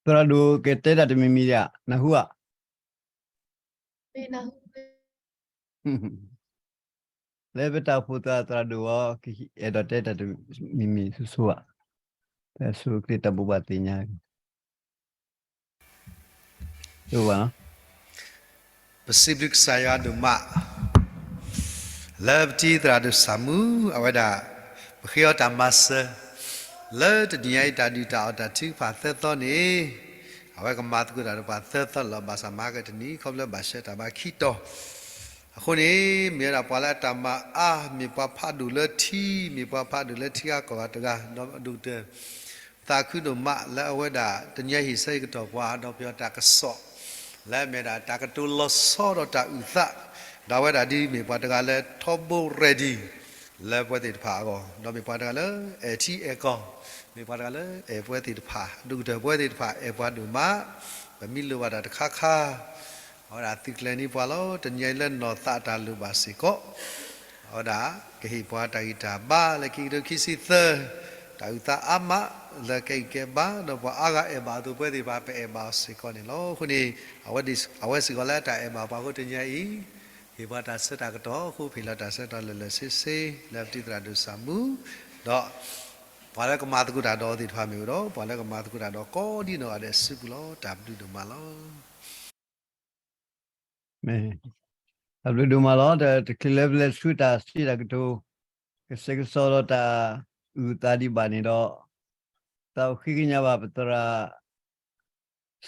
သရၣ်ဒိၣ်ကတဲတၢ်တမံၤမံၤဧါ, နၢ်ဟူဧါ. လၢပတၢ်အိၣ်ဖှိၣ်သရၣ်ဒိၣ်အီၤ ကအဲၣ်ဒိးတဲတၢ်တမံၤမံၤဆိဆိဧါ. ပဆူၣ်ချ့တၢ်ဘိးဘၣ်သ့ၣ်ညါ ပစံးဘျုးကစၢ်ယွၤဒိၣ်မး လၢပတံၤသရၣ်ဒိၣ်စၢ်မူ အဝဲဒၣ် ပဃ့အီၤတၢ်မၤစၢၤ လၢတနံၤညါအံၤ တၢ်ဒုၣ်တၢ်အီၣ်တၢ်ထုကဖၣ်သၢသီန့ၣ် အဝဲကမၤသကိးတၢ်ဒီးပှၤသၢသီလီၤ. ဘၣ်ဆၣ်မၤကတနံၤ ခီဖျိဘၣ်ဆှၢတၢ်ဘါခံတီၤ အဃိန့ၣ် မ့ၢ်ဝဲဒၣ်ပှၤလၢအတၢ်မၤအါ မ့ၢ်ပှၤဖးဒိၣ်လၢထံ မ့ၢ်ပှၤဖးဒိၣ်လၢထံဂၤကီၢ်ဂၤတဂၤ ဒီးဒိၣ်ကတၢၢ် သးခုဒိၣ်မးလၢအဝဲဒၣ် တနံၤအံၤဟ့ၣ်ဆၢကတီၢ်ပှၤ ဒီးပယီၤတၢ်ကစီၣ် လၢအမ့ၢ်ဒၣ်တၢ်ကတိၤလီၤဆီဒီးတၢ်အုၣ်သး ဒီးအဝဲဒၣ်ဒ်မ့ၢ်ပှၤတဂၤလၢထီဘိ ready လၢပဝဲသ့ၣ်တဖၣ်အဂီၢ် ဒီးမ့ၢ်ပှၤတဂၤလၢအဲၣ်ထံအဲၣ်ကီၢ် မ့ၢ်ပှၤတဂၤလၢအဲၣ်ပဝဲသ့ၣ်တဖၣ် ဒိၣ်ကတၢၢ်ပဝဲသ့ၣ်တဖၣ် အဲၣ်ပှၤဒိၣ်မး ပမ့ၢ်လိၣ်ဘၣ်တၢ်တခါခါ အဝဲဒၣ်သုးကျဲၤန့ၢ်ပှၤလီၤ. တနံၤအံၤလၢနီၢ်သးအတၢ်လိၣ်ဘၣ်စ့ၢ်ကီး အဝဲဒၣ် ကဟ့ၣ်ပှၤတၢ်ဂံၢ်တၢ်ဘါ လၢခံကထိခံဆံသၢ တၢ်အုၣ်သးအါမး လၢကဲဂံၢ်ကဲဘါ ဒီးပှၤအါဂၤအဲၣ်ဘၣ်အသိး ပဝဲသ့ၣ်တဖၣ် ပအဲၣ်ဘၣ်အီၤစ့ၢ်ကီးန့ၣ်လီၤ. အဃိန့ၣ် အဝဲစ့ၢ်ကီးလၢတၢ်အဲၣ်ဘၣ်ပှၤအဃိ တနံၤအံၤ ဟ့ၣ်ပှၤတၢ်ဆၢတၢ်ကတီၢ် ဃိဖံးလီၤတၢ်ဆၢကတီၢ်လၢာ်လၢာ်ဆ့ဆ့ လၢပတံၤသရၣ်ဒိၣ်စၢ်မူ ဒီး ပှၤလၢကမၤသကိးတၢ်ဒီးအီၤသ့ၣ်တဖၣ်မ့ၢ်အိၣ်ဒီး ပှၤလၢကမၤသကိးတၢ်ဒီးကိးဒံနီၢ်ဂၤဒဲးစုပူၤလီၤ. တၢ်ဘျုးဒိၣ်မးလီၤ. တၢ်ဘျုးဒိၣ်မးလီၤ. တချုးလၢပလဲၤဆူတၢ်စံးတၢ်ကတိၤ ကဆၢကစီးဒီးတၢ်အုၣ်သးဒံးဘၣ်န့ၣ်ဒီး သးအိၣ်ဃ့ကညးဘၣ်ပသရၣ်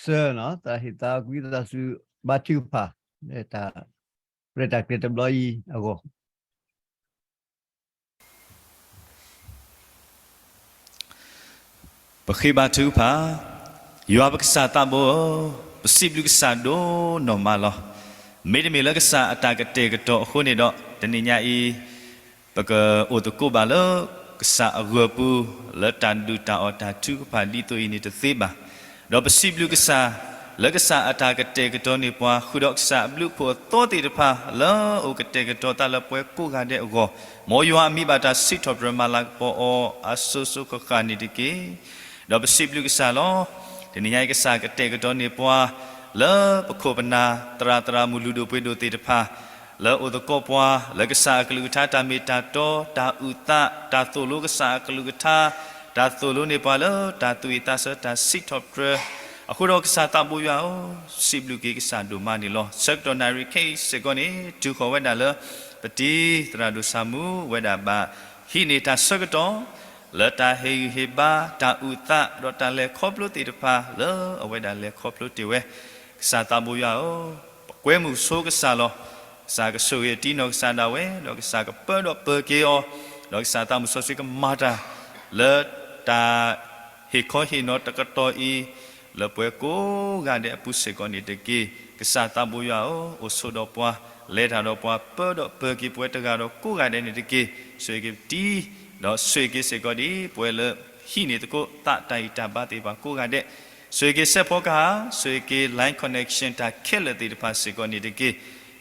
စၢၤ သရၣ်ဟ့ၣ်သးကွံသးစူၤဘါထုကဖၣ် လၢတၢ်ရဲၣ်တၢ်ကျဲၤတဘျီအံၤအဂီၢ် ပဃ့ဘါထုကဖၣ်. ယွၤပကစၢ်သးဘိဧၢ, ပစံးဘျုးကစၢ်ဒိၣ်နီၢ်မးလီၤ. မ့တမ့ၢ်လၢကစၢ်အတၢ်ကတဲာ်ကတီၤအဃိန့ၣ်ဒီး တနံၤညါအံၤ ပကအိၣ်သကိးဘၣ်လၢကစၢ်အဂၢၢ်ပူၤ လၢတၢ်ဒုၣ်တၢ်အီၣ်တၢ်ထုကဖၣ်ဒ်သိးအံၤန့ၣ်တသ့ဘၣ်. ဒီးပစံးဘျုးကစၢ် လၢကစၢ်အတၢ်ကတဲာ်ကတီၤန့ၢ်ပှၤ ဃုာ်ဒီးကစၢ်အဘျုးအဖှိၣ်အသီသ့ၣ်တဖၣ် လၢအအိၣ်ကတဲာ်ကတီၤသးလၢပှၤကိးဂၤဒဲးအဂီၢ်, မ်ယွၤအမံၤဘၣ်တၢ်စံးထီၣ်ပတြၢၤမၤလၤကပီၤအီၤ အစိၤစိၤဃၣ်ဃၣ်န့ၣ်တက့ၢ်. ဒီးပစံးဘျုးကစၢ်လီၤ. တနံၤညါအံၤကစၢ်ကတဲာ်ကတီၤန့ၢ်ပှၤ လၢပခိၣ်ပနၢ် သရၣ်သရၣ်မုၣ်လုၢ်ဒိၣ်ပှ့ၤဒိၣ်သ့ၣ်တဖၣ် လၢအအိၣ်သကိးပှၤ လၢကစၢ်အကလုၢ်ကထါတၢ်မ့ၢ်တၢ်တီ တၢ်အုၣ်သး တၢ်သိၣ်လိကစၢ်အကလုၢ်ကထါ တၢ်သိၣ်လိန့ၢ်ပှၤလၢတၢ်သူၣ်ဝံၣ်သးဆၢတၢ်စံးထီၣ်ပတြၢၤ အဃိဒီးကစၢ်သးဘိယွၤဧၢ, စံးဘျုးက့ၤကစၢ်ဒိၣ်မးန့ၣ်လီၤ. ဆၢကတီၢ်နၣ်ရံၣ်ခဲအံၤစ့ၢ်ကီးန့ၣ် တုၤဃီၤဝဲဒၣ်လၢ ပတံၤသရၣ်ဒိၣ်စၢ်မူဝဲဒၣ်ဘၣ် ဟံးန့ၢ်တၢ်ဆၢကတီၢ် လၢတၢ်ဟ့ၣ်ဂံၢ်ဟ့ၣ်ဘါ တၢ်အုၣ်သး ဒီးတၢ်လဲၤခီဖျိသ့ၣ်တဖၣ် လၢအဝဲဒၣ်လဲၤခီဖျိတ့ၢ်ဝဲ ကစၢ်သးဘိယွၤဧၢ, ပကွဲမုာ်ဆိကစၢ်လီၤ. ကစၢ်ကဆိၣ်ဂ့ၤတံနီၢ်ကစၢ်ဒၣ်ဝဲ, ဒီးကစၢ်ကပၢဒီးပၢၤက့ၤအီၤ, ဒီးကစၢ်သးမုၣ်စီဆှံကမၤတၢ် လၢတၢ်ဟ့ၣ်ခီဟ့ၣ်နီၤတကတီၢ်အံၤ လၢပှၤကိးဂၤဒဲးအပူၤစ့ၢ်ကီးန့ၣ်တက့ၢ်. ကစၢ်သးဘိယွၤဧၢ, အိၣ်ဆိးဒီးပှၤ, လဲၤတၢ်ဒီးပှၤ, ပၢဒီးပၢၤက့ၤပှၤတဂၤဒီးကိးဂၤဒဲးန့ၣ်တက့ၢ်. ဆိၣ်ဂ့ၤက့ၤပတံၤ, ဒီးဆိၣ်ဂ့ၤက့ၤစ့ၢ်ကီးဒ်ပှၤလၢဟံးန့ၢ်သကိးသးတၢ်ဂံၢ်တၢ်ဘါသ့ၣ်တဖၣ်ကိးဂၤဒဲး, ဆိၣ်ဂ့ၤက့ၤစဲးဖီကဟၣ်, ဆိၣ်ဂ့ၤက့ၤ line connection တၢ်ခဲလၢာ်သ့ၣ်တဖၣ်စ့ၢ်ကီးန့ၣ်တက့ၢ်.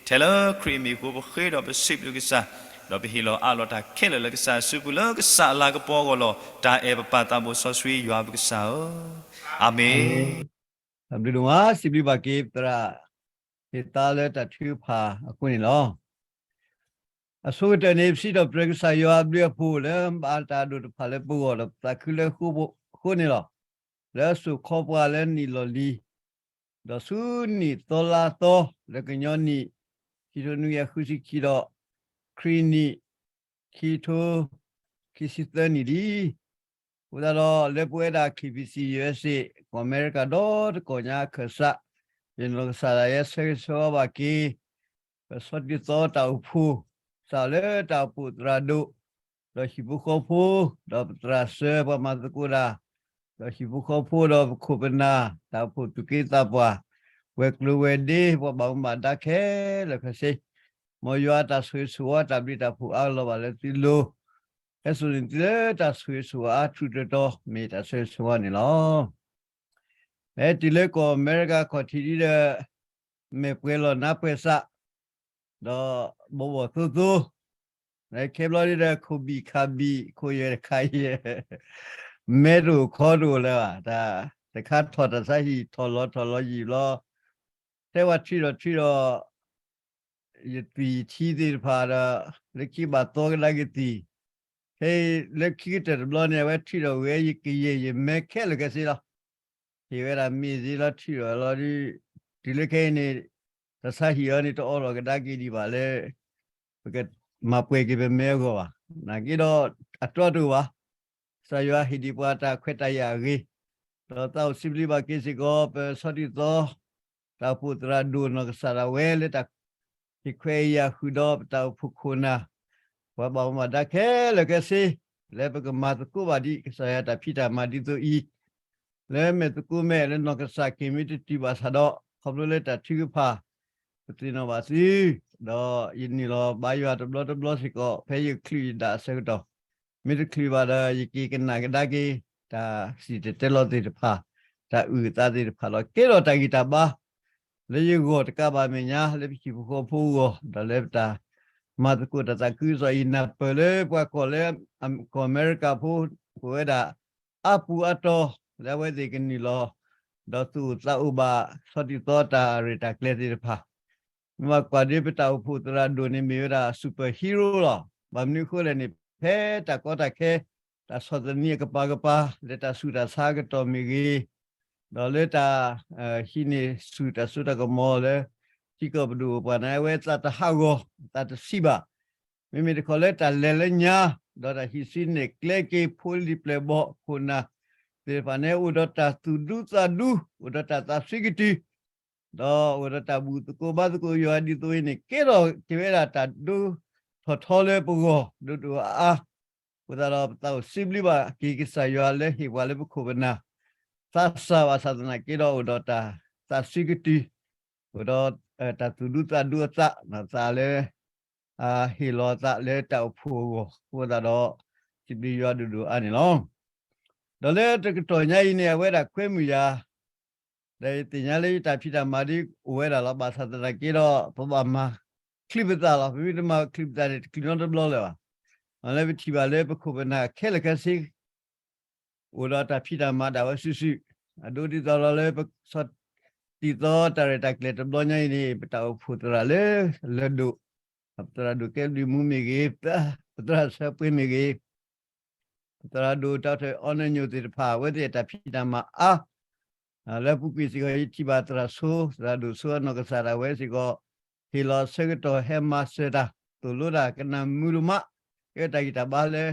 ထဲလၢခရံာ်အမံၤအဃိ ပဃ့ဒီးပစံးဘျုးကစၢ်, ဒီးပဟ့ၣ်လီၤအးလီၤတၢ်ခဲလၢာ်လၢကစၢ်အစုပူၤ လၢကစၢ်အလၤကပီၤအဂီၢ်လီၤ. တၢ်အဲၣ်ပပၢ်သးဘိစီဆှံယွၤပကစၢ်ဧၢ, အၤမ့ၣ်. တၢ်ဘျုးဒိၣ်မး, စံးဘျုးဘၣ်က့ၤပသရၣ်ဟ့ၣ်သါလၢတၢ်ထုကဖၣ်အဃိန့ၣ်လီၤ. အဆိကတၢၢ်န့ၣ် ပစံးထီၣ်ပတြၢၤကစၢ်ယွၤအဘျုးအဖှိၣ်လၢမၤတၢ်ဒိၣ်တဖၣ်လၢပဂီၢ်ဒီးပသးခုလၢအဃိန့ၣ်လီၤ. လၢအစိာ်ခီပှၤလၢနံၣ်လီၢ်လံၤ, ဒီးဆူနံၣ်သီလါသီ လၢကညီနံၣ် ခံထိနွံကယၤဃုဆံခံဒီး ခရံာ်နံၣ် ခံထိ ခံဆံသၢနံၣ်လံ. အဃိသတးဒီး လၢပဝဲဒၣ် KBC USA ကီၢ်အမဲရကၤဒီတကီၢ်ညါအခၢၣ်စး, ယနီၢ်ကစၢ်ဒၣ်ယဲဆၢဂ့ၤဆၢဝါဘၣ်က့ၤ ပဆီတံၢ်သီတၢ်အိၣ်ဖှိၣ်, စးလၢတၢ်အိၣ်ဖှိၣ်သရၣ်ဒိၣ်, ဒီးဟံၣ်ဖိဃီဖိ, ဒီးပသရၣ်စၢၤပှၤမၤသကိးတၢ်, ဒီးဟံၣ်ဖိဃီဖိဒီးပခိၣ်ပနၢ်, တၢ်အိၣ်ဖှိၣ်သူၣ်က့သးပှၢ်, ဝဲၤကျိၤဝဲၤဒ့, ပှၤဘၣ်မူဘၣ်ဒါခဲလၢာ်ခဲဆ့, မ်ယွၤအတၢ်ဆိၣ်ဂ့ၤဆိၣ်ဝါတၢ်ဘျုးတၢ်ဖှိၣ်အါလီၤဘၣ်လၢသုလိၤ, ဟဲစိာ်န့ၢ်သုလၢတၢ်ဆိၣ်ဂ့ၤဆိၣ်ဝါအါထူးတၢၤတီၤ မ့ၢ်တၢ်ဆိၣ်ဂ့ၤဆိၣ်ဝါန့ၣ်လီၤ. ဟဲတုၤလၢကီၢ်အမဲရကၤခီၣ်ထံးဒ်ဒီး မဲာ်ပှဲၤလီၤနါပှဲၤစး, ဒီးဘီဘီၣ်သိသိ, ခဲဘျီဒ်ဒီး ခိၣ်ဘံၣ်ခးဘံၣ် ခိၣ်ယဲၢ်တခါယဲၢ်, မဲတအိၣ်ခီတအိၣ်လၢၤဘၣ်, တၢ်တခါထီၣ်တၢ်ဆါဟံၣ် ထီၣ်လီၤထီၣ်လီၤယံာ်ဘျီ, ထဲဝဲထံၣ်ဒီးထံၣ်ဒီး ယသွံၣ်ယထံသ့ၣ်တဖၣ်ဒီး လၢခံဘၣ်သီကဒါက့ၤသွံၣ်, ဖဲလၢခံကတၢၢ်တဘျီန့ၣ် အဝဲထံၣ်ဒီးဝဲယကယဲၢ်ယမဲခဲလၢာ်ခဲဆ့လီၤ. ဟ့ၣ်ဝဲဒၣ်မ့ၢ်သ့လီၤထံၣ်ဒီးလီၤဒုး, တုၤလၢခဲအံၤန့ၣ် တၢ်ဆါဟံၣ်အီၤန့ၣ် တအိးထီၣ်ကဒါက့ၤဒံးဘၣ်လၢ ပကမၤပှဲၤက့ၤပမဲအဂီၢ်ဘၣ်. နာ်က့ဒီး အတြီတအိၣ်ဘၣ်. ကစၢ်ယွၤဟ့ၣ်ဒံးပှၤတၢ်ခွဲးတၢ်ယာ်အဂ့ၤ, ဒီးသးအိၣ်စံးဘျုးဘၣ်က့ၤစ့ၢ်ကီး ပဆီၣ်တံၢ်သီ တၢ်အိၣ်ဖှိၣ်သရၣ်ဒိၣ်နီၢ်ကစၢ်ဒၣ်ဝဲလၢတၢ်ဟ့ၣ်ခွဲးယာ်ဃုာ်ဒီးပတၢ်အိၣ်ဖှိၣ်ခိၣ်နၢ်, ပှၤဘၣ်မူဘၣ်ဒါခဲလၢာ်ခဲဆ့, လၢပကမၤသကိးဘၣ်ဒံး ကစၢ်ယွၤတၢ်ဖံးတၢ်မၤဒ်သိးအံၤ, လၢမဲာ်သကိးမဲာ်လၢနီၢ်ကစၢ်က့ၤမ့ၢ်တတုၤဘၣ်ဆၣ်ဒီး ခီဖျိလၢတၢ်ထုကဖၣ် ပသ့ၣ်နီၣ်ဘၣ်သု, ဒီးယနုာ်လီၤဘါယွၤတဘျီတဘျီစ့ၢ်ကီး ဖဲယချုးယဒၣ်အဆၢကတီၢ်, မ့ၢ်တချုးဘၣ်ဒီး ယက့ၤကနၣ်ကဒါက့ၤ တၢ်စံၣ်တဲၤတဲလီၤသ့ၣ်တဖၣ်, တၢ်အုၣ်အသးသ့ၣ်တဖၣ်ဒီး ကဲထီၣ်တၢ်ဂံၢ်တၢ်ဘါ လၢယဂီၢ်တကးဘၣ်မဲာ်ညါ လၢပဟံၣ်ဖိဃီဖိအဂီၢ် ဒီးလၢပတၢ်မၤသကိးတၢ်သးခုကစီၣ်အံၤ နၢ်ပၢၢ်လၢပှၤကီၢ်လၢ ကီၢ်အမဲရကၤဖိ အိၣ်ဝဲဒၣ် အါပူၤအါတီၤ လၢအဝဲသ့ၣ်ကနုာ်လီၤ ဒီးသူၣ်အိၣ်သးအိၣ်ဘၣ် ဆီၣ်တံၢ်သီတၢ်ရဲၣ်တၢ်ကျဲၤသ့ၣ်တဖၣ်, မ့ၢ်ဘၣ်ကွၢ်ဒ်ပတၢ်အိၣ်ဖှိၣ်သရၣ်ဒိၣ်န့ၣ် မ့ၢ်ဝဲဒၣ် super hero လီၤ. ဘၣ်မနုၤအဃိလဲၣ်န့ၣ် ဖဲတၢ်ကီတၢ်ခဲ တၢ်ဆီၣ်သနံးအကပၤကပၤ လၢတၢ်ဆူးတၢ်ဆါအကတီၢ်မ့ၢ်ဂ့ၤ, ဒီးလၢတၢ် ဟံးန့ၢ်ဆူၣ်တၢ်စိတၢ်ကမီၤလၢ ထံကီၢ်ပဒိၣ်ပပှၢ်န့ၣ် အဝဲသးတဟးဂီၤ သးတဆံးဘၣ်. မ့မ့ၢ်တခီလၢတၢ်လဲၤလၢညါ ဒီးတၢ်ဟံးစုနဲၣ်ကျဲက့ၤ ဖိလံၤပျဲၢ်ဘီၣ်ခိၣ်နၢ်သ့ၣ်တဖၣ်န့ၣ် အိၣ်ဒီးတၢ်သူၣ်ဒူသးဒူ, အိၣ်ဒီးတၢ်သးဆှံကတုၤ, ဒီးအိၣ်ဒီးတၢ်ဘူၣ်သကိးဘါသကိးယွၤဒ်သိးအံၤန့ၣ် ကဲထီၣ်က့ၤဝဲဒၣ်တၢ်ဒိထီၣ်ထီလၢပဂီၢ်ဒိၣ်ဒိၣ်အါအါ, အဃိသတးဒီး ပသးအိၣ်စံးဘျုးဘၣ်က့ၤကစၢ်ယွၤလၢဟ့ၣ်ပှၤလၢပခိၣ်ပနၢ် သးစၢ်ဘၣ်ဆၣ်သနာ်က့ဒီး အိၣ်ဒီးတၢ်သးဆှံကတုၤ, အိၣ်ဒီး တၢ်သူၣ်ဒူသးဒူအသး, သးလၢ ဟ့ၣ်လီၤသးလၢတၢ်အိၣ်ဖှိၣ်အဂီၢ် အဃိသတးဒီး စံးဘျုးယွၤဒိၣ်ဒိၣ်အါန့ၣ်လီၤ. ဒီးလၢတကတီၢ်ညါအံၤန့ၣ် အဝဲဒၣ်ကွဲမုာ်ယၤ, ဒီးယသ့ၣ်ညါလၢယတၢ်ဖံးတၢ်မၤဒ်အိၣ်ဝဲဒၣ်လီၤ. ဘၣ်ဆၣ်သနာ်က့ဒီး ပဘၣ်မၤချုးပသးလီၤ. ပမ့ၢ်တမၤချုးပသးန့ၣ် တချုးနီတဘျီလၢၤဘၣ်. လၢပထံၣ်ဘၣ်လၢပခိၣ်ပနၢ်ခဲလၢာ်ခဲဆ့ အိၣ်ဒီးတၢ်ဖံးတၢ်မၤဒၣ်ဝဲစုာ်စုာ်, အဒိဒ်သိးဒီးလၢပဆီၣ်တံၢ်သီတၢ်ရဲၣ်တၢ်ကျဲၤတဘျီညါအံၤန့ၣ် ပတၢ်အိၣ်ဖှိၣ်သရၣ်လၢ လၢၢ်ဒိၣ်, ပသရၣ်ဒိၣ်ကဲဘျုးမူမ့ၢ်ဂ့ၤ, ပသရၣ်ဆၢပှ့ၤမ့ၢ်ဂ့ၤ, ပသရၣ်ဒိၣ်တၢ်ထီၣ်အီနၢညိၣ်သ့ၣ်တဖၣ် အဝဲသ့ၣ်အတၢ်ဖံးတၢ်မၤအါ လၢအပူၤကွံာ်စ့ၢ်ကီး ယထံၣ်ဘၣ်သရၣ်ဆိ, သရၣ်ဒိၣ်ဆိအနီၢ်ကစၢ်ဒၣ်ဝဲစ့ၢ်ကီး ဟ့ၣ်လီၤအဆၢကတီၢ်ဟဲမၤစၢၤတၢ် သိၣ်လိတၢ်ကနၣ်မုာ်ဒိၣ်မး, ကဲတၢ်ဂံၢ်တၢ်ဘါလၢ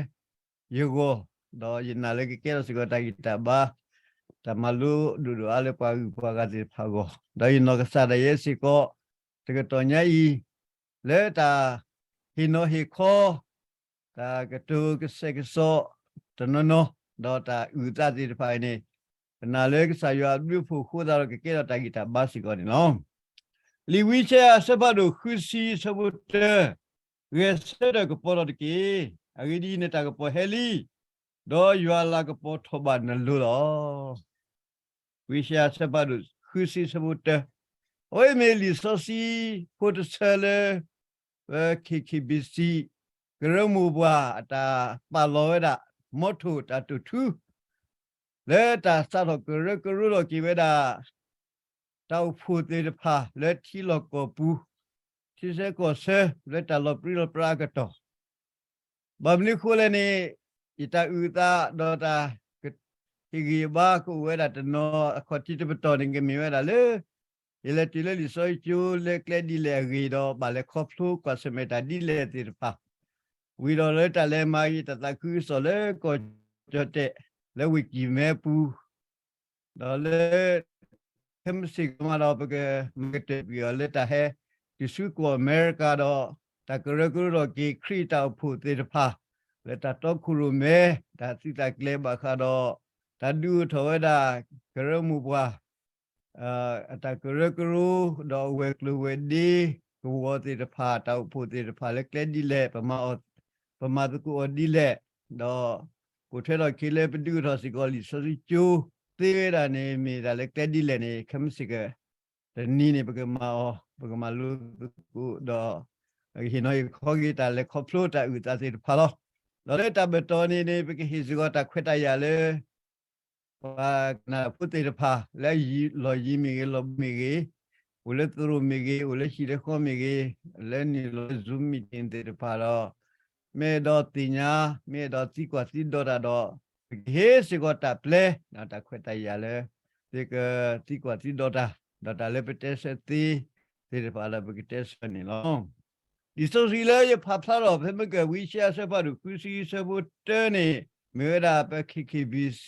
ယဂီၢ်, ဒီးယနာ်လၢကကဲထီၣ်စ့ၢ်ကီးတၢ်ဂံၢ်တၢ်ဘါ, တၢ်မၤလိဒိၣ်ဒိၣ်အါလၢပှၤဂုၤပှၤဂၤသ့ၣ်တဖၣ်အဂီၢ်, ဒီးယနီၢ်ကစၢ်ဒၣ်ယဲစ့ၢ်ကီး တကတီၢ်ညါအံၤ လၢတၢ်ဟ့ၣ်နီၤဟ့ၣ်ခီ တၢ်ကတိၤကစဲးကစီးတနီၤနီၤ ဒီးတၢ်အုၣ်အသးသ့ၣ်တဖၣ်အံၤန့ၣ် ကနာ်လၢကစၢ်ယွၤအဘျုးအဖှိၣ်အဃိသတးဒီး ကကဲထီၣ်တၢ်ဂံၢ်တၢ်ဘါစ့ၢ်ကီးန့ၣ်လီၤ. လံာ်ဝံယၡါယၤအဆၢဖးဒိၣ်ဃုဆံအဆၢဖိတၢ, ဂဲၤဆၢထၢၣ်ကပီၤထီၣ်တက့ၢ်. အဂ့ၢ်ဒ်အံၤ, နတၢ်ကပီၤဟဲလံ, ဒီးယွၤအလၤကပီၤထီၣ်ဘၣ်နလိၤလီၤ. ဝံယၡါယၤအဆၢဖးဒိၣ်ဃုဆံအဆၢဖိတၢ, အဝဲမ့ၢ်လံာ်စီဆှံဖိတဆၢလၢ ပ ခ့ၣ်ခ့ၣ်ဘံၣ်စံၣ် ကရၢမိၢ်ပှၢ်အတၢ်ပာ်လီၤဝဲဒၣ် motto တၢ်တိာ်ထူ လၢတၢ်စးထီၣ်ကရၢကရိထီၣ်က့ၤဝဲဒၣ် တၢ်အိၣ်ဖှိၣ်သ့ၣ်တဖၣ်လၢထံလီၢ်ကီၢ်ပူၤ, ထံဆၢကီၢ်ဆၢ လၢတၢ်လီၤပြံလီၤပြါအကတီၢ် ဘၣ်မနုၤအဃိလဲၣ်န့ၣ် ယတၢ်အုၣ်အသးဒီးတၢ်ဟ့ၣ်ဂံၢ်ဟ့ၣ်ဘါ ကအိၣ်ဝဲဒၣ်တနီၤအခီၣ်ထံးတပတီၢ်န့ၣ် ကမ့ၢ်ဝဲဒၣ်လၢ ယလဲၤတုၤလၢလံာ်စီဆှံကၠိလၢကျဲဒ်လဲၣ်အဂ့ၢ်ဒီး ဘၣ်လဲၤခီဖျိကွၢ်ဆၢၣ်မဲာ်တၢ်ဒ်လဲၣ်သ့ၣ်တဖၣ်, ဝံၤဒီးလၢတၢ်လဲၤမၤဂ့ၤတၢ်သးခုကစီၣ်လၢကီၢ်ကၠီၣ်တဲၣ် လၢဝ့ၢ်ကံၢ်မဲပူၤ ဒီးလၢ ခဲမုၢ်ဆ့ၣ်ကီးမးဒီး ပကမၤကတၢၢ်ကွံာ်အီၤလၢတၢ်ဟဲ တုၤဆူကီၢ်အမဲရကၤဒီး တၢ်ကရၢကရိထီၣ်က့ၤခရံာ်တၢ်အိၣ်ဖှိၣ်သ့ၣ်တဖၣ် လၢတၢ်တီခိၣ်ရိၣ်မဲ တၢ်သုးတၢ်ကျဲၤဘၣ်ဃးဒီး တၢ်ဒုးအိၣ်ထီၣ်ဝဲဒၣ် ကရၢမိၢ်ပှၢ် အတၢ်ကရၢကရိ ဒီးအဝဲၤကျိၤဝဲၤဒ့ ကဝီၤသ့ၣ်တဖၣ် တၢ်အိၣ်ဖှိၣ်သ့ၣ်တဖၣ်လၢကျဲဒ်လဲၣ် ပမၤသကိးအီၤဒ်လဲၣ်, ဒီးကိးထွဲထီၣ်က့ၤလၢပဒုးအိၣ်ထီၣ်စ့ၢ်ကီးလံာ်စီဆှံကၠိသ့ဝဲဒၣ်န့ၣ် မ့ၢ်ဒၣ်လၢကျဲဒ်လဲၣ်န့ၣ် ခဲမုၢ်ဆ့ၣ်ကီးတနံၤန့ၣ် ပကမၤအီၤ ပကမၤလိသကိးဒီး ဟ့ၣ်နီၤဟ့ၣ်ခီက့ၤတၢ်လဲၤခီဖျိတၢ်အုၣ်သးသ့ၣ်တဖၣ်လီၤ. ဒီးလၢတၢ်ဘၢၣ်တီၤန့ၣ်န့ၣ် ပကဟ့ၣ်စ့ၢ်ကီးတၢ်ခွဲးတၢ်ယာ်လၢ ပှၤကနၣ်ဖိသ့ၣ်တဖၣ် လၢလီၢ်ယံၤမ့ၢ်ဂ့ၤ လီၢ်ဘူးမ့ၢ်ဂ့ၤ, အိၣ်လၢသရိာ်မ့ၢ်ဂ့ၤ, အိၣ်လၢဟံၣ်လၢဃီမ့ၢ်ဂ့ၤ, လၢနုာ်လီၤလၢ Zoom meeting သ့ၣ်တဖၣ်ဒီး မ့ၢ်အဲၣ်ဒိးသ့ၣ်ညါ, မ့ၢ်အဲၣ်ဒိးသံကွၢ်သံဒိးတၢ်ဒီး ပကဟ့ၣ်စ့ၢ်ကီးတၢ်ပျဲ တၢ်ခွဲးတၢ်ယာ်လၢ သုကသံကွၢ်သံဒိးတၢ်, ဒီးတၢ်လၢပတဲဆၢသ့သ့ၣ်တဖၣ်ဒီး ပကတဲဆၢန့ၣ်လီၤ. လံာ်စီဆှံလၢယဖးဖျါထီၣ် ဖဲမ့ၢ်ကဝံယၡါယၤ အဆၢဖးဒိၣ်ဃုဆံ အဆၢဖိတၢန့ၣ် မ့ၢ်ဝဲဒၣ်ပ K K B C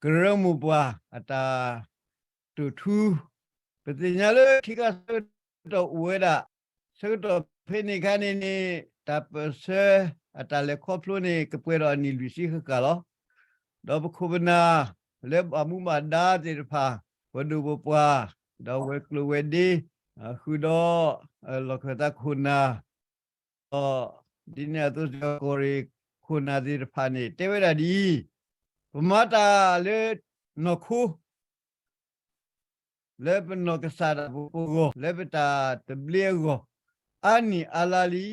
ကရၢမိၢ်ပှၢ် အတၢ်တိာ်ထူ, ပသ့ၣ်ညါလၢခံခါဆၢကတီၢ်အိၣ်ဝဲဒၣ်, ဆၢကတီၢ်ဖဲန့ၣ်အခါန့ၣ်န့ၣ် တၢ်ပၢၢ်ဆၢအတၢ်လဲၤခီဖျိန့ၣ် ကပှဲၤဒီးအနံၣ်လွံၢ်ဆံဃၣ်ဃၣ်လီၤ. ဒီးပခိၣ်ပနၢ်လၢဘၣ်မူဘၣ်ဒါသ့ၣ်တဖၣ်, ပဒိၣ်ပပှၢ်, ဒီးဝဲၤကျိၤဝဲၤဒ့, ဃုာ်ဒီး လီၢ်ခၢၣ်သးခိၣ်နၢ်, ဒီးဒ်န့ၣ်အသိးစ့ၢ်ကီး ကီၢ်ရ့ၣ်ခိၣ်နၢ်သ့ၣ်တဖၣ်န့ၣ် တဲဝဲဒၣ်ဒ်အံၤ, ပမၤတၢ်လၢနီၢ်ခိ လၢပနီၢ်ကစၢ်ဒၣ်ပပဂီၢ် လၢပတၢ်သဘျ့အဂီၢ် အါနံၣ်အါလါလံ.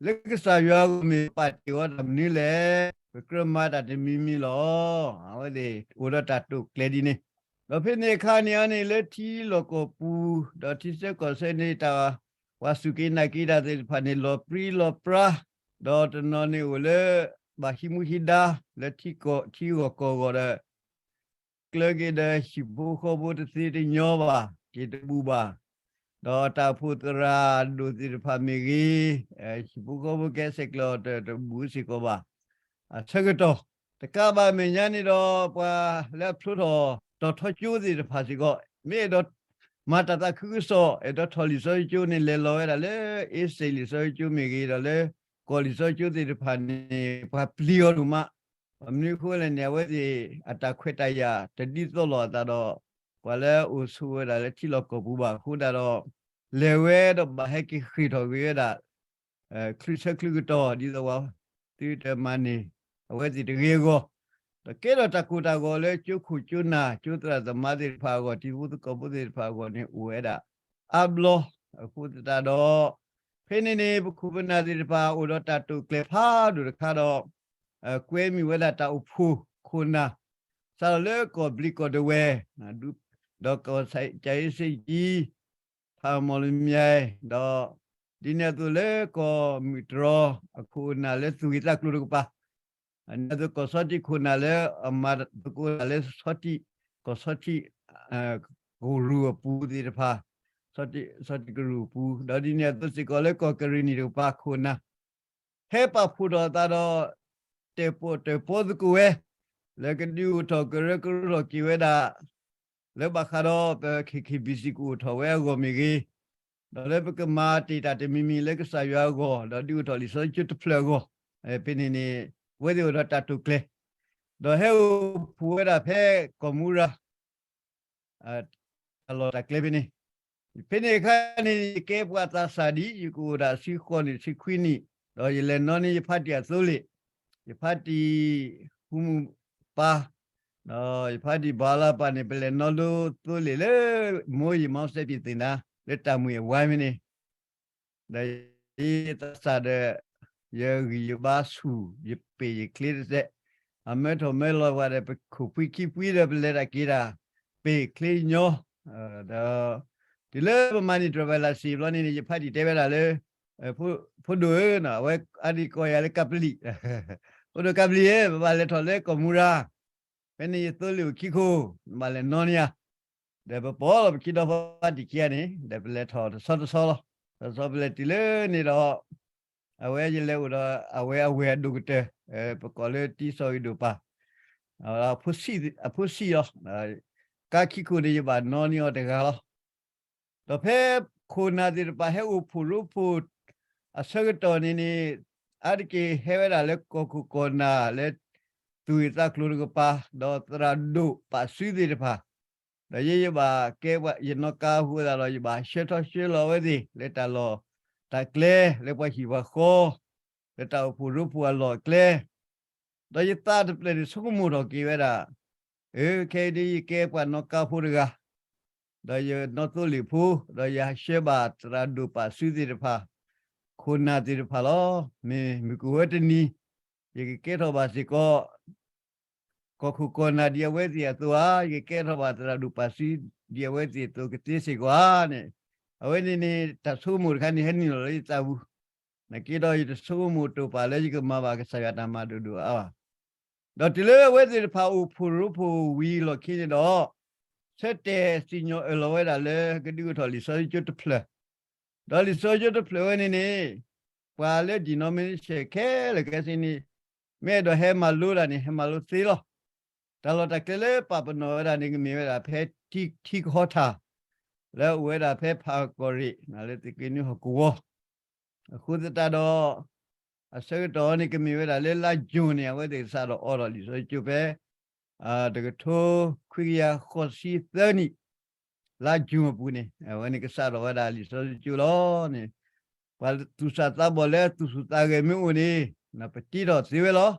လၢကစၢ်ယွၤအဂီၢ်မ့ၢ်ပာ်တ့ၢ်အီၤတၢ်မနုၤလဲၣ်. ပကြၢးမၤတၢ်တမံၤမံၤလီၤ. အဝဲသ့ၣ်အိၣ်ဒီးတၢ်တိာ်ကျဲၤဒ်န့ၣ်, ဒီးဖဲန့ၣ်အခါန့ၣ်အန့ၣ် လၢထံလီၢ်ကီၢ်ပူၤ ဒီးထံဆၢကီၢ်ဆၢန့ၣ် တၢ်ပှၤစူၢ်က့ၤနာ်က့ၤတၢ်သ့ၣ်တဖၣ်န့ၣ် လီၤပြံလီၤပြါ, ဒီးတနီၤန့ၣ်အိၣ်လၢ ဘၣ်ဟံးမူဟံးဒါ လၢထံဂီၢ်ကီၢ်ဂီၢ်ဒီး ကျၢၤက့ၤဒီးဟံၣ်ဖိဃီဖိတသ့တညီဘၣ်, က့ၤတဘူးဘၣ်, ဒီးတၢ်အိၣ်ဖှိၣ်သရၣ်ဒိၣ်သ့ၣ်တဖၣ်မ့ၢ်ဂ့ၤ, ဟံၣ်ဖိဃီဖိကဟဲဆဲးကျိးအီၤတဘူးစ့ၢ်ကီးဘၣ်. အဆၢကတီၢ် တကးဘၣ်မဲာ်ညါန့ၣ်ဒီး ပှၤလၢအဖျိထီၣ်တီၤထီကၠိသ့ၣ်တဖၣ်စ့ၢ်ကီး မ့ၢ်အဲၣ်ဒိးမၤတၢ်သးခုကစီၣ် အဲၣ်ဒိးထီၣ်လံာ်စီဆှံကၠိန့ၣ် လဲၤလီၤဝဲဒၣ်လၢ အ့စ့ၣ်လံာ်စီဆှံကၠိမ့ၢ်ဂ့ၤ ဒီးလၢကီၢ်လံာ်စီဆှံကၠိသ့ၣ်တဖၣ်န့ၣ် ပှၤပျံၤအီၤဒိၣ်မး. မနုၤအဃိလဲၣ်န့ၣ် အဝဲသ့ၣ်အတၢ်ခွဲးတၢ်ယာ်တဒ်သိးလိာ်အသးဒီး ပှၤလၢအအိၣ်ဆိးဝဲဒၣ်လၢထံလီၢ်ကီၢ်ပူၤဘၣ်အဃိဒၣ်ဒီး လဲၤဝဲဒီးဘၣ်ဟဲက့ၤဃ့ၢ်ထီၣ်က့ၤဝဲဒၣ် ချုးဆၢချုးကတီၢ် ဒ်သိးပှၤ သုတမၤန့ၢ် အဝဲသ့ၣ်တဂ့ၤအဂီၢ်, ဒီးကဲထီၣ်တၢ်ကိၢ်တၢ်ဂီၤလၢကၠိခိၣ်ကၠိနၢ် ကၠိသရၣ်သမါသ့ၣ်တဖၣ်အဂီၢ် တံၤဖိသကိးဖိသ့ၣ်တဖၣ်အဂီၢ်န့ၣ် အိၣ်ဝဲဒၣ်အါဘျီ. အဃိသတးဒီး ဖဲန့ၣ်န့ၣ် ပခိၣ်ပနၢ်သ့ၣ်တဖၣ် အိၣ်ဒီးတၢ်တိာ်ကျဲၤဖးဒိၣ်တခါဒီး ကွဲမုာ်ဝဲဒၣ်တၢ်အိၣ်ဖှိၣ်ခိၣ်နၢ် စးထီၣ်လၢကီၢ်ဘျံးကီၢ်ဒဝဲၤ ဒီးကီၢ်ကၠၤအ့စ့ၣ်ကၠံ ဖးမီၢ်လမၠဲၣ် ဒီး ဒ်န့ၣ်အသိးလၢကီၢ်မုၢ်တြီ အခိၣ်အနၢ်လၢသူၣ်ဂ့ၤသးကျိၤတကပၤ, ဒ်န့ၣ်အသိးကီၢ်ဆီထံးခိၣ်နၢ်လၢအမၤသကိးတၢ်လၢဆီထံး, ကီၢ်ဆီထံး ကရူၢ်အပူၤသ့ၣ်တဖၣ်, ဆီထံးကရူၢ်အပူၤ, ဒီးဒ်န့ၣ်အသိးစ့ၢ်ကီးလၢကီၢ်ကရ့ၣ်နံၣ်တကပၤခိၣ်နၢ် ဟဲပာ်ဖှိၣ်ထီၣ်အသးဒီး တၢၣ်ပီၣ်တၢၣ်ပီသကိးဝဲ လၢကဒုးအိၣ်ထီၣ်ကရၢကရိထီၣ်က့ၤဝဲဒၣ် လၢဘၣ်ဃးဒီးပ K K B C ကအိၣ်ထီၣ်ဝဲအဂီၢ်မ့ၢ်ဂ့ၤ, ဒီးလၢပကမၤတ့ၢ်တၢ်တမံၤမံၤလၢကစၢ်ယွၤအဂီၢ် ဒီးဒုးအိၣ်ထီၣ်လံာ်စီဆှံကၠိတဖျၢၣ်အဂီၢ်, ဖဲန့ၣ်န့ၣ် အဝဲသ့ၣ်အိၣ်ဒီးတၢ်တိာ်ကျဲၤ, ဒီးဟဲအိၣ်ဖှိၣ်ဝဲဒၣ်ဖဲကီၢ်မူရၤ တၢ်လီၢ်တၢ်ကျဲဖဲန့ၣ်, ဖဲန့ၣ်အခါန့ၣ် ယကဲပှၤသးစၢ်ဒံး ယကအိၣ်ဒၣ်ဆံဃိးနံၣ်ဆံခွံနံၣ်, ဒီးယလဲၤနီၣ်န့ၢ်ယဖါတံၢ်အသိလ့ၣ်, ယဖါတံၢ်ဟူမူပၢ်, ဒီးယဖါတံၢ်ဘၤလါပၢ်န့ၣ် ပလဲၤနီၣ်လိသိလ့ၣ်လၢ မိၢ်ယမီစဲပံသ့ၣ်နါ လၢတၢ်မုၢ်အဝါဖဲန့ၣ် ဒီးယသးစၢ်ဒီး ယဂံၢ်ယဘါဆူၣ် ယပ့ၢ်ယချ့တစဲး, အမၢထီၣ်မၢလီၤပှၤဒီး ပခိၣ်ဖှံခံဖှံဒီး ပလဲၤတၢ်က့ၤတၢ် ပ့ၢ်ချ့ညီ, ဒီး တုၤလၢပမၤန့ၢ်တြဲၤဘဲလၢ်စံာ်ဘျီန့ၣ်န့ၣ် ယဖါတံၢ်တဲဝဲဒၣ်လၢ ဖိဒိၣ်ဧၢ, အဝဲအါဒံကိးယၤလၢကပလံၣ်, ဖိဒိၣ်ကပလံၣ်ဧၢ, ပဘၣ်လဲၤထီၣ်လၢကီၢ်မူရၤ, ဖဲန့ၣ်ယသိလ့ၣ်အိၣ်ခံခိၣ်, နဘၣ်လဲၤနီၣ်န့ၢ်ဧါ, ဒီးပပိာ်လီၤပခံဒီဖါတံၢ်ခံဂၤန့ၣ် ဒီးပလဲၤထီၣ်တဆီတဆီလီၤ. တဆီပလဲၤတုၤလၢန့ၣ်ဒီး အဝဲယလဲၤအိၣ်ဒီးအဝဲအဝဲၢ်အဒိၣ်ကတၢၢ်, ပကိးလၢတံစီၤအံၤဒိၣ်ပၢ်, အဖိဆံးလီၤ. ကါခံခိၣ်န့ၣ် ယဘၣ်နီၣ်န့ၢ်အီၤတဂၤလီၤ. ဒီးဖဲခိၣ်နၢ်သ့ၣ်တဖၣ်ဟဲအိၣ်ဖှိၣ်ရိဖှိၣ်အဆၢကတီၢ်န့ၣ်န့ၣ် အါတက့ၢ်ဟဲဝဲဒၣ်လၢကီၢ်ခိၣ်ကီၢ်နၢ်လၢ သူၣ်ဂ့ၢ်သးကျိၤတကပၤ, ဒီးသရၣ်ဒိၣ်ပာ်စုသ့ၣ်တဖၣ်, ဒီးယဲယဘၣ်ကဲပှၤ ယနီၣ်ကါအဃိသတးဒီး ယဘၣ်ဆှၢထီၣ်ဆှၢလီၤအဝဲသ့ၣ် လၢတၢ်လီၢ်တၢ်ကျဲ လၢပှၤဟံၣ်ပှၤဃီ လၢတၢ်အိၣ်ဖှိၣ်ရိဖှိၣ်အလီၢ်အကျဲ, ဒီးယသးတဖျၢၣ်န့ၣ် ဆိကမိၣ်ထီၣ်က့ၤဝဲဒၣ်, အၢ ခဲအံၤဒ်ယကဲပှၤနီၣ်ကါဖိတဂၤ, ဒီးယနီၣ်သိလ့ၣ်ဖိ, ဒီးယဟးဆှၢဘၣ်သရၣ်ဒိၣ်ပာ်စုသ့ၣ်တဖၣ်, ခိၣ်နၢ်သ့ၣ်တဖၣ်လီၤ. မ့ၢ်မုၢ်ကဝဲတနံၤ, ယကကဲထီၣ်ဘၣ်စ့ၢ်ကီး ကီၢ်ခိၣ်ကီၢ်နၢ်ဒ်အဝဲသ့ၣ်အသိးဧါ, ယကကဲထီၣ်ဘၣ်သရၣ်ဒိၣ်ပာ်စုဒ်အဝဲသ့ၣ်အသိးကသ့စ့ၢ်ကီးဧါန့ၣ်, အဝဲန့ၣ်န့ၣ် တၢ်ဆိကမိၣ်တခါန့ၣ် ဟဲနုာ်လီၤလၢယသးပူၤ, နာ်က့ဒီးယတဆိကမိၣ်တိာ်ပာ်လၢယကမၤဘၣ်ကစၢ်ယွၤတၢ်မၤဒိၣ်ဒိၣ်အါအါဘၣ်. ဒီးတုၤလၢအဝဲသ့ၣ်တဖၣ်အိၣ်ဖှိၣ်ရိဖှိၣ်ဝံၤလီၢ်ခံန့ၣ်ဒီး, ဆၢတဲာ်စံၣ်ညီၣ်အၢၣ်လီၤဝဲဒၣ်လၢကဒုးအိၣ်ထီၣ်လံာ်စီဆှံကၠိတဖျၢၣ်, ဒီးလံာ်စီဆှံကၠိတဖျၢၣ်ဝဲန့ၣ်န့ၣ်, ပှၤလၢ denomination ခဲလၢာ်ခဲဆ့န့ၣ်, မ့ၢ်အဲၣ်ဒိးဟဲမၤလိဒၣ်န့ၣ် ဟဲမၤလိသ့လီၤ. တၢ်လီၢ်တၢ်ကျဲလၢပာ်ပနီၣ်ဝဲဒၣ်န့ၣ် ကမ့ၢ်ဝဲဒၣ်ဖဲထံကဟီထၣ်, လၢအအိၣ်ဝဲဒၣ်ဖဲဖးကီၢ်ရ့ၣ် လၢသုးက့နွံဟီၣ်ကဝီၤ, အဃိသတးဒီး အဆၢကတီၢ်န့ၣ် ကမ့ၢ်ဝဲဒၣ်လၢလါယူၤန့ၣ် အဝဲသ့ၣ်ကစးထီၣ်အိးထီၣ်လံာ်စီဆှံကၠိဖဲ တကထိခွံကယၤဃိးဆံသၢနံၣ်, လါယူၤအပူၤန့ၣ် အဝဲန့ၣ်ကစးထီၣ်ဝဲဒၣ်လံာ်စီဆှံကၠိလီၤန့ၣ်, ပှၤသူၣ်စၢ်သးဘီၣ်လၢသူၣ်ဆူၣ်သးဂဲၤမ့ၢ်အိၣ်န့ၣ်, ပတံထီၣ်သ့ဝဲလီၤ.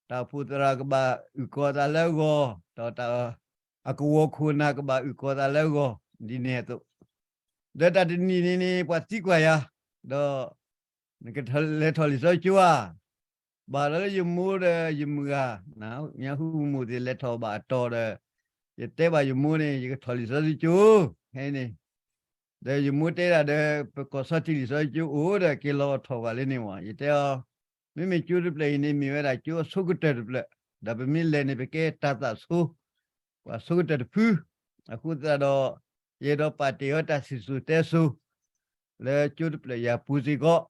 တၢ်အိၣ်ဖှိၣ်သရၣ်ကဘၣ်အုၣ်ကီၤသးလၢအဂီၢ်, ဒီးတၢ် အကဝီၤခိၣ်နၢ်ကဘၣ်အုၣ်ကီၤသးလၢအဂီၢ်, ဒ်န့ၣ်အသိး, ဒီးတၢ်တနံၤန့ၣ်န့ၣ် ပှၤသံကွၢ်ယၤ, ဒီး နကလဲၤထီၣ်လံာ်စီဆှံကၠိဧါ, ဘၣ်ဒီးလၢယမိၢ်ဒီးယမုၢ်ဂၤ, ညါဟူမုၢ်သ့ၣ်လဲၤထီၣ်ဘၣ်အတီၤဒီး, ယတဲဘၣ်ယမိၢ်န့ၣ် ယကထီၣ်လံာ်စီဆှံကၠိ, ဟဲန့ၣ်, ဒီးယမိၢ်တဲဒၣ်ဒီး ပကီၢ်ဆီထံးလံာ်စီဆှံကၠိအိၣ်ဒီး က့ၤလီၤထီၣ်ပှၤလၢန့ၣ်မး, ယတဲအီၤ, မ့မ့ၢ်ကၠိတဖျၢၣ်အံၤန့ၣ် မ့ၢ်ဝဲဒၣ်ကၠိအဆိကတၢၢ်တဖျၢၣ်, ဒီးပမ့ၢ်လဲၤန့ၣ် ပကဲတၢ်သးဆိ, ပှၤဆိကတၢၢ်တဖု, အဃိသတးဒီး, ယအဲၣ်ဒိးပာ်တ့ၢ်အီၤတၢ်စံၣ်စိၤတဲစိၤ လၢကၠိတဖျၢၣ်ယၤပူၤစ့ၢ်ကီး,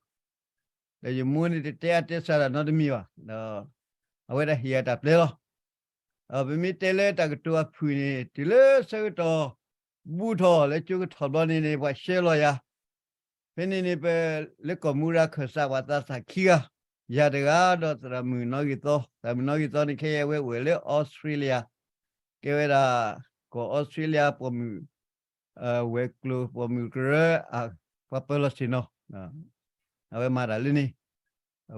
ဒီးယမိၢ်န့ၣ်တတဲအါတဲဆါတၢ်နီတမံၤဘၣ်, ဒီး အဝဲဒၣ်ဟ့ၣ်ယၤတၢ်ပျဲလီၤ. ဒီးပမ့ၢ်တဲလၢတၢ်ကတိၤအဖုၣ်န့ၣ် တုၤလၢဆၢကတီၢ် ဘူးထီၣ်လၢကၠိကထီၣ်ဘျီန့ၣ်န့ၣ် ပှၤဆှၢလီၤယၤ, ဖဲန့ၣ်န့ၣ် ပလၢကီၢ်မူရၤခၢၣ်စးပှၤသးစၢ်ခံဂၤ, ယၤတဂၤဒီးသရၣ်မုၣ်နီၣ်ဂံၢ်သီ, သရၣ်မုၣ်နီၣ်ဂံၢ်သီန့ၣ် ခဲအံၤအဝဲအိၣ်ဝဲလၢအီစထြ့လယါ, ကဲဝဲဒၣ် ကီၢ်အီစထြ့လယါပိာ်မုၣ် ဝဲၤကျိၤပိာ်မုၣ်ကရၢ ပှၤပၢၤလီၢ်ဆ့ၣ်နီၤ, အဝဲမၤတၢ်လၢန့ၣ်,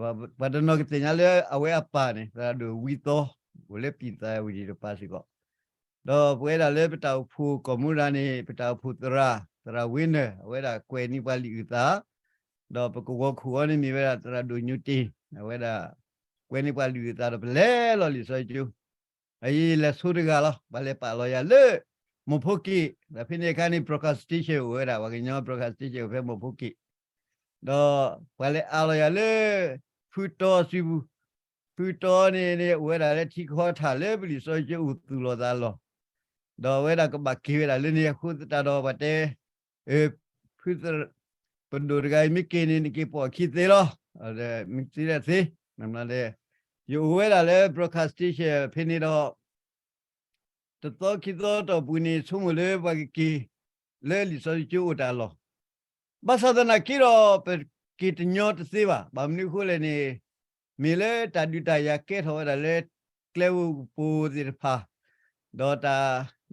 ပှၤတနီၤကသ့ၣ်ညါလၢအဝဲအပၢ်န့ၣ် သရၣ်ဒိၣ်ဝံသီ, အိၣ်လၢပံၣ်သးဝံၤတပၤစ့ၢ်ကီး, ဒီးပဝဲဒၣ်လၢပတၢ်အိၣ်ဖှိၣ်ကီၢ်မူရၤန့ၣ် ပတၢ်အိၣ်ဖှိၣ်သရၣ်, သရၣ်ဝ့နၢၢ် အဝဲဒၣ်ကွဲးန့ၢ်ပှၤလံာ်အုၣ်သး, ဒီးပကဝီၤခိၣ်အီၤန့ၣ်မ့ၢ်ဝဲဒၣ်သရၣ်ဒိၣ်ညိတ့ၢ်, အဝဲဒၣ် ကွဲးန့ၢ်ပှၤလံာ်အုၣ်သးဒီး ပလဲၤလီၤလံာ်စီဆှံကၠိ, အအံၤလဲၤဆိတဂၤလီၤ, ပှၤလဲၤပာ်လီၤယၤလၢ မိၢ်ဖိက့ၣ်, ဒီးဖဲန့ၣ်အခါန့ၣ် broadcast station အိၣ်ဝဲဒၣ်, ပှၤကညီ broadcast station အိၣ်ဖဲမိၢ်ဖိက့ၣ်, ဒီးပှၤလဲၤအးလီၤယၤလၢ ဖုတီစုပူၤ, ဖုတီန့ၣ်န့ၣ် အိၣ်ဝဲဒၣ်လၢထံကဟီထၣ်လၢပလံာ်စီဆှံကၠိအိၣ်သူၣ်လီၤသးလီၤ, ဒီးအဝဲဒၣ်ကဘၣ်က့ၤဝဲဒၣ်လၢန့ၣ်အဃိသတးဒီး ပှၤတဲ ဖု ပဒိၣ်တဂၤအံၤမ့ၢ်က့ၤန့ၣ် နက့ၤပိာ်အခံသ့လီၤ, မ့ၢ်သ့ဒၣ်သ့, ယအိၣ်ဝဲဒၣ်လၢ broadcast station ဖဲန့ၣ်ဒီး တသီခံသီတီၢ်ပူၤန့ၣ် ဆိကမိၣ်လၢပှၤကက့ၤ လၢလံာ်စီဆှံကၠိအိၣ်တၢ်လီၢ်, ဘၣ်ဆၣ်သနာ်က့ဒီး ပက့ၤတညီတသ့ဘၣ်. ဘၣ်မနုၤအဃိလဲၣ်န့ၣ်, မ့ၢ်လၢတၢ်ဒုးတၢ်ယၤကဲထီၣ်ဝဲဒၣ်လၢ ကျဲဧိၤကပိၤသ့ၣ်တဖၣ်,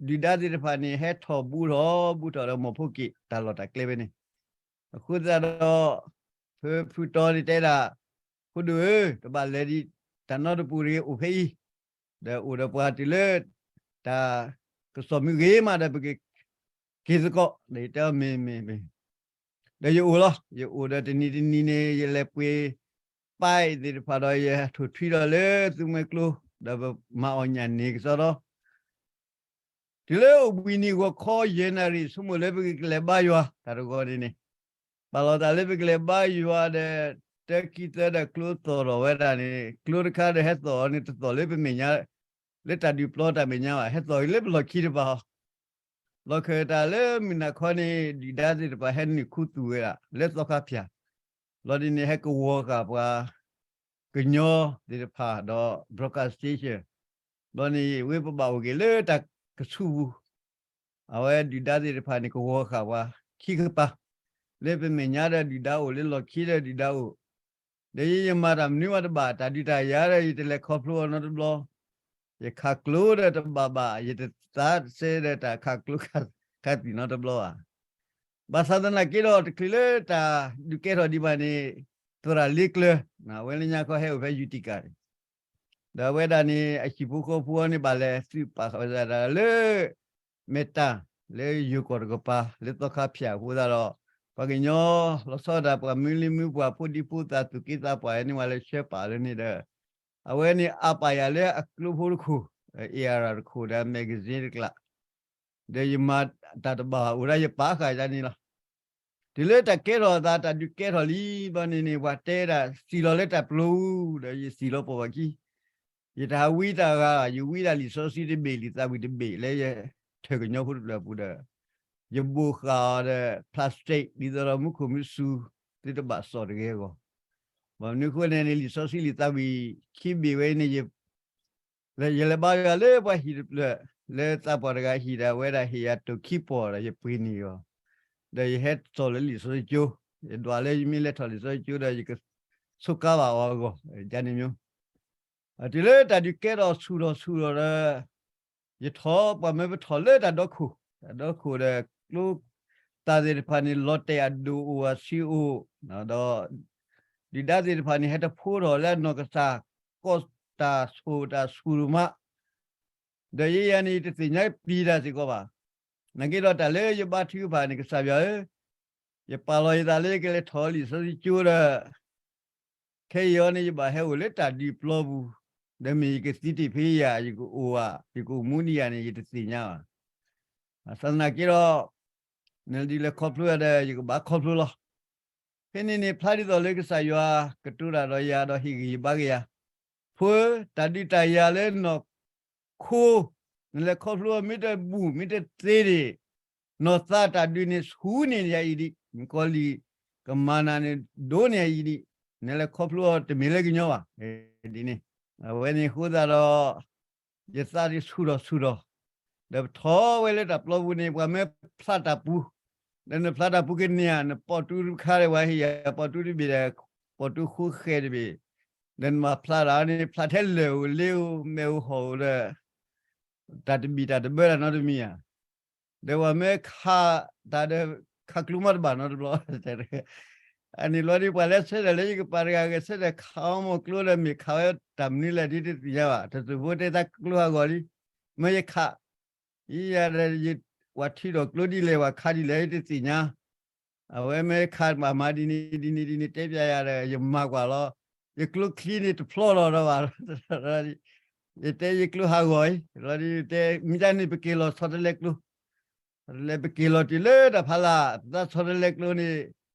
ဒီးတၢ်ဒုၣ်ဒါသ့ၣ်တဖၣ်န့ၣ် ဟဲထီၣ်ဘူးထီၣ်ဘူးထီၣ်ဒီးမိၢ်ဖိက့ၣ်တၢ်လီၢ်တၢ်ကျဲဖဲန့ၣ်, အဃိသတးဒီး ဖု ဖုတီန့ၣ်တဲဒၣ်, ဖိဒိၣ်ဧၢ, တဘၣ်လဲၤဒံးတၢ်နီတပူၤတဂ့ၤ, အိၣ်ဖဲအံၤ, ဒီးအိၣ်ဒီးပှၤတုၤလၢ တၢ်ကစီၣ်မုၢ်ဂ့ၤမးဒီး ပကက့ၤသကိး, ဒီးယတဲအီၤမ့ၢ်မ့ၢ်မ့ၢ်, ဒီးယအိၣ်လီၤ. ယအိၣ်ဒီးတနံၤတနံၤန့ၣ် ယလဲၤပှ့ၤ ပၢ်သ့ၣ်တဖၣ်ဒီး ယထိၣ်ထွံဒီးလၢသူမှဲကျိ, ဒီးပမၤအီၣ်ညၣ်န့ၢ်ကစီဒီ တုၤလၢအိၣ်ဘှံးနံၤဂီၤခီယဲၢ်နၣ်ရံၣ် ဆိကမိၣ်လၢပကလဲၤဘါယွၤ, တၢ်တဂီၤန့ၣ်န့ၣ်, ပာ်လီၤသးလၢပကလဲၤဘါယွၤဒီး တၢခံသၢဒီးကျိသီၣ်ထီၣ်ဝဲဒၣ်န့ၣ်, ကျိတခါဒီးဟဲသီၣ်အီၤန့ၣ် တသီၣ်လၢပမဲာ်ညါ, လၢတၢ်ဒုးပျီတၢ်မဲာ်ညါဘၣ်, ဟဲသီၣ်လၢပလီၢ်ခံတပၤအီၤ, လီၢ်ခၢၣ်တၢ်လၢမုၢ်နၤခီန့ၣ် ဒုၣ်ဒါသ့ၣ်တဖၣ်ဟဲနုာ်ခူသူၣ်ဝဲဒၣ် လၢသီခါဖၠၣ်, လီၤဒ်န့ၣ် ဟဲကဝီၤဃာ်ပှၤ ကညီသ့ၣ်တဖၣ်ဒီး broadcast station, ဘျီန့ၣ် ဝ့ၢ်ပဘၣ်အိၣ်က့ၤလၢတၢ်ကဆူးပူၤ, အဝဲဒုၣ်ဒါသ့ၣ်တဖၣ်န့ၣ် ကဝီၤဃာ်ပှၤခံကပၤ, လၢပမဲာ်ညါဒီးဒုၣ်ဒါအိၣ်, လၢလီၢ်ခံဒီးဒုၣ်ဒါအိၣ်, ဒီးယဲယမၤတၢ်မနုၤမးတဘၣ်, တၢ်ဒုးတၢ်ယၤဒီး ယတလဲၤခီဖျိအီၤနီတဘျီ, ယခးကျိဒီးတဘၣ်ဘၣ်, ယတသးစဲဒီးတၢ်ခးကျိခးသံၣ်နီတဘျီဘၣ်. ဘၣ်ဆၣ်သနာ်က့ဒီး တချုးလၢတၢ်ဒုးကဲထီၣ်ဒံးဘၣ်န့ၣ်, သရၣ်လ့ကျၢၤ, အဝဲလၢညါခီဟဲအိၣ်ဖဲ Utica န့ၣ်, ဒီးအဝဲဒၣ်န့ၣ် အဟံၣ်ဖိဃီဖိအီၤန့ၣ် ဘၣ်လဲၤသုးပာ်ဃာ်ဝဲဒၣ်လၢ မဲာ်တၢ် လၢယိၤကီၢ်တကပၤ လၢသီခါဖၠၣ်အဃိသတးဒီး ပှၤကညီလီၤဆီဒၣ်တၢ် ပှၤမုၢ်လံၢ်မုၢ်ပှၢ် ဖိဒံဖိသၣ် သူၣ်က့သးပှၢ် ဟဲန့ၢ်ဝဲလၢဆှၢပာ်လၢန့ၣ်ဒီး အဝဲန့ၣ်အါပာ်ယၤလၢအကျိဖိတခိၣ်, အ့ၣ်အရၣ်တခိၣ်ဒီး magazine တကျး, ဒီးယမၤတၢ်တဘၣ် အိၣ်ဒၣ်ယပာ်ဃာ်ယၤန့ၣ်လီၤ. တုၤလၢတၢ်ကဲထီၣ်အသး တၢ်ဒုးကဲထီၣ်လံဘျီန့ၣ်န့ၣ် ပှၤတဲဒၣ်စံၣ်လီၤလၢတၢ်ပျီပူၤ ဒီးယစံၣ်လီၤပိာ်ဘၣ်ခံ ယတဟးဝံတၢ်ဂၤ, ယဝံဒၣ်လံာ်စီဆှံတဘ့ၣ် လံာ်သးဝံၣ်တဘ့ၣ် လၢယထၢၣ်ကညီဖိတဖျၢၣ်အပူၤဒီး ယဘိၣ်ဃာ်အီၤဒီး plastic ဒ်သိးဒီးမူခိၣ်မူဆူၣ်သ့ၣ်တဘၣ်စီၣ်တဂ့ၤအဂီၢ်, ဘၣ်မနုၤအဃိန့ၣ်န့ၣ် လံာ်စီဆှံလံာ်သးဝံၣ်ခံဘ့ၣ်ဝဲန့ၣ် ယ လၢယလဲၤဘါယွၤလၢပှၤဟံၣ်တဖျၢၣ်, လၢသးပှၢ်တဂၤဟံၣ်ဒီး အဝဲဒၣ်ဟ့ၣ်ယၤတိၢ်ခံပီၢ်ဒီး ယပှ့ၤန့ၢ်အီၤ, ဒီးယဟဲစိာ်လၢလံာ်စီဆှံကၠိ, ယဒွးလၢယမ့ၢ်လဲၤထီၣ်လံာ်စီဆှံကၠိဒီး ယကဆိးကါဘၣ်အီၤအဂီၢ်, ဒ်န့ၣ်မ့ၢ် တုၤလၢတၢ်ဒုးကဲထီၣ်ဆူၣ်ထီၣ်ဆူၣ်ထီၣ်ဒီး ယထီၣ်ပှၤမၢပထီၣ်လၢတၢ်ဒီခိၣ်, တၢ်ဒီခိၣ်ဒီးကျိသၣ်သ့ၣ်တဖၣ်န့ၣ် လီၤတဲာ်အဒိၣ်အိၣ်အဆံးအိၣ်, ဒီးဒုၣ်ဒါသ့ၣ်တဖၣ်န့ၣ် ဟဲတဖိထီၣ်လၢအနီၢ်ကစၢ် ကီၢ်တၢ်ဆိၣ်တၢ်ဆူၣ်မး, ဒီးယဲယၤန့ၣ် ယတသ့ၣ်ညါပျံၤတၢ်စ့ၢ်ကီးဘၣ်. နာ်က့ဒီးတၢ်လၢယဘါထုကဖၣ်န့ၣ် ကစၢ်ယွၤဧၢ, ယပာ်လီၤယသးလၢယကလဲၤထီၣ်လံာ်စီဆှံကၠိဒီး ခဲအံၤအံၤန့ၣ် ယဘၣ်ဟဲအိၣ်လၢတၢ်ဒုးပျီပူၤ, ဒီးမ့ၢ်ယကသံတ့ၢ်ဖဲယၤ, ယကအိၣ်ဧါ, ယကအိၣ်မူဒံးယၤန့ၣ် ယတသ့ၣ်ညါဘၣ်. ဘၣ်ဆၣ်သနာ်က့ဒီး နဒုးလဲၤခီဖျိယၤဒီး ယကဘၣ်ခီဖျိလီၤ. ဖဲန့ၣ်န့ၣ် ဖျါဒ်သိးလၢကစၢ်ယွၤကတိၤတၢ်ဒီးယၤ ဒီးဟ့ၣ်ဂံၢ်ဟ့ၣ်ဘါက့ၤယၤ, ဖိဧၢ, တၢ်ဒုးတၢ်ယၤလၢနီၢ်ခိ နလဲၤခီဖျိအီၤ မ့ၢ်တဘူၣ်မ့ၢ်တသ့န့ၣ်, နီၢ်သးတၢ်ဒုးန့ၣ် ဆူၣ်န့ၢ်ယၤအံၤဒံး, မုၣ်ကီၤလံၢ်ကမၤနၤန့ၣ် ဒိၣ်န့ၢ်ယၤအံၤဒံး, နလဲၤခီဖျိအီၤတမ့ၢ်လၢကညီဘၣ်, ဒ်န့ၣ်. အဝဲန့ၣ်အဃိသတးဒီး ယသးဒုးဆူၣ်ထီၣ်ဆူၣ်ထီၣ်, ဒီးပထီၣ်ဝဲလၢတၢ်ပျီပူၤန့ၣ် ပှၤမၢဖျးတၢ်ပူၤ, ဒီးနဖျးတၢ်ပူၤကန့ၢ်ဧါ, နပိာ်တူတခါဒီး ပှၤဟ့ၣ်ယၤပိာ်တူတဘ့ၣ်ဒီး ပိာ်တူဃိဃဲတဘ့ၣ်, ဒီးနဘၣ်ဖျးတၢ်န့ၣ် ဖျးထဲလၢၢ်ဧိၤလ့ဧိၤ မဲာ်ဧိၤဟီၣ်ဧိၤဒီး တၢ်တဘံၣ်တၢ်တဘၢတၢ်နီတမံၤဧါ. ဒီးပှၤမၢခးတၢ်ဒီး ခးကျိမးတဘၣ်နီတဘျီ အန့ၣ်ဘျီဒ်ပှၤလၢဆၢထၢၣ်လၢယကပၤတဂၤဂ့ၤ ဆၢထၢၣ်ခးအီၤမ့ၢ်ကျိဒီး မ့ၢ်ခးဝဲတၢ်မနုၤလဲၣ်ဒ်တသ့ၣ်ညါဘၣ်. တၢ်သူၣ်ဖိတဲသးကျိဟးဂီၤလံ, မၢယခး, ယၤဒီး ပှၤထုးထီၣ်ကျိဒ်လဲၣ် ပှၤခးဒ်လဲၣ်တသ့ၣ်ညါ, အဝဲမၢခးဘၣ်မၤဒ်န့ၣ်ဒ်န့ၣ်ဒ်န့ၣ် တဲပျးယၤဒီး ယမၤကွၢ်လီၤ, ယကျိချံန့ၣ်တဖျီလီၤဒီးဘၣ်, ယတဲယကျိဟးဂီၤအံၤ လီၤဒ်တဲ မ့ၢ်တၢ်န့ၣ်ပက့ၤလီၤဆီတလဲကျိ ဆီတလဲပက့ၤလီၤတုၤလၢတၢ်ဖးလၢ် ပသးဆီတလဲကျိန့ၣ်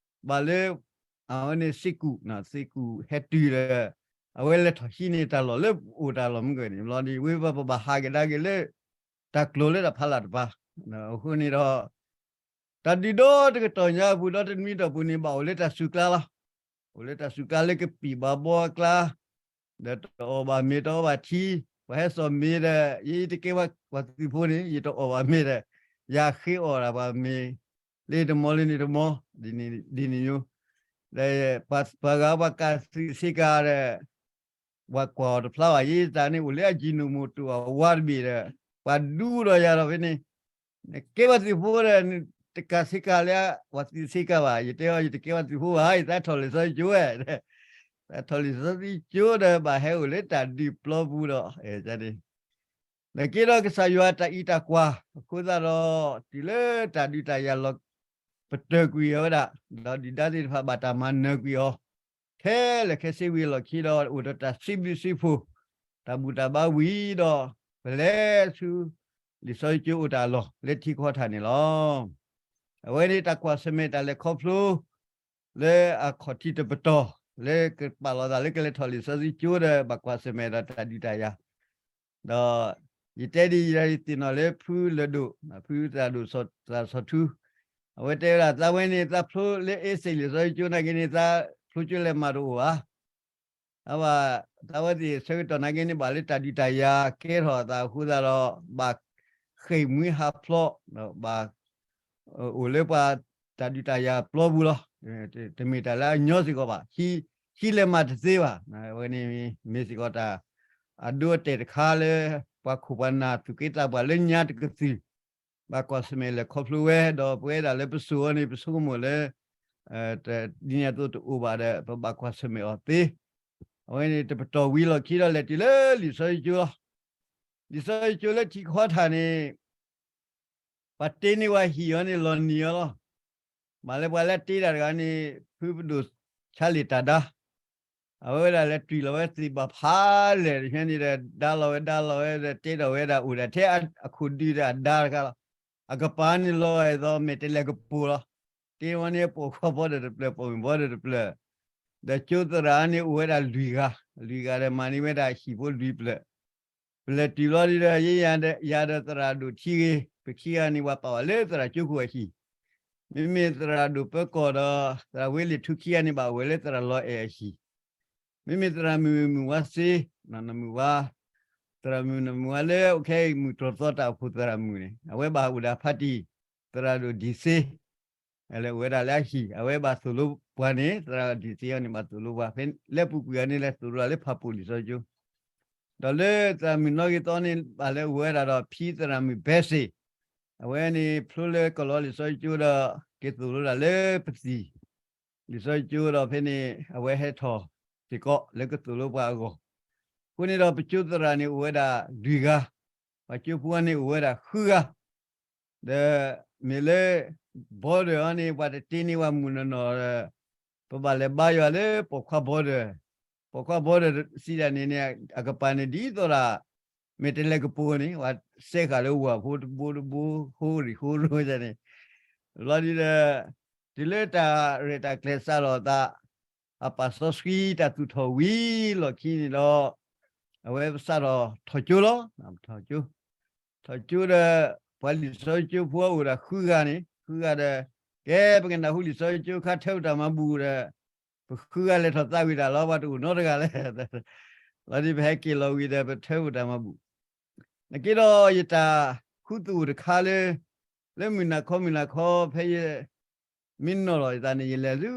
ဘၣ်လၢ အဝဲန့ၣ်သ့ၣ်ကူၣ်, သ့ၣ်ကူၣ်ဟဲတုၤဒီး အဝဲလဲၤထီၣ်ဟံးန့ၢ်တၢ်လီၢ်လၢအိၣ်တၢ်လီၢ်မုၢ်ကၢၢ်န့ၣ် လီၤဒ်ဝဲပဘၣ်ဟးကဒါက့ၤလၢ တၢ်ကျိၤလၢတၢ်ဖးလၢ်တပၤ, အဃိန့ၣ်ဒီး တၢ်ဒုးဒီတကတီၢ်ညါအပူၤ ဒီတနွံတီၢ်ပူၤန့ၣ် ဘၣ်အိၣ်လၢတၢ်စူၤကျါလီၤ. အိၣ်လၢတၢ်စူၤကျါလၢကပံာ်ဘၣ်ဘီအကျါ, ဒီးတအီၣ်ဘၣ်မ့ၤတအီဘၣ်ထံ, ပှၤဟဲစိာ်မ့ၤဒီး ယဲယတကဲပှၤသုးဖိန့ၣ် ယတအီၣ်ဘၣ်မ့ၤဒီး ယဃ့အီၣ်ဒၣ်ပှၤမ့ၤ လၢတမီၤလၢန့ၣ်တမီၤ, ဒ်န့ၣ်မ့ၢ်, ဒီးပှၤဂၤပှၤကးသုးစ့ကၤဒီး ပှၤကွၢ်အီၤတဖျါဘၣ် ယဲယသးန့ၣ်အိၣ်လၢအယံၤနိၣ်မိၢ်တိၢ်အဝါတဘ့ၣ်ဒီး ပှၤဒူဒီးယၤဒီးဖဲန့ၣ်, နကဲပှၤသုးဖိဒီး တကးစ့ကၤလၢပှၤသုးစ့ကၤဘၣ်, ယတဲအီၤ ယတကဲပှၤသုးဖိဘၣ် ယသးထီၣ်လံာ်စီဆှံကၠိဝဲ, သးထီၣ်လံာ်စီဆှံကၠိဒီးဘၣ်ဟဲအိၣ်လၢတၢ်ဒုးပျီပူၤဒီး နာ်က့ဒီးကစၢ်ယွၤတၢ်အံးတၢ်ကွၢ်အဃိသတးဒီး တုၤလၢတၢ်ဒုးတၢ်ယၤလီၤပတၢၤကွံာ်အဝဲဒၣ်, ဒီးဒုၣ်ဒါသ့ၣ်တဖၣ်ဘၣ်တၢ်မၤနၢၤကွံာ်အီၤ ခဲလၢာ်ခဲဆ့ဝံၤအလီၢ်ခံဒီး အိၣ်ဒီးတၢ်စံးဘျုးစံးဖှိၣ်, တၢ်ဘူၣ်တၢ်ဘါဝံၤဒီး ပလဲၤဆူ လံာ်စီဆှံကၠိအိၣ်တၢ်လီၢ်လၢထံကီၢ်ထၣ်န့ၣ်လီၤ. အဝဲန့ၣ်တၢ်ကွၢ်ဆၢၣ်မဲာ်တၢ်လဲၤခီဖျိ လၢအခီၣ်ထံးတပတီၢ် လၢကပာ်လီၤသးလၢကလဲၤထီၣ်လံာ်စီဆှံကၠိဒီး ဘၣ်ကွၢ်ဆၢၣ်မဲာ်ဒီးတၢ်ဒုးတၢ်ယၤ, ဒီး ယတဲဒ်အံၤဒီး ယသ့ၣ်နီၣ်လၢဖုလၢၢ်ဒိၣ် ဖုသရၣ်ဒိၣ်သရၣ်စီၤထူ အဝဲတဲဝဲဒၣ် သးဝဲန့ၣ် သးဖျိလၢအ့စ့ၣ်လံာ်စီဆှံကၠိနာ်က့န့ၣ် သးဖျိကၠိလဲၤမၤတအိၣ်ဘၣ် အဝဲ သးဝဲသ့ၣ်ဆၢကတီၢ်နာ်က့န့ၣ် ဘၣ်လၢတၢ်ဒုးတၢ်ယၤကဲထီၣ်အသးအဃိသတးဒီး ဘၣ်ဃ့ၢ်မှံဟးဖျိး, ဘၣ် အိၣ်လၢပှၤတၢ်ဒုးတၢ်ယၤပျီပူၤလီၤ. တမ့ၢ်တၢ်လၢအညီစ့ၢ်ကီးဘၣ်. ဟံးလဲၤမၤတသ့ဘၣ်. အဝဲန့ၣ်မ့ၢ်စ့ၢ်ကီးတၢ် အဒိအတဲာ်တခါလၢ ပှၤခိၣ်ပှၤနၢ်သူၣ်က့သးပှၢ်လၢညါတကသုၣ် ဘၣ်ကွၢ်ဆၢၣ်မဲာ်လဲၤခီဖျိဝဲ ဒီးပဝဲဒၣ်လၢပစိၤအံၤန့ၣ် ပဆိကမိၣ်လၢ ဒ်န့ၣ်အသိးတအိၣ်ဘၣ်ဒီး ပဘၣ်ကွၢ်ဆၢၣ်မဲာ်အီၤသ့. အဝဲန့ၣ်တပတီၢ်ဝံၤလီၢ်ခံဒီးလဲၤတုၤလၢလံာ်စီဆှံကၠိလီၤ. လံာ်စီဆှံကၠိလၢထံကီၢ်ထၣ်န့ၣ် ပှၤတ့န့ၢ်ဝဲဟံၣ်အီၤန့ၣ် လီၤနံၤအီၤလီၤ. မ့ၢ်လၢပှၤလၢတ့တၢ်တဂၤန့ၣ် ဖုပဒိၣ်ဆါလံာ်တၢ်ဒါ, အဝဲဝဲဒၣ်လၢတွံၢ်လီၤဝဲသ့ၣ်ဘၣ်ဖးလဲၣ်တဆၢန့ၣ်ဒီး ဒါလီၤဝဲဒါလီၤဝဲဒီး တ့ထီၣ်ဝဲဒၣ်အိၣ်ဒၣ်ထဲအခိၣ်ဒုဒီးအဒါတခါလီၤ. အကပၤန့ၣ်လီၤအဲၣ်ဒိးမဲာ်တဲးလဲးကပူၤလီၤ. တ့ဝဲန့ၣ်ပိာ်ခွါဘီဒီးတဖျၢၣ် ပိာ်မုၣ်ဘီဒီးတဖျၢၣ်, ဒီးကၠိသရၣ်န့ၣ်အိၣ်ဝဲဒၣ်လွံၢ်ဂၤ, လွံၢ်ဂၤဒီးမၤန့ၢ်ဝဲဒၣ်ဟံၣ်ဖိလွံၢ်ဖျၢၣ်. ပလဲၤတုၤလီၤဒီး ယဲယၤဒီးသရၣ်ဒိၣ်ခံဂ့ၤ, ပခံဂၤန့ၣ် ပှၤပာ်ဝဲလၢသရၣ်ကၠိခိၣ်အဟံၣ်, မ့မ့ၢ်သရၣ်ဒိၣ်ပၢကီၢ်ဒီး သရၣ်ဝ့လံာ်ထူခံဂၤန့ၣ် ဘၣ်အိၣ်ဝဲလၢသရၣ်လီၤအဲၣ်အဟံၣ်, မ့မ့ၢ်သရၣ်မုၣ်မုၢ်ဝါစ့, နီၢ်မုၢ်ဝါ, သရၣ်မုၣ်နီၢ်မုၢ်ဝါလၢအိၣ်ခဲအံၤ မုၢ်တြီၢ်သီတၢ်အိၣ်ဖှိၣ်သရၣ်မုၣ်န့ၣ် အဝဲဘၣ်အိၣ်ဒၣ်ဖါတံၢ်, သရၣ်ဒိၣ်ဒံၣ်စ့ လဲၤအိၣ်ဝဲဒၣ်လၢအဟံၣ်, အဝဲဘၣ်သိၣ်လိပှၤန့ၣ် သရၣ်ဒံၣ်စ့အီၤန့ၣ် ဘၣ်သိၣ်လိပှၤ ဖဲလၢပူၤကွံာ်အီၤန့ၣ် လဲၤသိၣ်လိဒၣ်လၢဖၣ်ပူၣ်လံာ်စီဆှံကၠိ, ဒီးလၢသရၣ်မုၣ်နီၣ်ဂ့ၤသီန့ၣ် ဘၣ်လဲၤအိၣ်ဝဲဒၣ်ဒီးဖံသရၣ်မုၣ်ဘဲစ့ၣ်, အဝဲန့ၣ်ဖျိလၢကီၢ်လီၤလံာ်စီဆှံကၠိဒီး က့ၤသိၣ်လိဒၣ်လၢပသံၣ် လံာ်စီဆှံကၠိဒီးဖဲန့ၣ် အဝဲဟဲထီၣ်စ့ၢ်ကီးလၢကသိၣ်လိပှၤအဂီၢ်, အဃိန့ၣ်ဒီးပကၠိသရၣ်န့ၣ်အိၣ်ဝဲဒၣ်လွံၢ်ဂၤ, ပှၤကၠိဖိန့ၣ်အိၣ်ဝဲဒၣ်ဃုဂၤ, ဒီးမ့ၢ်လၢ border အီၤန့ၣ် ပှၤတတ့န့ၢ်ဝဲမုၢ်နီၢ်နီၢ်ဒီး ပဘၣ်လဲၤဘါယွၤလၢပိာ်ခွါ border, ပိာ်ခွါ border စံးဒၣ်န့ၣ်န့ၣ် အကပၤန့ၣ်ဒ်သိးဒၣ် မဲာ်တဲးလဲးကပူၤန့ၣ် ပှၤစဲဃာ်လၢဝၢ်ဖိတဘိတဘိ ဃိရံၣ်ဃိရိန့ၣ်, လီၤဒ်ဒီး တုၤလၢတၢ်ရဲၣ်တၢ်ကျဲၤစးထီၣ်အသး အပာ်စီဆှံတၢ်သူၣ်ထီၣ်ဝံၤလီၢ်ခံန့ၣ်ဒီး အဝဲပစးထီၣ်ထီၣ်ကၠိလီၤ, ထီၣ်ကၠိ, ထီၣ်ကၠိဒီး ပှၤလံာ်စီဆှံကၠိဖိအိၣ်ဒၣ်ဃုဂၤန့ၣ် ဃုဂၤဒီး ကဲ ပကနၢ်ဟူလံာ်စီဆှံကၠိခါထၢပတၢ်မၤဘူၣ်ဒီး ပဃုဂၤလဲၤထီၣ်သးဝံၤတၢ်လီၤ ပှၤတအိၣ်နီတဂၤလဲၣ်, လီၤဒ်ပဟဲက့ၤလီၤဝံၤဒီး ပထၢပတၢ်မၤဘူၣ် နက့ဒီးယတၢ်ခူသူၣ်အိၣ်တခါလၢ လၢမုၢ်နၤခီမုၢ်နၤခီ ဖဲယမ့ၢ်နီၢ်လီၤယသးန့ၣ် ယလဲၤဆူ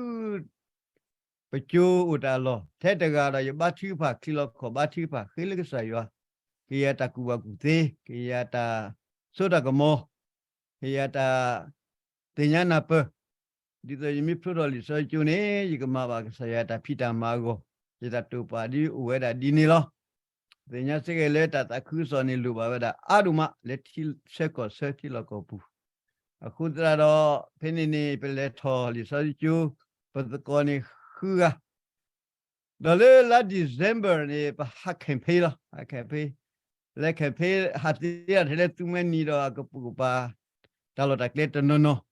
ပကၠိအိၣ်တၢ်လီၢ် ထဲတဂၤဒီး ယဘါထုကဖၣ် ချံလီၤခီၣ်ဘါထုကဖၣ် ဃ့လၢကစၢ်ယွၤ, ကယၤတၢ်ကူၣ်ဘၣ်ကူၣ်သ့, ကယၤတၢ်စိတၢ်ကမီၤ, ကယၤတၢ်သ့ၣ်ညါနၢ်ပၢၢ်, ဒ်သိးယမ့ၢ်ဖျိထီၣ်လံာ်စီဆှံကၠိန့ၣ် ယကမၤဘၣ်ကစၢ်ယွၤတၢ်ဖံးတၢ်မၤအဂီၢ်, ယတၢ်တိာ်ပာ်ဒ်အိၣ်ဝဲဒၣ်ဒ်န့ၣ်လီၤ. သ့ၣ်ညါစ့ၢ်ကီးလၢတၢ်သးခုကစီၣ်န့ၣ် လိၣ်ဘၣ်ဝဲဒၣ်အါဒိၣ်မး လၢထံဆၢကီၢ်ဆၢထံလီၢ်ကီၢ်ပူၤ, အဃိသတးဒီး ဖဲန့ၣ်န့ၣ် ပလဲၤထီၣ်လံာ်စီဆှံကၠိ ပသကိးန့ၣ်ဃုဂၤ ဒီးလၢလါ December န့ၣ် ပဟး campaign လီၤ, ဟး campaign, လဲၤ campaign ဟးသ့ဒၣ်ထဲလၢသူမွဲနံၤဒီးအကပိာ်ကပၤ တၢ်လီၢ်တၢ်ကျဲတနီၤနီၤ,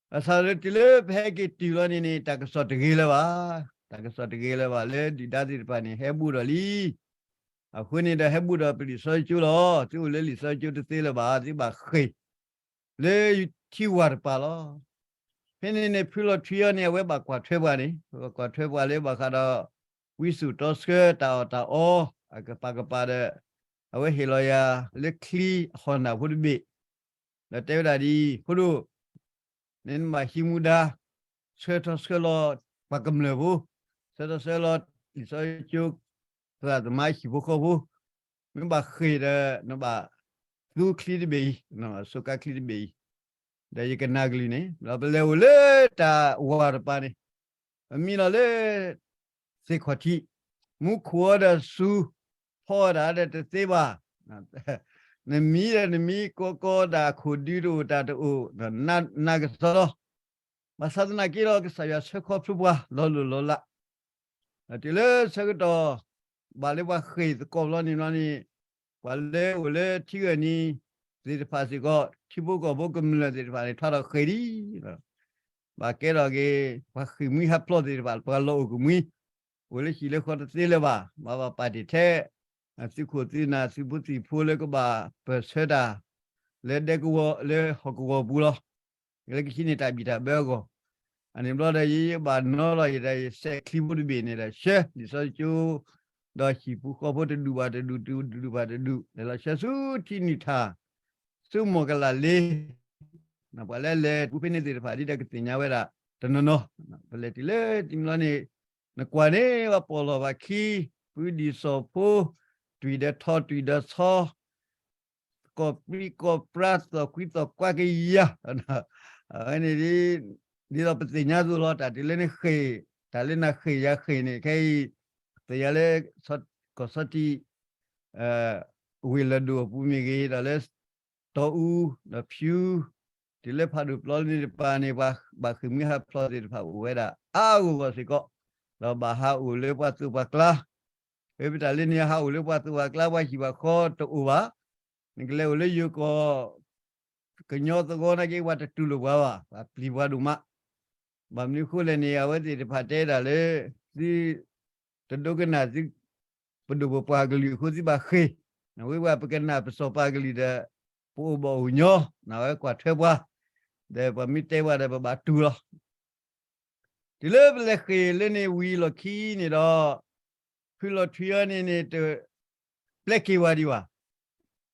ဘၣ်ဆၣ်လၢတုၤလၢပဟဲက့ၤတုၤလီၤန့ၣ်န့ၣ် တၢ်ကစီၣ်တဂ့ၤလၢၤဘၣ်, တၢ်ကစီၣ်တဂ့ၤလၢၤဘၣ် လၢဒုၣ်ဒါသ့ၣ်တဖၣ်န့ၣ် ဟဲဘူးဒီးလံ, အဃိန့ၣ်ဒီးဟဲဘူးဒီးပလံာ်စီဆှံကၠိလီၤ, သုအိၣ်လၢလံာ်စီဆှံကၠိတသ့လၢၤဘၣ် သုဘၣ်ဃ့ၢ် လၢထံဝၢ်တပၤလီၤ. ဖဲန့ၣ်န့ၣ် ဖုလီၤထွံအီၤန့ၣ် အဝဲဘၣ်ကွၢ်ထွဲပှၤန့ၣ် ကွၢ်ထွဲပှၤလၢဘၣ်ဃးဒီး ဝံစိာ်တီဆှၢတၢ်အီၣ်တၢ်အီ အကပၤကပၤဒီး အဝဲဟ့ၣ်လီၤယၤလၢချံအဟီၣ်နၢ်ဖိတဘ့ၣ်, ဒီးတဲဝဲဒၣ်ဒ်အံၤ, ဖိဒိၣ် နမ့ၢ်ဟံးမူဒါ ဆှၢထီၣ်ဆှၢလီၤပှၤကမျၢၢ်ဖိ, ဆှၢထီၣ်ဆှၢလီၤလံာ်စီဆှံကၠိ သရၣ်သမါဟံၣ်ဖိဃီဖိ, မ့ၢ်ဘၣ်ဃ့ၢ်ဒီး နဘၣ်သူချံတဘ့ၣ်အံၤ, နဘၣ်ဆိကါချံတဘ့ၣ်အံၤ, ဒီးယကနၣ်ကလုၢ်န့ၣ် ဒီးပလဲၤအိၣ်လၢတၢ်ဝၢ်တပၤန့ၣ် ပမံလီၤလၢ သ့ၣ်ခီၣ်ထံး, မူခိၣ်အီၤဒီးစူၤ, ဖီအီၤဒၣ်ဒီးတသ့ဘၣ်, နမံဒီးနမံ ကီကီဒၣ်ခိၣ်ဒုတအိၣ်တၢ်တအိၣ်, နကစီလီၤ. ဘၣ်ဆၣ်သနာ်က့ဒီး ကစၢ်ယွၤဆှၢခီဖျိပှၤလီၤလိၢ်လီၤလး တုၤလၢဆၢကတီၢ် ဘၣ်လၢပှၤဃ့ၢ်သကိးဘျီန့ၣ်ဘျီန့ၣ်, ပှၤလၢအိၣ်လၢထံဂၢၢ်နံၤသ့ၣ်တဖၣ်စ့ၢ်ကီး ထံဖိကီၢ်ဖိကမျၢၢ်သ့ၣ်တဖၣ်န့ၣ် ထီထီၣ်ဃ့ၢ်ဒံး, ဘၣ်ကဲထီၣ်က့ၤ ပှၤဃ့ၢ်မှံဟးဖျိးသ့ၣ်တဖၣ် ပှၤလီၢ်အိၣ်ကမှံ, အိၣ်လၢဟံၣ်လၢဃီတသ့လၢၤဘၣ်, ဘၣ်ဘၣ်ပာ်တ့ၢ်ထဲ သုးခိၣ်သုးနၢ်သုးဖိသံၣ်ဖိလၢကဘၣ်ပၢၢ်ဆၢတၢ် လၢဒဲကဝီၤလၢဟီၣ်ကဝီၤပူၤလီၤ. လၢကဟံးန့ၢ်တၢ်ဘံၣ်တၢ်ဘၢအဂီၢ်, အန့ၣ်ဘျီဒီး ယဘၣ်နီလီၤယဒီး ယစဲးချံဖိတဘ့ၣ်န့ၣ်ဒီး ဆှၢလံာ်စီဆှံကၠိ, ဒီးဟံၣ်ဖိဃီဖိတဒူၣ်ဘၣ်တဒူၣ် တဒူၣ်ဘၣ်တဒူၣ် လဲၤလီၤဆှၢဆူထံနုၢ်ထၣ် ဆူမီၢ်ကလးလ့ ပှၤလၢလဲၤပူၤဖဲန့ၣ်သ့ၣ်တဖၣ်ဒ်ဒီးကသ့ၣ်ညါဝဲဒၣ်တနီၤနီၤ, ပလဲၤတုၤလၢတမံၤလီၤန့ၣ် နကွၢ်န့ၣ် ပှၤပိာ်လီၢ်ဘၣ်ခံ ဖုဒံၣ်စီၣ်ဖိ တွံၢ်ဒီးထီ တွံၢ်ဒီးဆီ ကိးပြံကိးပြါ သီၣ်ကွံသီၣ်ကွါကယၤ, အဝဲန့ၣ် ဒ်သိးပသ့ၣ်ညါသိးလီၤ တၢ်တုၤလၢနဃ့ၢ် တၢ်လၢနဃ့ၢ်ယၤဃ့ၢ်န့ၣ် ခဲအံၤ သ့ၣ်ညါလၢ ကီၢ်ဆီထံး ဝ့ၢ်လၢၢ်ဒိၣ်အပူၤမ့ၢ်ဂ့ၤ ဒီးလၢ တီအူ ဒီးဖၠူ တုၤလၢဖးဒိၣ်ပျီလၢန့ၣ်တပၤန့ၣ် ပှၤဘၣ်ဃ့ၢ်မှံဟးဖျိးသ့ၣ်တဖၣ်အိၣ်ဝဲဒၣ်အါအါဂီၢ်ဂီၢ်စ့ၢ်ကီး, ဒီးဘၣ်ဟးအိၣ်လၢပှၤသိၣ်ပှၤကျါ, အၢ ပတၢ်လၢန့ၣ်ဟးအိၣ်လၢပှၤသိၣ်ပှၤကျါ ပှၤဟံၣ်ပှၤဃီတအိၣ်ဘၣ်, နကလဲၤအိၣ်လၢယိၤကီၢ် ကညီသဝီနာ်က့ ပှၤတတူၢ်လိာ်ပှၤဘၣ်, ပှၤပျံၤပှၤဒိၣ်မး, ဘၣ်မနုၤအဃိလဲၣ်န့ၣ် အဝဲသ့ၣ်တဖၣ်တဲဒၣ်လၢ သု တဒိကနၣ်သု ပဒိၣ်ပပှၢ်ကလုၢ်အဃိ သုဘၣ်ဃ့ၢ်, အဝဲပှၤပကနၣ်ပစီၤပၤကလုၢ်ဒီး ပအိၣ်ဘၣ်အိၣ်ညီ, နဝဲကွၢ်ထွဲပှၤ, ဒီးပှၤမ့ၢ်တဲပှၤဒီးပဘၣ်တူၢ်လီၤ. တုၤလၢပလဲၤဃ့ၢ်လၢန့ၣ်ဝံၤလီၢ်ခံန့ၣ်ဒီး ဖုလီၤထွံအီၤန့ၣ်န့ၣ် တပျဲက့ၤဝဲဒံးဘၣ်.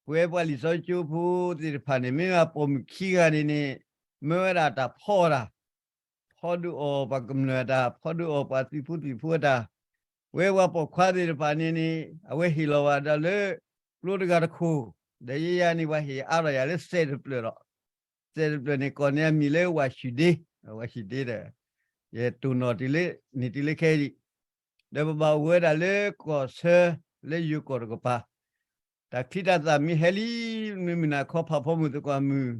ပဝဲပှၤလံာ်စီဆှံကၠိဖိသ့ၣ်တဖၣ်န့ၣ် မ့ၢ်ပိာ်မုၣ်ခံဂၤန့ၣ်န့ၣ် မၢဝဲဒၣ်တၢ်ဖီအီၣ်တၢ်, ဖီဒုးအီၣ်ပှၤကမျၢၢ်အတၢ်, ဖီဒုးအီၣ်ပှၤသုးဖိသံၣ်ဖိအတၢ်, ပဝဲပှၤပိာ်ခွါသ့ၣ်တဖၣ်န့ၣ်န့ၣ် အဝဲဟ့ၣ်လီၤဝဲဒၣ်လၢ ကျိတဂၤတခိၣ်, ဒီးယဲယၤန့ၣ် ပှၤဟ့ၣ်အါထီၣ်ယၤလၢစဲးတဖျၢၣ်ဒီး, စဲးတဖျၢၣ်န့ၣ် ကိးန့ၢ်အမံၤလၢဝၤၡူၣ်ဒ့, ဝၤၡူၣ်ဒ့ဒီး ယတိၢ်နီၣ်တုၤလၢ န့ၣ်တုၤလၢခဲအံၤ, ဒီးပဘၣ်အိၣ်ဝဲဒၣ်လၢကီၢ်ဆၢ လၢယိၤကီၢ်တကပၤ, တၢ်ချံတၢ်သၣ်မ့ၢ်ဟဲလံ, မ့ၢ်မုၢ်နၤခီဖးဖီမုၢ်သကိးမုၢ်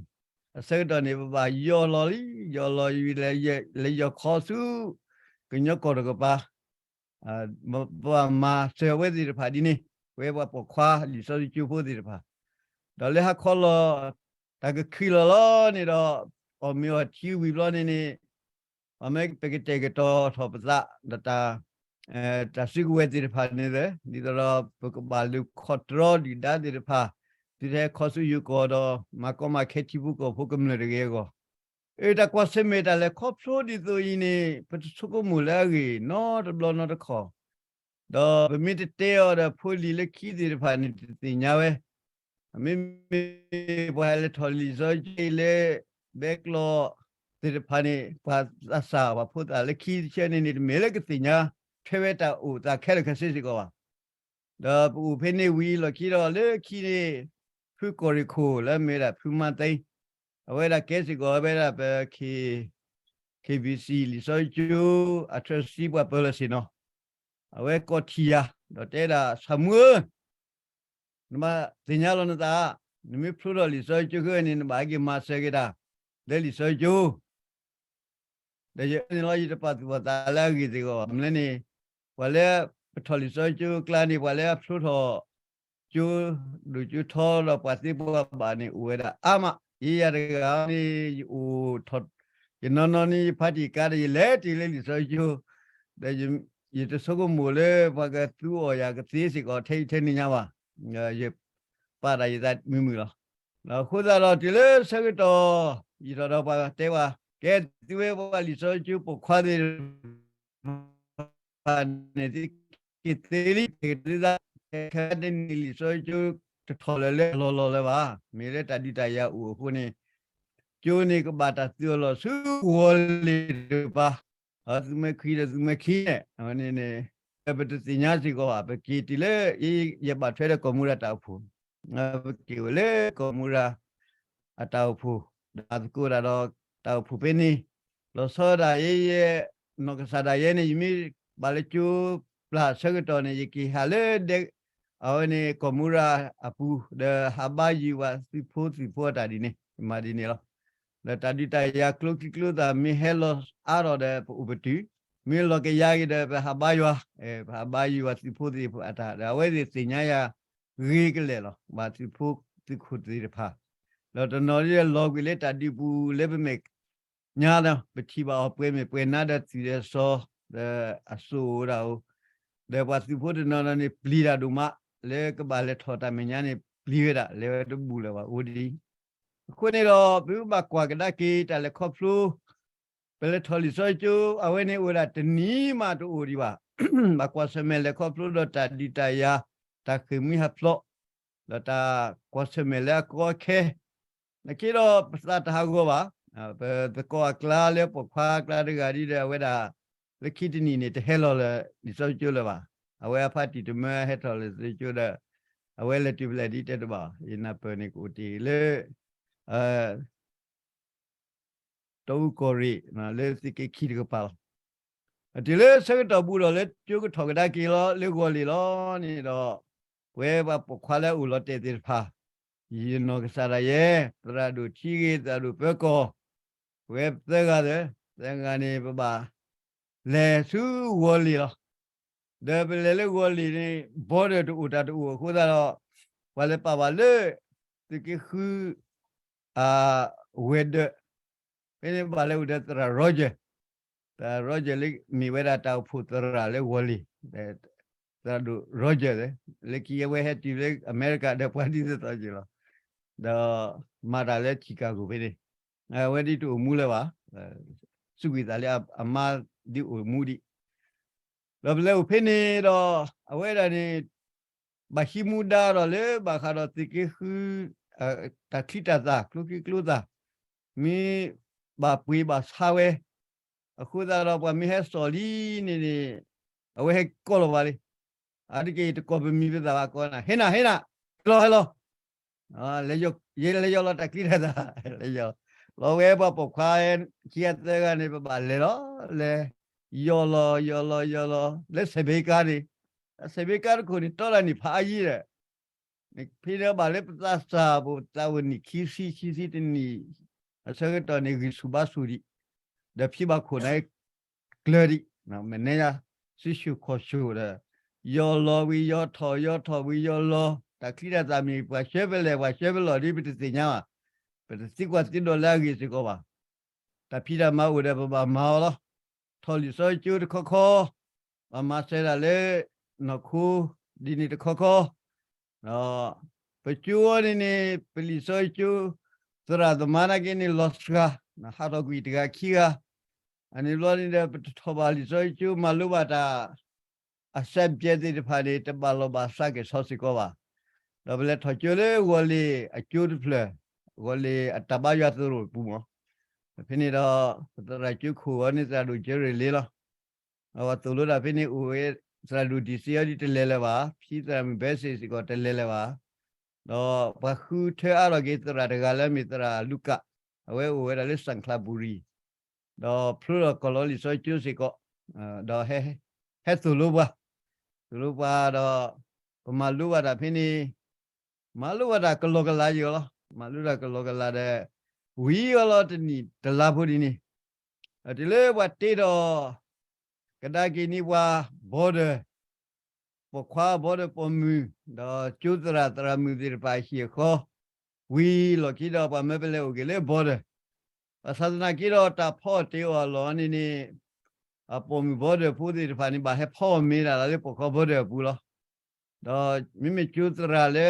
အဆၢကတီၢ်န့ၣ် ပဘၣ်ယီၢ်လီၤလံ, ယီၢ်လီၤယံၤ လဲၤယီၢ်ခီဆူ ကညီကီၢ်တကပၤ, ပဘၣ်မၤစၢၤအဝဲသ့ၣ်တဖၣ်ဒ်န့ၣ်, ပဝဲပှၤပိာ်ခွါလံာ်စီဆှံကၠိဖိသ့ၣ်တဖၣ်, ဒီးလၢဟါခီလီၤ တၢ်ကခံးလီၤလီၤန့ၣ်ဒီး အီၣ်မ့ၤအီထံဝံၤဘျီန့ၣ်န့ၣ် ပမ့ၢ်ပကတဲာ်ကတီၤထီၣ်ပသး ဒီးတၢ် တၢ်စုကဝဲၤသ့ၣ်တဖၣ်န့ၣ်လီၤ, ဒ်သိးဒီး ပကဘၣ်လူၤခီၣ်တြီဒုၣ်ဒါသ့ၣ်တဖၣ် သုတဟဲခီဆူယိၤကီၢ်ဒီး မၤကီမၤခဲထံဖိကီၢ်ဖိကမျၢၢ်တဂ့ၤအဂီၢ်, အၢ တၢ်ကွၢ်ဆၢၣ်မဲာ်တၢ်လဲၤခီဖျိဒ်သိးအံၤန့ၣ် ပတဆိကမိၣ်လၢအဂ့ၢ်နီတဘျီနီတခီၣ်, ဒီးပမ့ၢ်တတဲအီၤဒီးဖိလံၤလၢခံသ့ၣ်တဖၣ်န့ၣ် တသ့ၣ်ညါဝဲ, မ့မ့ၢ်ပှၤဟဲလဲၤထီၣ်လံာ်စီဆှံကၠိလၢ ဘဲကျီသ့ၣ်တဖၣ်န့ၣ် ပှၤသးစၢ်ပှၤဖိသၣ်လၢခံဆၢန့ၣ်န့ၣ် တမ့ၢ်လၢကသ့ၣ်ညါ ထွဲဝဲတၢ်အိၣ်သးခဲလၢာ်ခဲဆ့စ့ၢ်ကီးဘၣ်. ဒီးပအိၣ်ဖဲန့ၣ်ဝံၤလီၢ်ခံဒီးလၢခံန့ၣ် ဖုကီၢ်ရ့ၣ်ခိၣ်လၢအမ့ၢ်ဝဲဒၣ်ဖုမါသ့, အဝဲဒၣ်ကဲစ့ၢ်ကီးဝဲဒၣ်ပ KBC လံာ်စီဆှံကၠိ အထၢၣ်စံပှၤပၢၤလီၢ်ဆ့ၣ်နီၤ, အဝဲကိးထံၣ်ယၤ ဒီးတဲဒၣ် ဆၣ်မူဧၢ, နဘၣ်သ့ၣ်ညါလီၤနသး, နမ့ၢ်ဖျိထီၣ်လံာ်စီဆှံကၠိခဲအံၤန့ၣ် နဘၣ်ဟဲက့ၤမၤစၢၤက့ၤတၢ် လၢလံာ်စီဆှံကၠိ ဒီးယဲန့ၣ်လီၤ ယတပာ်သူၣ်ပာ်သးလၢအဂ့ၢ်စ့ၢ်ကီးဘၣ်. မနုၤလဲၣ်န့ၣ် ပှၤလၢပထီၣ်လံာ်စီဆှံကၠိအကျါန့ၣ် ပှၤလၢအဖျိထီၣ်ကၠိဒိၣ်ကၠိထီဒီးပှၤသ့ပှၤဘၣ်န့ၣ် အိၣ်ဝဲဒၣ်အါမး, ယဲယၤတဂၤန့ၣ် ယအိၣ်ထီၣ် ယနီၢ်နီၢ်န့ၣ် ယဖးတံၢ်ကါဒီး ယလဲၤတုၤလၢလံာ်စီဆှံကၠိ, ဒီးယတဆိကမိၣ်လၢပှၤကသူအီၣ်ယၤကသ့စ့ၢ်ကီးထဲအံၤထဲန့ၣ်ညါဘၣ်, ယပာ်တၢ်ယသးမုာ်မုာ်လီၤ. အဃိသတးဒီးတုၤလၢဆၢကတီၢ် ယံာ်ထီၣ်ဒီးပှၤတဲဝဲ, ကဲသုဝဲပှၤလံာ်စီဆှံကၠိပိာ်ခွါသ့ၣ်တဖၣ်န့ၣ် သုက့ၤသ့လံ, က့ၤသ့သး, ခဲတနံၤလံာ်စီဆှံကၠိတထီၣ်လၢၤလၢအလီၢ်လီၢ်လၢၤဘၣ်. မ့ၢ်လၢတၢ်ဒုးတၢ်ယၤအိၣ်အဃိန့ၣ် ကၠိန့ၣ်ကဘၣ်တၢ်သုးအလီၢ်ဆူဂီၤလ့ၣ်တကပၤ, သုးမၢခံဒီးသုးမၢခံန့ၣ် အဝဲန့ၣ်န့ၣ် ပတသ့ၣ်ညါစ့ၢ်ကီးဘၣ်. ပက့ၤတုၤလၢ ယဘၣ်ထွဲဒီးကီၢ်မူရၤတၢ်အိၣ်ဖှိၣ်, ပက့ၤဝဲလၢကီၢ်မူရၤ အတၢ်အိၣ်ဖှိၣ် ဒီးသကိးတၢ်ဒီးတၢ်အိၣ်ဖှိၣ်ဖဲန့ၣ်, လီၤဆီဒၣ်ယဲယဲ နီၢ်ကစၢ်ဒၣ်ယဲန့ၣ် ယမ့ၢ်ဘၣ်လၢကၠိပျၢ်ဆၢကတီၢ်န့ၣ် ယက့ၤဟးလၢဒဲ အဝဲန့ၣ်ကီၢ်မူရၤအပူၤ ဒီးဟးဘါယွၤသုးဖိသံၣ်ဖိအတၢ်ဒ်န့ၣ် ယမၤဒ်န့ၣ်လီၤ. ဒီးတၢ်ဒုးတၢ်ယၤကျိချံကျိသၣ်မ့ၢ်ဟဲလီၤအါထီၣ်ဒီး ပအိၣ်ပတုာ်, မ့ၢ်လီၤကယၤဂ့ၤဒီး ပဟးဘါယွၤ, ပဟးဘါယွၤသုးဖိသံၣ်ဖိအတၢ် ဒီးအဝဲသ့ၣ်သ့ၣ်ညါယၤဂ့ၤကလဲာ်လီၤ. ဘၣ်သုးဖိသုးခိၣ်သ့ၣ်တဖၣ်, ဒီးတနီၤဒ်လီၤကွံာ်လၢတၢ်ဒုးပူၤလၢပမဲာ်ညါဒီး ပထံၣ်ဘၣ်အီၤပှဲၤမဲာ်ပှဲၤနါဒီးသွံၣ်ဒီးစီၤ ဒီးအစိၣ်အိၣ်ဒၣ်အိၣ်, ဒီးပှၤသုးဖိတနီၤနီၤန့ၣ် ပျံၤတၢ်ဒိၣ်မး, လၢကဘၣ်လဲၤထီၣ်တၢ်မဲာ်ညါန့ၣ် ပျံၤဝဲဒၣ် လဲၤဝဲတဘူၣ်လၢၤဘၣ် အိၣ်ဒ်အံၤ. အဃိန့ၣ်ဒီး ပဘၣ်ကွၢ်ကဒါက့ၤတၢ်လဲၤခီဖျိ ပလဲၤထီၣ်လံာ်စီဆှံကၠိ အဝဲန့ၣ်အိၣ်ဝဲဒၣ်တနံၤမးတအိၣ်ဒံးဘၣ်. ဘၣ်ကွၢ်ဆၢၣ်မဲာ်လဲၤခီဖျိဒီးတၢ်ဒုးတၢ်ယၤ, တၢ်ဃ့ၢ်မှံဟးဖျိး, ဒီးတၢ်ကွၢ်ဆၢၣ်မဲာ်လၢအကီအခဲ နာ်က့ဒီးပသးတဟးဂီၤဘၣ်. ပသကိးအကျါလၢပိာ်ခွါအကျါတဂၤဒ်ဒီး အဝဲဒၣ် လၢခံတနံၤန့ၣ် တဟဲလီၤလၢလံာ်စီဆှံကၠိလၢၤဘၣ်. အဝဲအဖါတံၢ်တမၢဟဲထီၣ်လၢလံာ်စီဆှံကၠိဒီး အဝဲလဲၤတုၤဖဲလဲၣ်ဒ်တဲတဘၣ်, ယနၢ်ပၢၢ်န့ၣ်ကအိၣ်တ့ၢ်လၢ တီအူကီၢ်ရ့ၣ် လၢသုးက့ခံတကပၤလီၤ. တုၤလၢဆၢကတီၢ်ဘူးဒီးလၢကၠိကထီၣ်ကဒါက့ၤလီၤ လၢဂီၤလ့ၣ်လီၤန့ၣ်ဒီး ပဝဲပှၤပိာ်ခွါလၢအအိၣ်လီၤတဲာ်သ့ၣ်တဖၣ် ယနီၢ်ကစၢ်ဒၣ်ယဲ သရၣ်ဒိၣ်ထံဂ့ၤ သရၣ်ဒိၣ်ပၢကီၢ်, ပဝဲသၢဂၤသၢ, သၢဂၤန့ၣ် ပဘၣ်လဲၤဆူဝီၤလ့ၤလီၤ. ဒီးပလဲၤလၢဝီၤလ့ၤန့ၣ် border တအိၣ်တၢ်တအိၣ်အဃိသတးဒီး ပှၤလဲၤပာ်ဘၣ်လၢ သုးက့ဃု အဝဲၤဒၢး, ဖဲန့ၣ်ဘၣ်လဲၤအိၣ်ဒီးသရၣ် Roger, သရၣ် Roger လၢမ့ၢ်ဝဲဒၣ်တၢ်အိၣ်ဖှိၣ်သရၣ်လၢဝီၤလ့ၤ, သရၣ်ဒိၣ် Roger လၢခံအဝဲဟဲတုၤလၢအမဲရကၤဒီးပှၤ ဒ်သိးသိးက့ၤလီၤ. ဒီးမၤတၢ်လၢ Chicago ဖဲန့ၣ်, အဝဲဒ်တအိၣ်မူလၢၤဘၣ်, စူးကွံာ်သးလၢအမါဒ်အိၣ်မူဒံး ဒီးပလဲၤအိၣ်ဖဲန့ၣ်ဒီး အဝဲဒၣ်န့ၣ် ဘၣ်ဟံးမူဒါဒီးလၢဘၣ်ဃးဒီးသုးက့ဃု တၢ်ချံတၢ်သၣ် ကျိချံကျိသၣ် မ့ၢ်ဘၣ်ပှ့ၤဘၣ်ဆါဝဲ အဃိသတးဒီးပှၤမ့ၢ်ဟဲစိာ်လံန့ၣ်န့ၣ် အဝဲဟဲကိးလီၤပှၤလံ, အါတက့ၢ်တကိးပမံၤပသၣ်ဘၣ်ကိးနၤ ဟ့ၣ်နၤ ဟ့ၣ်နၤ, ဟဲလီၤ ဟဲလီၤ ယလဲၤယီၢ်လီၤတၢ်ချံတၢ်သၣ်, လဲၤယီၢ်လီၤဝဲပှၤပိာ်ခွါခံဂၤသၢဂၤန့ၣ် ပဘၣ်လဲၤလီၤ, လဲၤယီၢ်လီၤ ယီၢ်လီၤ ယီၢ်လီၤ လၢစဲးဘ့ကါန့ၣ်, စဲးဘ့ကါတခိၣ်န့ၣ် တီတၢ်နံၣ်ဖးအါယံၤဒီး ဖဲန့ၣ်ဘၣ်လၢပသးစၢ်ပူၤ သးဝဲနံၣ်ခံဆံ ခံဆံတနံၣ် အဆၢကတီၢ်န့ၣ် ဂံၢ်ဆူၣ်ဘါဆူၣ်ဒံး, ဒီးဖံဘၣ်ခိၣ်န့ၣ် ကျၢၤဒံး, မဲာ်ညါ စုဆူၣ်ခီၣ်ဆူၣ်ဒီး ယီၢ်လီၤဝံၤယီၢ်ထီၣ် ယီၢ်ထီၣ်ဝံၤယီၢ်လီၤ, တၢ်ချံတၢ်သၣ်မ့ၢ် ပှၤဆှၢပလဲၣ် ပှၤဆှၢပလီၢ်ဒ်ပတသ့ၣ်ညါဘၣ်, ပတသံကွၢ်သံဒိးလၢအဂ့ၢ်စ့ၢ်ကီးဘၣ်. တၢ်ဖံးတၢ်မၤအိၣ်ဒီးပဘၣ်မၤအီၤလီၤ. ထီၣ်လံာ်စီဆှံကၠိတခီခီ, ပမၤစၢၤဒၣ်လၢ နီၢ်ခိ ဒ်န့ၣ်တခီခီ, ဒီးပကၠိဝဲန့ၣ်န့ၣ် ပလံာ်စီဆှံကၠိ သရၣ်သမါနာ်က့န့ၣ် လီၤစှၤ, ဟးထီၣ်ကွံာ်တဂၤခံဂၤ, အန့ၣ်ဘျီန့ၣ်ဒီး ပတထီၣ်ဘၣ်လံာ်စီဆှံကၠိ မၤလိဘၣ်တၢ် အစဲးဘျဲးသ့ၣ်တဖၣ်န့ၣ် တဘၣ်လီၢ်ဘၣ်စးက့ၤဆီစ့ၢ်ကီးဘၣ်. ဒီးပလဲၤထီၣ်ကၠိလၢဂီၤလ့ၤအကၠိတဖျၢၣ်, ဂီၤလ့ၤအတၢ်ဘါယွၤသရိာ်ပူၤမး, ဖဲန့ၣ်ဒီး ပသရၣ်ကၠိခိၣ်အီၤန့ၣ် သရၣ်ဒိၣ်ကၠဲရ့ၣ်လ့လီၤ. အဝဲသိၣ်လိတၢ်ဖဲန့ၣ်အိၣ်ဝဲ သရၣ်ဒိၣ်ဒံၣ်စ့အီၤဒ်တလဲၤလၢၤဘၣ်, ဖံသရၣ်မုၣ်ဘဲစ့ၣ်စ့ၢ်ကီးတလဲၤလၢၤဘၣ်. ဒီးပှၤဃုထၢအါထီၣ်က့ၤသရၣ်တဂၤလၢအမ့ၢ်သရၣ်လူကၣ်, အဝဲအိၣ်ဝဲဒၣ်လၢ စၣ်ချးဘူရံၤ ဒီးဖျိထီၣ်ကီၢ်လီၤလံာ်စီဆှံကၠိစ့ၢ်ကီး, ဒီးဟဲသိၣ်လိပှၤ, သိၣ်လိပှၤဒီး ပမၤလိဘၣ်တၢ်ဖဲန့ၣ်, မၤလိဘၣ်တၢ်ကလီကလၤယံၤအီၤလီၤ. မၤလိတၢ်ကလီကလၤဒီး ဝံၤအီၤလီၤတနံၣ်တလါဖိဒ်န့ၣ်, တုၤလၢပှၤတ့ထီၣ် ကဒါက့ၤန့ၢ်ပှၤ border ပိာ်ခွါ border ပိာ်မုၣ်, ဒီးကၠိသရၣ်သရၣ်မုၣ်သ့ၣ်တဖၣ်အဟံၣ်အဃီ, ဝံၤလီၢ်ခံဒီးပှၤမၢပလဲၤအိၣ်က့ၤလၢ border, ဘၣ်ဆၣ်သနာ်က့ဒီးတၢ်ဖီအီၣ်တ့ၢ်အီၤအလီၢ်န့ၣ်န့ၣ်, အပိာ်မုၣ် border ဖိသ့ၣ်တဖၣ်န့ၣ် ဘၣ်ဟဲဖီအီၣ်မ့ၤဒၣ်လၢပိာ်ခွါ border အပူၤလီၤ. ဒီးမ့မ့ၢ်ကၠိသရၣ်လၢ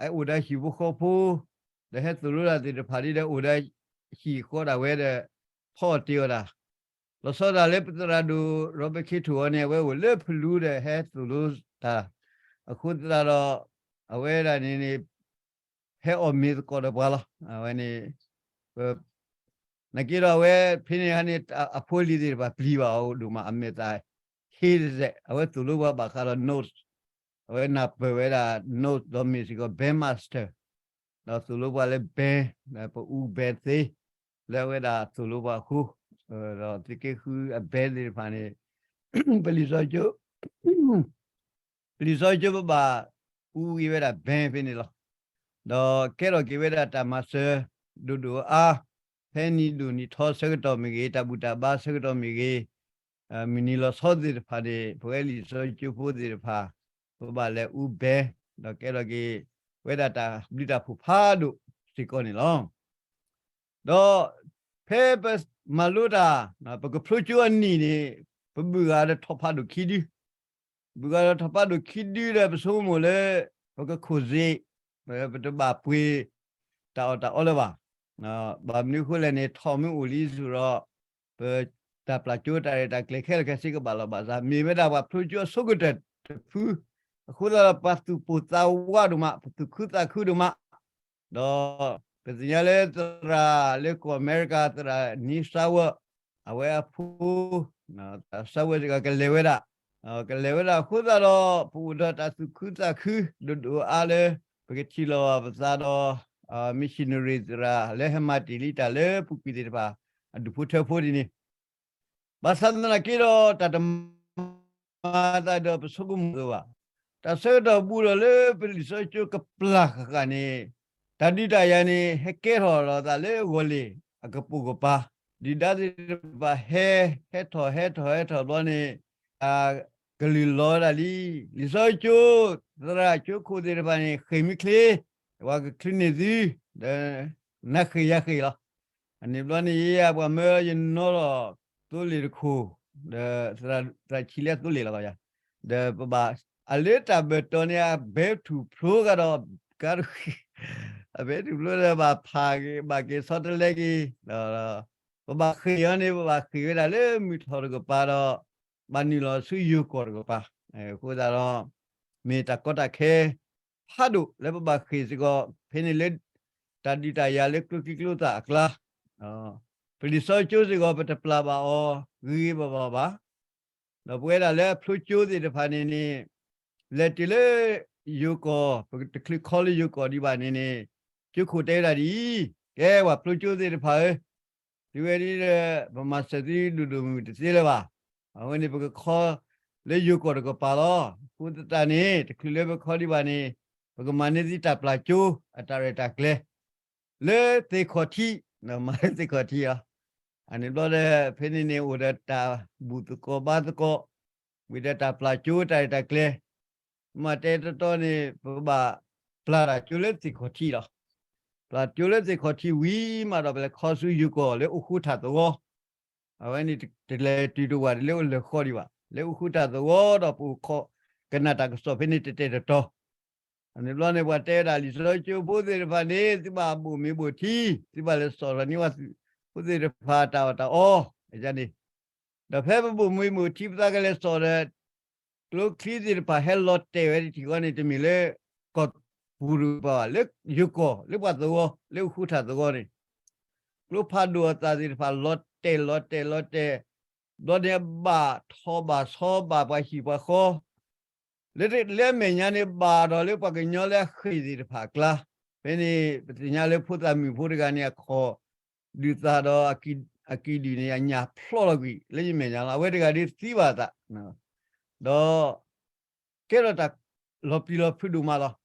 အအိၣ်ဒီးဟံၣ်ဖိဃီဖိ, ဒီးဟဲသိၣ်လိတၢ်သ့ၣ်တဖၣ်ဒ်ဒီးအိၣ်ဒီးဟံၣ်ဃီဒၣ်ဝဲဒီး ဖီအီၣ်တ့ၢ်အီၤဒၣ်, လီၤဆီဒၣ်လၢပသရၣ်ဒိၣ် ရီဘၢၣ်ခ့ထိၣ်အီၤန့ၣ် အဝဲအိၣ်လၢဖလူဒီးဟဲသိၣ်လိတၢ်, အဃိသတးဒီး အဝဲဒၣ်န့ၣ်န့ၣ် ဟဲအီၣ်မ့ၤသကိးဒီးပှၤလီၤ. အဝဲန့ၣ် နာ်က့ဒီးအဝဲဖဲန့ၣ်န့ၣ် အဖိအလံၤသ့ၣ်တဖၣ်ပျံၤဘၣ်အီၤဒိၣ်မး အမဲာ်သးဟ့တစဲး, အဝဲသိၣ်လိပှၤဘၣ်ဃးဒီး notes, အဝဲနၢ်ပၢၢ်ဝဲဒၣ် notes ဒီးမ့ၢ်စ့ၢ်ကီး bandmaster, ဒီးသိၣ်လိပှၤလၢ band, ပအူ band သ့, လၢအဝဲဒၣ်သိၣ်လိပှၤအဃိ, ဒီးသုးက့ဃုအ band သ့ၣ်တဖၣ်န့ၣ် ပလံာ်စီဆှံကၠိ ပလံာ်စီဆှံကၠိပဘၣ်အူဂ့ၤဝဲဒၣ် band ဖဲန့ၣ်လီၤ. ဒီးကဲထီၣ်က့ၤဝဲဒၣ်တၢ်မၤစၢၤဒိၣ်ဒိၣ်အါအါ, ဖဲနံၤဒိၣ်နံၤထီဆၢကတီၢ်မ့ၢ်ဂ့ၤ, တၢ်ဘူၣ်တၢ်ဘါဆၢကတီၢ်မ့ၢ်ဂ့ၤ, မုၢ်နံၤလီၤဆီသ့ၣ်တဖၣ်န့ၣ် ပဝဲလံာ်စီဆှံကၠိဖိသ့ၣ်တဖၣ် ပဘၣ်လဲၤအူ band, ဒီးကဲထီၣ်က့ၤဝဲဒၣ်တၢ်ဘျုးတၢ်ဖှိၣ်ဖးဒိၣ်စ့ၢ်ကီးန့ၣ်လီၤ. ဒီးဖဲပမၤလိတၢ် ပကဖျိကၠိအနံၣ်န့ၣ် ပဘုၣ်ဂၤဒီးထီၣ်ဖးဒိၣ်ခံဒု, ဘုၣ်ဂၤဒီးထီၣ်ဖးဒိၣ်ခံဒုဒီး ပဆိကမိၣ်လၢ ပကခိၣ်စ့, ပတဘၣ်ပှ့ၤတၢ်အီၣ်တၢ်အီလၢၤဘၣ်. ဘၣ်မနုၤအဃိလဲၣ်န့ၣ် ထီၣ်မ့ၢ်အိၣ်လံစ့ၢ်ဒီး ပတၢ်ပျၢ်ကၠိတၢ်ရဲၣ်တၢ်ကျဲၤခဲလၢာ်ခဲဆ့ကဘၣ်လီၢ်ဘၣ်စး, မ့ၢ်ဝဲဒၣ်ပှၤဖျိကၠိအဆိကတၢၢ်တဖု, အဃိသတးဒီးပှၤသူၣ်ပိၢ်သးဝးဒိၣ်မး, ပသူၣ်ခုသးခုဒိၣ်မး, ဒီးပသ့ၣ်ညါလၢသရၣ်လၢကီၢ်အမဲရကၤ သရၣ်နံစါဝဲ, အဝဲအဖိ သရၣ်စါဝဲစ့ၢ်ကီးကလဲၤဝဲဒၣ်, ကလဲၤဝဲဒၣ်အဃိသတးဒီး ပအိၣ်ဒီးတၢ်သူၣ်ခုသးခုဒိၣ်ဒိၣ်အါအါလၢ ပကထံၣ်လိာ်ဘၣ်ပသးဒီး missionary သရၣ်လၢဟဲမၤတ့ၢ်လံတၢ်လၢပူၤကွံာ်သ့ၣ်တဖၣ် အဒူၣ်ဖိထၢဖိဒ်န့ၣ် ဘၣ်ဆၣ်သနာ်က့ဒီး တၢ်တမၤအသးဒီးပဆိကမိၣ်အၢဘၣ်. တၢ်ဆၢကတီၢ်ဘူးဒီးလၢပလံာ်စီဆှံကၠိကပျၢ်ဃၣ်ဃၣ်န့ၣ် တၢ်ဒုးတၢ်ယၤန့ၣ် ဟဲကဲထီၣ်လိာ်သးလၢဂီၤလ့ၣ်အကပိာ်ကပၤ, ဒုၣ်ဒါသ့ၣ်တဖၣ်ဟဲ ဟဲထီၣ် ဟဲထီၣ် ဟဲထီၣ်ဘျီန့ၣ် တၢ်ကလုၢ်လီၤဝဲဒၣ်လံ. လံာ်စီဆှံကၠိ သရၣ်ကၠိခိၣ်သ့ၣ်တဖၣ်န့ၣ် ဃ့ၢ်မ့ၢ်ချ့, ပှၤကချုးန့ၢ်သု, ဒီးနၤဃ့ၢ်ယၤဃ့ၢ်လီၤ. အန့ၣ်ဘျီန့ၣ် ယဲယၤပှၤမၢယနီၢ်လီၤ သိလ့ၣ်တခိၣ်, ဒီးသရၣ်ဆံးလၢသိလ့ၣ်လီၤဘၣ်ယၤ, ဒီးပဘၣ် အလၢတၢ်ဘၢၣ်တီၤန့ၣ် အဘဲထူၣ်ဖျိကဒီး ကါတဃံ, အဘဲထူၣ်ဖျိဒီးဘၣ်ဖးက့ၤ ဘၣ်က့ၤဆီတလဲက့ၤ, ဒီးပဘၣ်ဃ့ၢ်အီၤန့ၣ် ပဘၣ်ဃ့ၢ်ဝဲဒၣ်လၢမုၢ်ထီၣ်တကပၤဒီး ဘၣ်နုာ်လီၤဆူယိၤကီၢ်တကပၤ. အဃိသတးဒီး မ့ၢ်တၢ်ကီတၢ်ခဲ ဖးဒိၣ်လၢပဘၣ်ဃ့ၢ်စ့ၢ်ကီး ဖဲန့ၣ်လၢ တၢ်ဒုးတၢ်ယၤလၢကျိချံကျိသၣ်အကျါ, ပလံာ်စီဆှံကၠိစ့ၢ်ကီး ပတပျၢ်ဘၣ်အီၤဂ့ၤဂ့ၤဘၣ်ဘၣ်ဘၣ်. ဒီးပဝဲဒၣ်လၢအဖျိကၠိသ့ၣ်တဖၣ်န့ၣ်န့ၣ် လဲၤတုၤလၢယိၤကီၢ် ပတချုးခီလၢယိၤကီၢ်ဒံးဘၣ်န့ၣ်န့ၣ် ကၠိခိၣ်တဲဝဲဒၣ်ဒ်အံၤ, ကဲပှၤဖျိကၠိသ့ၣ်တဖၣ်ဧၢ, တုၤဝဲဒ်ဒီး ပမၤစၢၤသုဒိၣ်ဒိၣ်မုၢ်မုၢ်တသ့လၢၤဘၣ်. အဝဲန့ၣ်ပကခီလၢယိၤကီၢ်တကပၤလီၤ. အဃိသတးန့ၣ် တချုးလၢပခီဒံးဘၣ်န့ၣ် ပကမၤန့ၢ်သုတၢ်ပျၢ်ကၠိ အတၢ်ရဲၣ်တၢ်ကျဲၤ လၢသ့ၣ်ခီၣ်ထံး, မၤလၢသ့ၣ်ခီၣ်ထံးလီၤ. အန့ၣ်ဘျီဒီး ဖဲန့ၣ်န့ၣ်အိၣ်ဒီးတၢ်ဘူၣ်သကိးဘါသကိး, ဝံၤဒီးတၢ်ပျၢ်ကၠိတၢ်ရဲၣ်တၢ်ကျဲၤ, မ့ၢ်တဲတီတီန့ၣ် ပဘၣ်ပျၢ်တၢ်ကၠိလၢသ့ၣ်ခီၣ်ထံးလီၤ. ပျၢ်ကၠိလၢသ့ၣ်ခီၣ်ထံးဝံၤမးဒီး ပလဲၤခီဆူယိၤကီၢ်လၢအိၣ်ဃူထၣ်သဝီ, အဝဲန့ၣ်တလဲၤတုၤတဝာ်ဒ်လၢအိၣ်လၢၢ်ဃီဒံးဘၣ်, လၢအိၣ်ဃူထၣ်သဝီဒီးပအိၣ်ခိး ကနၣ်တၢ်ကစီၣ်ဖဲန့ၣ်တတဲာ်တတီၤ. အန့ၣ်ဘျီန့ၣ် ပှၤတဲဝဲဒၣ်လံာ်စီဆှံကၠိဖိသ့ၣ်တဖၣ်န့ၣ် သုဘၣ်ဘိၣ်မ့ၤဘိၣ်ထံ, သုဘၣ်လဲၤစိာ်ထီၣ်န့ၢ်ဝဲ ဖိသ့ၣ်တဖၣ်တၢ်အီၣ်တၢ်အီ, န့ၣ်, ဒီးဖဲပဘိၣ်မ့ၤဘိၣ်ထံ ပသးကလဲၤစိာ်ဒီး ကျိချံသ့ၣ်တဖၣ်ဟဲလီၤတဲာ်ဝဲတထံၣ်ဃီန့ၣ် တမ့ၢ်လၢ ကီၢ်ပူၤတကပၤဘၣ်, လၢယိၤကီၢ် လၢပှၤသဝီ လၢအိၣ်ဃူထၣ်သဝီန့ၣ် ကျိဖးဒိၣ်အသးသ့ၣ်တဖၣ် လီၤတဲာ်လီၤတဲာ်လီၤတဲာ်, ဘျီန့ၣ်ဘၣ်ထီၣ်ဘၣ်ဆီဘၣ်ပှၤဟံၣ်ပှၤဃီ, လၢလၢအမဲာ်ညါန့ၣ် ဘၣ်ဒီးလၢပှၤကညီလၢအဃ့ၢ်သ့ၣ်တဖၣ်အကျါ, ဖဲန့ၣ် ပသ့ၣ်ညါလၢဖိသၣ်မုၣ်ဖိတဂၤန့ၣ် အခီၣ်ဒုးသးဒီး အကံၣ်ဒုၣ်န့ၣ် အညၣ်ဖျီၣ်လီၤကွံာ် လၢယမဲာ်ညါလီၤ. အဝဲတဂၤဒုးသံဘၣ်အသး, ဒီး ကဲထီၣ်တၢ်လီၤပျံၤလီၤဖုးဒိၣ်မးလီၤ.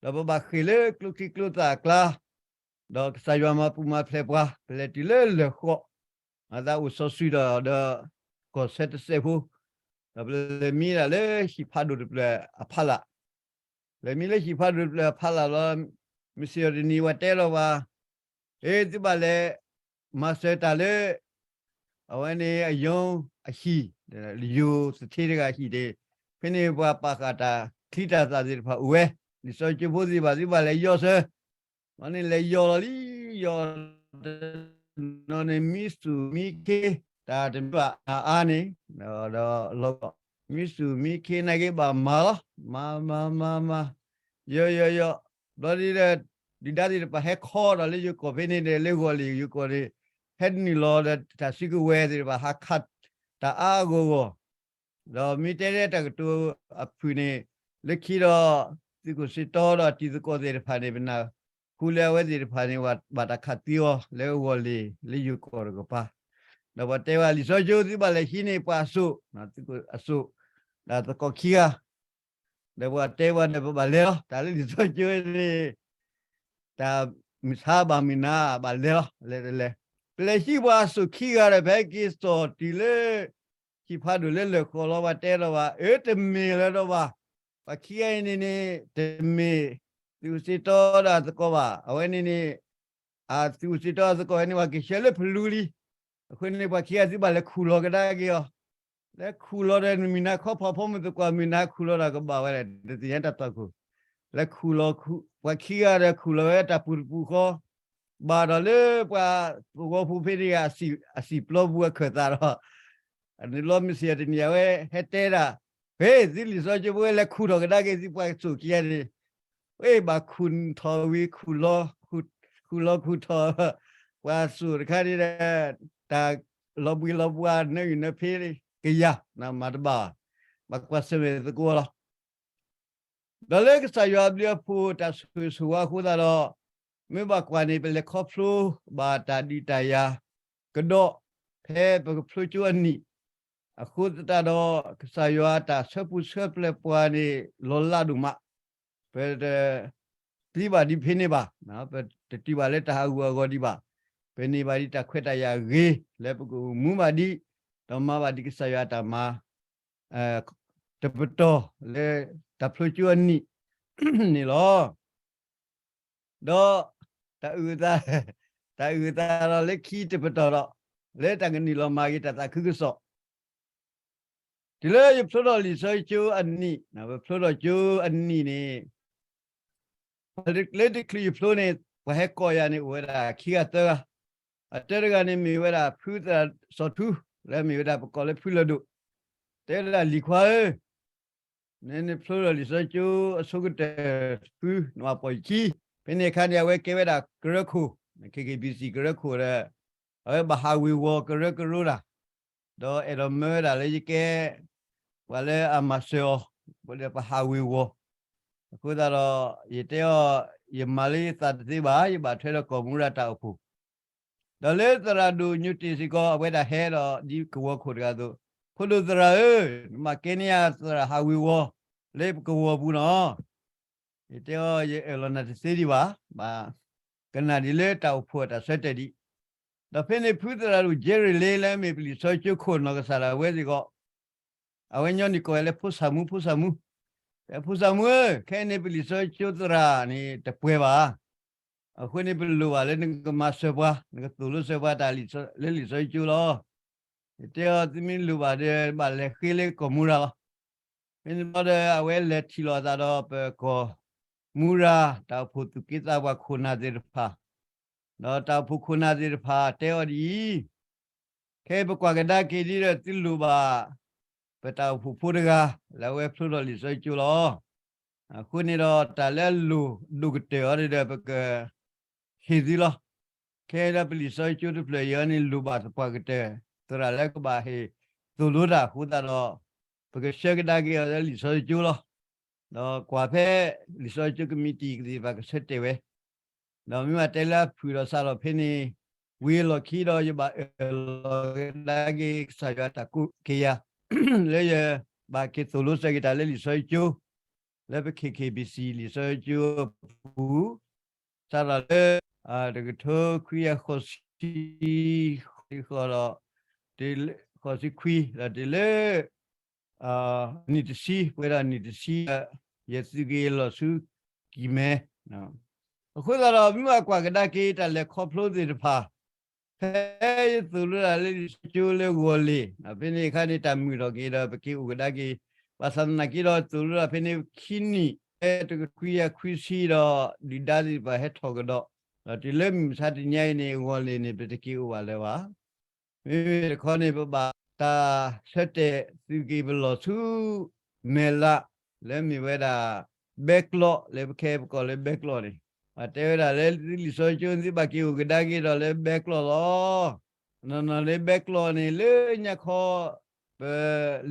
ဒီးပဘၣ်ဃ့ၢ်လၢကျိချံကျိသၣ်အကျါ, ဒီးကစၢ်ယွၤမၤပူၤမၤဖျဲးပှၤ, ပလဲၤတုၤလၢလၢၢ်ဃီ, အသးအိၣ်စီၤစုၤဒီး ဒီးကီၢ်စဲတစဲးဖိ, ဒီးပလဲၤမံဒၣ်လၢဟံၣ်ဖးဒိၣ်တဖျၢၣ်အဖီလာ်, လဲၤမံလၢဟံၣ်ဖးဒိၣ်တဖျၢၣ်အဖီလာ်လီၤ. မုၢ်ဆ့ၣ်အီၤတနံၤ ပှၤတဲလီၤပှၤ, အ့ သုဘၣ်လဲၤ မၤစၢၤတၢ်လၢ အဝဲန့ၣ်အယိၤအဟံၣ်, ယိၤသထ့တဂၤအဟံၣ်န့ၣ်, ဖဲန့ၣ်ပှၤပာ်ဃာ်တၢ်ချံတၢ်သၣ်သ့ၣ်တဖၣ်အိၣ်ဝဲ, လံာ်စီဆှံကၠိဖိသ့ၣ်တဖၣ် သုဘၣ်လဲၤယီၢ်စၢၤ, ဘျီန့ၣ်လဲၤယီၢ်လီၤလံ, ယီၢ်တနီၤန့ၣ် မံစူၣ်မံခ့, တၢ်တမ့ၢ်ဘၣ်အါန့ၣ်, ဒီးလီၤ မံစူၣ်မံခ့နာ်က့ဘၣ်မၤလီၤ, မၤမၤမၤမၤ, ယီၢ်ယီၢ်ယီၢ်, ဘျီဒ်ဒီး ဒုၣ်ဒါသ့ၣ်တဖၣ်ဟဲခီဒီးလၢယိၤကီၢ်ဖဲန့ၣ်ဒီး လၢဂီၤလ့ၣ်ယိၤကီၢ်န့ၣ် ဟဲနုာ်လီၤဒီးတၢ်စုကဝဲၤသ့ၣ်တဖၣ် ဟးခးတၢ်အါအါဂီၢ်ဂီၢ်, ဒီးမ့ၢ်တဲလၢတၢ်ကတိၤအဖုၣ်န့ၣ် လၢခံဒီး သုးခိၣ်စ့တီဒီးတံၤသကိးသ့ၣ်တဖၣ်န့ၣ် ပနၢ်ဟူလၢအဝဲသ့ၣ်တဖၣ်န့ၣ် ဘၣ်တၢ်ခးသံအီၤလၢဂီၤလ့ၣ်လၢယိၤကီၢ်တကပၤ, ဒီးပှၤတဲဝဲလံာ်စီဆှံကၠိ သုဘၣ်လဲၤဟံးန့ၢ်ပှၤအစိၣ်, အစိၣ်, ဒီးသကိးခံဂၤ, ဒီးပှၤတဲဝဲဒီး ပဘၣ်လဲၤလီၤ. တၢ်လၢလံာ်စီဆှံကၠိန့ၣ် တၢ်မုၢ်ဆါဘၣ်မုၢ်နၤဘၣ်လဲၤလီၤ, လဲၤတလဲၤ, ပလဲၤဟံးပှၤအစိၣ်ခံဂၤဒီး ဖဲက့ၤစိာ်တုၤလၢ ဟံၣ်ဖးဒိၣ်လၢလၢၢ်ဃီလီၤ. ပှၤတဲလီၤဘၣ်, အၢ တမ့ၢ်လၢၤဒီးဘၣ်, ပှၤခံဂၤအံၤန့ၣ်န့ၣ် တမ့ၢ် သုးစ့တီဒီးအသကိးဘၣ်. အဝဲန့ၣ်န့ၣ် အသုးစ့တီအသကိးဝဲန့ၣ် ပှၤက့ၤဆှၢလၢဖလူလံ. အဃိန့ၣ် ပှၤခံဂၤသုဘၣ်လဲၤခူၣ်လီၤကဒါက့ၤအီၤ, လဲၤခူၣ်လီၤဒီး နမုၢ်နၤခီဖီဖိမုၣ်သကိး မုၢ်နၤခူၣ်လီၤဒီးကဘၣ်ဝဲလဲၣ်, တသ့ၣ်ညါတၢ်သွၣ်ခိၣ်, လဲၤခူၣ်လီၤ, ပှၤခံဂၤဒီးခူၣ်လီၤဝဲတၢ်ပူၤတပူၤဃီ, ဘၣ်ဒီးလၢပှၤသဝီဖိဖဲန့ၣ် အစံာ်ပျီပူၤအခၢၣ်သးဒီး အန့ၣ်လီၤ မုၢ်ဆ့ၣ်အီၤတနံၤ အဝဲဟဲတဲဒၣ်, ဟ့ၣ် သုလံာ်စီဆှံကၠိဖိ လဲၤခူၣ်ထီၣ်ကဒါက့ၤသုပှၤစိၣ်ခံဂၤန့ၣ်, ဝဲဘၣ်ခူၣ်ထီၣ်ဝံၤ ခူၣ်လီၤ, ခူၣ်လီၤခူၣ်ထီၣ်, ပှၤစိၣ်တခါန့ၣ်ဒီး တၢ်လီၤဘှံးလီၤဘှါ နၢအုၣ်နၢဖ့ကယၤ, မၤတဘၣ်ဘၣ်, ဘၣ်ကွၢ်ဆၢၣ်မဲာ်သကိးလီၤ. ဒီးလၢကစၢ်ယွၤအဘျုးအဖှိၣ် တၢ်ဆိၣ်ဂ့ၤဆိၣ်ဝါအဃိသတးဒီး မ့ၢ်ဘၣ်ကွၢ်န့ၣ် ပလဲၤခီဖျိဘၣ်တၢ်ဒုးတၢ်ယၤကဒီး ဖဲပကဖျိကၠိအနံၣ်, အဃိသတးဒီး ကစၢ်ယွၤတၢ်ဆၢပူၤဆၢပျဲပှၤန့ၣ် လီၤလးဒိၣ်မး, ပတ ပတသံဘၣ်ဒ်ဖဲန့ၣ်ဘၣ်, ပတတုၤဘၣ်လၢတၢ်ဟးဂူာ်ဟးဂီၤဒံးဘၣ်, ပန့ၢ်ဘၣ်ဒံးတၢ်ခွဲးတၢ်ယာ်ဂ့ၤ လၢပကအိၣ်မူဘၣ်ဒံး, ဒီးမၤဘၣ်ဒံးကစၢ်ယွၤအတၢ်မၤ တပတီၢ်လၢတၢ်ဖျိကၠိအနံၣ်န့ၣ်လီၤ. ဒီးတၢ်အုၣ်အသး, တၢ်အုၣ်အသးဒီးလၢခံတပတီၢ်ဒီး လၢတၢ်ကနုာ်လီၤမၤက့ၤတၢ်သးခုကစီၣ်, တုၤလၢယဖျိထီၣ်လံာ်စီဆှံကၠိအနံၣ်, ပဖျိထီၣ်ကၠိအနံၣ်န့ၣ် လၢတချုးယဖျိန့ၣ် ပှၤဟဲကိးယၤန့ၣ် အိၣ်ဝဲဒၣ်ခံဂၤသၢဂၤ, အတၢတဂၤန့ၣ်မ့ၢ်ဝဲဒၣ်ဖုသရၣ်စီၤထူ, လၢမ့ၢ်ဝဲဒၣ်ပကိးလၢဖုလၢၢ်ဒိၣ်, တဲဝဲဒၣ်လံၤခွါဧၢ, နနဖျိထီၣ်လံာ်စီဆှံကၠိအဆိကတၢၢ်တဖု နဘၣ်ပိာ်ယခံ, ဖဲန့ၣ်အခါန့ၣ် အဝဲကဲဝဲဒၣ်ကရၢခိၣ်, ခဲက့ဘံစံၣ်ကရၢခိၣ်ဒီး အဝဲဘၣ်ဟးဝ့ၤဝီၤကရၢကရိတၢ်, ဒီးအဲၣ်ဒိးမၢဝဲဒၣ်လၢယကဲ ပှၤလၢအမၤစၢၤအီၤ, ဒီးပဟးဝ့ၤဝီၤ, အဃိသတးဒီး ယတဲအီၤ, ယမၤလၢယသးတသ့ဘၣ်, ယဘၣ်ထွဲဒီးကီၢ်မူရၤတၢ်အိၣ်ဖှိၣ်, ဒီးလၢသရၣ်ဒိၣ်ညိၣ်တ့ၢ်စ့ၢ်ကီး အဝဲဒၣ်ဟဲဒီးဒ်ကဝီၤခိၣ်တဂၤအသိး, ဖိဒိၣ်သရၣ်ဧၢ, နဘၣ်ကဲန့ၢ်ယသရၣ်ဟးဝ့ၤဝီၤ လၢပကဝီၤပူၤနီၤ, ယတဲအီၤ ယအၢၣ်လီၤနၤတသ့ဒံးဘၣ်, ဘၣ်ကနၣ်ဒ်လၢတၢ်အိၣ်ဖှိၣ်အတၢ်ဆၢတဲာ်ဒံး, ဒီးဖဲန့ၣ်ဖုသရၣ်ဒိၣ် Jerry Lee လၢအမ့ၢ်ပလံာ်စီဆှံကၠိခိၣ်နီၢ်ကစၢ်ဒၣ်ဝဲစ့ၢ်ကီး, အဝဲညီနုၢ်ကိးဝဲလၢဖိဆၣ်မူ, ဖိဆၣ်မူ, ဖိဆၣ်မူဧၢ, ခဲအံၤန့ၣ်ပလံာ်စီဆှံကၠိသရၣ်န့ၣ်တပှဲၤဘၣ်, အဃိန့ၣ်ပလိၣ်ဘၣ်လၢနကမၤစၢၤပှၤ, နကသိၣ်လိစၢၤပှၤတၢ်လၢလံာ်စီဆှံကၠိလီၤ. ယတဲအီၤ သုမ့ၢ်လိၣ်ဘၣ်ဒီး ဘၣ်လဲၤဃ့လၢကီၢ်မူရၤလီၤ. ဖဲန့ၣ်ဘျီဒီး အဝဲလဲၤထံၣ်လိာ်အသးဒီးပကီၢ်မူရၤ တၢ်အိၣ်ဖှိၣ်သူၣ်က့သးပှၢ်ခိၣ်နၢ်သ့ၣ်တဖၣ်, ဒီးတၢ်အိၣ်ဖှိၣ်ခိၣ်နၢ်သ့ၣ်တဖၣ်တဲအီၤဒ်အံၤ, ခဲအံၤပကွၢ်ကဒါက့ၤဒ်ဒီးသုလိၣ်ဘၣ် ပတၢ်အိၣ်ဖှိၣ်ဖိတဂၤ လၢအဝဲဖျိထီၣ်လံာ်စီဆှံကၠိလီၤ. အဃိန့ၣ်ဒီး တၢ်လၢအလိၣ်ဒိၣ်ကတၢၢ်အီၤဒီး ပကဟ့ၣ်သုလီၤ. ခဲအံၤဒီးပလံာ်စီဆှံကၠိတဖျၢၣ်အံၤအီၤန့ၣ် လိၣ်ဘၣ်သပှၢ်ကတၢၢ် သရၣ်လၢကဘၣ်ဟ့ၣ်သိၣ်လိတၢ်အဃိသတးဒီး ပကဆှၢကဒါက့ၤအီၤလၢလံာ်စီဆှံကၠိလီၤ. ဒီးကွၢ်ဖဲလံာ်စီဆှံကၠိကမံးတံာ်သ့ၣ်တဖၣ်ကဆၢတဲာ်ဝဲ, ဒီးမ့ၢ်ဘၣ်တဲလၢအဖုၣ်ဒီးစးထီၣ်ဖဲန့ၣ် ဝံၤအလီၢ်ခံဒီး ယဘၣ်အၢၣ်လီၤကဒါက့ၤကစၢ်ယွၤတၢ်ကူၣ်က့ၤယၤ လၢယဘၣ်က့ၤသိၣ်လိစၢၤက့ၤတၢ်လၢလံာ်စီဆှံကၠိ လၢပ K K B C လံာ်စီဆှံကၠိအပူၤ, စးထီၣ်လၢ တကထိခွံကယၤဃိးဆံဃိးဒီး ဃိးဆံခွံ ဒီးတုၤလၢ နံၣ်တဆံ ပှဲၤဒီးနံၣ်တဆံ ယသုးက့ၤလီၤဆူကံၢ်မဲ, အဃိသတးဒီး မ့ၢ်ဘၣ်ကွၢ်ကဒါက့ၤတၢ်လဲၤခီဖျိသ့ၣ်တဖၣ် ဖဲယသိၣ်လိတၢ်လၢလံာ်စီဆှံကၠိလၢဂီၤလ့ၣ်, ဖဲန့ၣ်အခါန့ၣ် တၢ်မုာ်ထီၣ်က့ၤဒီး ပက့ၤအိၣ်ကဒါက့ၤ, ဘၣ်ဆၣ်သနာ်က့ဒီး သိၣ်လိတၢ်ဖဲန့ၣ်ခံနံၣ် ဖဲတကခွံကယၤခွံဆံဒီး ဒုၣ်ဒါသ့ၣ်တဖၣ်ဟဲထီၣ်ကဒီး, ဒီးတုၤလၢမုၢ်မဆါတနံၤအံၤန့ၣ် ဂီၤလ့ၣ်န့ၣ် ပတက့ၤအိၣ်ဘၣ်လၢၤဘၣ်. မ့မ့ၢ်တခီန့ၣ် ပဘၣ်တၢ်ဆၢတဲာ်သုးက့ၤပလီၢ်ဆူ မဲာ်လး လၢမ့ၢ်ဝဲဒၣ် ဘဲကျီၢ် လၢပခဲအံၤပကိးလၢဘဲကျီၢ်န့ၣ်, ပှၤတဲဝဲဒၣ်လၢသုလံာ်စီဆှံကၠိ သုဘၣ်က့ၤအိၣ်ကဒါက့ၤဒီးလၢဘဲကျီၢ်လီၤ. နီၢ်နီၢ်လၢဘဲကျီၢ်န့ၣ် လၢညါခီ ပ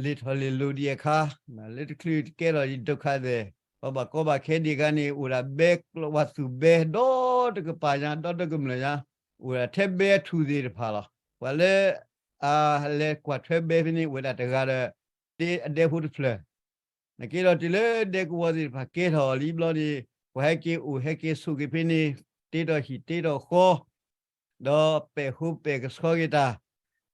လဲၤထီၣ်လဲၤလီၤဒံးအခါ, လၢတချုးတကဲထီၣ်ဒံးဒုက္ခသည်, ပှၤဘၣ်ကီဘၣ်ခဲဒံးအခါန့ၣ် အိၣ်ဒၣ်ဘဲကျီၢ် ပှၤသူၣ်ဘဲဒီတကပၤညါ ဒီတကမျၢၢ်ညါ, အိၣ်ဒၣ်ထဲဘဲအထူၣ်သ့ၣ်တဖၣ်လီၤ. ပှၤလၢ အလဲၤကွၢ်ထွဲဘဲဖဲန့ၣ် အိၣ်ဝဲဒၣ်တဂၤဒီး ဒဲအဒဲဖိတဖျၢၣ်, နက့ဒီးတုၤလၢဒဲကဝီၤသ့ၣ်တဖၣ်ကဲထီၣ်လံဘျီန့ၣ် ပှၤဟဲက့ၤအိၣ်ဟဲက့ၤဆိးက့ၤဖဲန့ၣ် တ့ထီၣ်ဟံၣ်တ့ထီၣ်ဃီ ဒီးပဲာ်ဃိပဲာ်ကဆှီက့ၤတၢ်,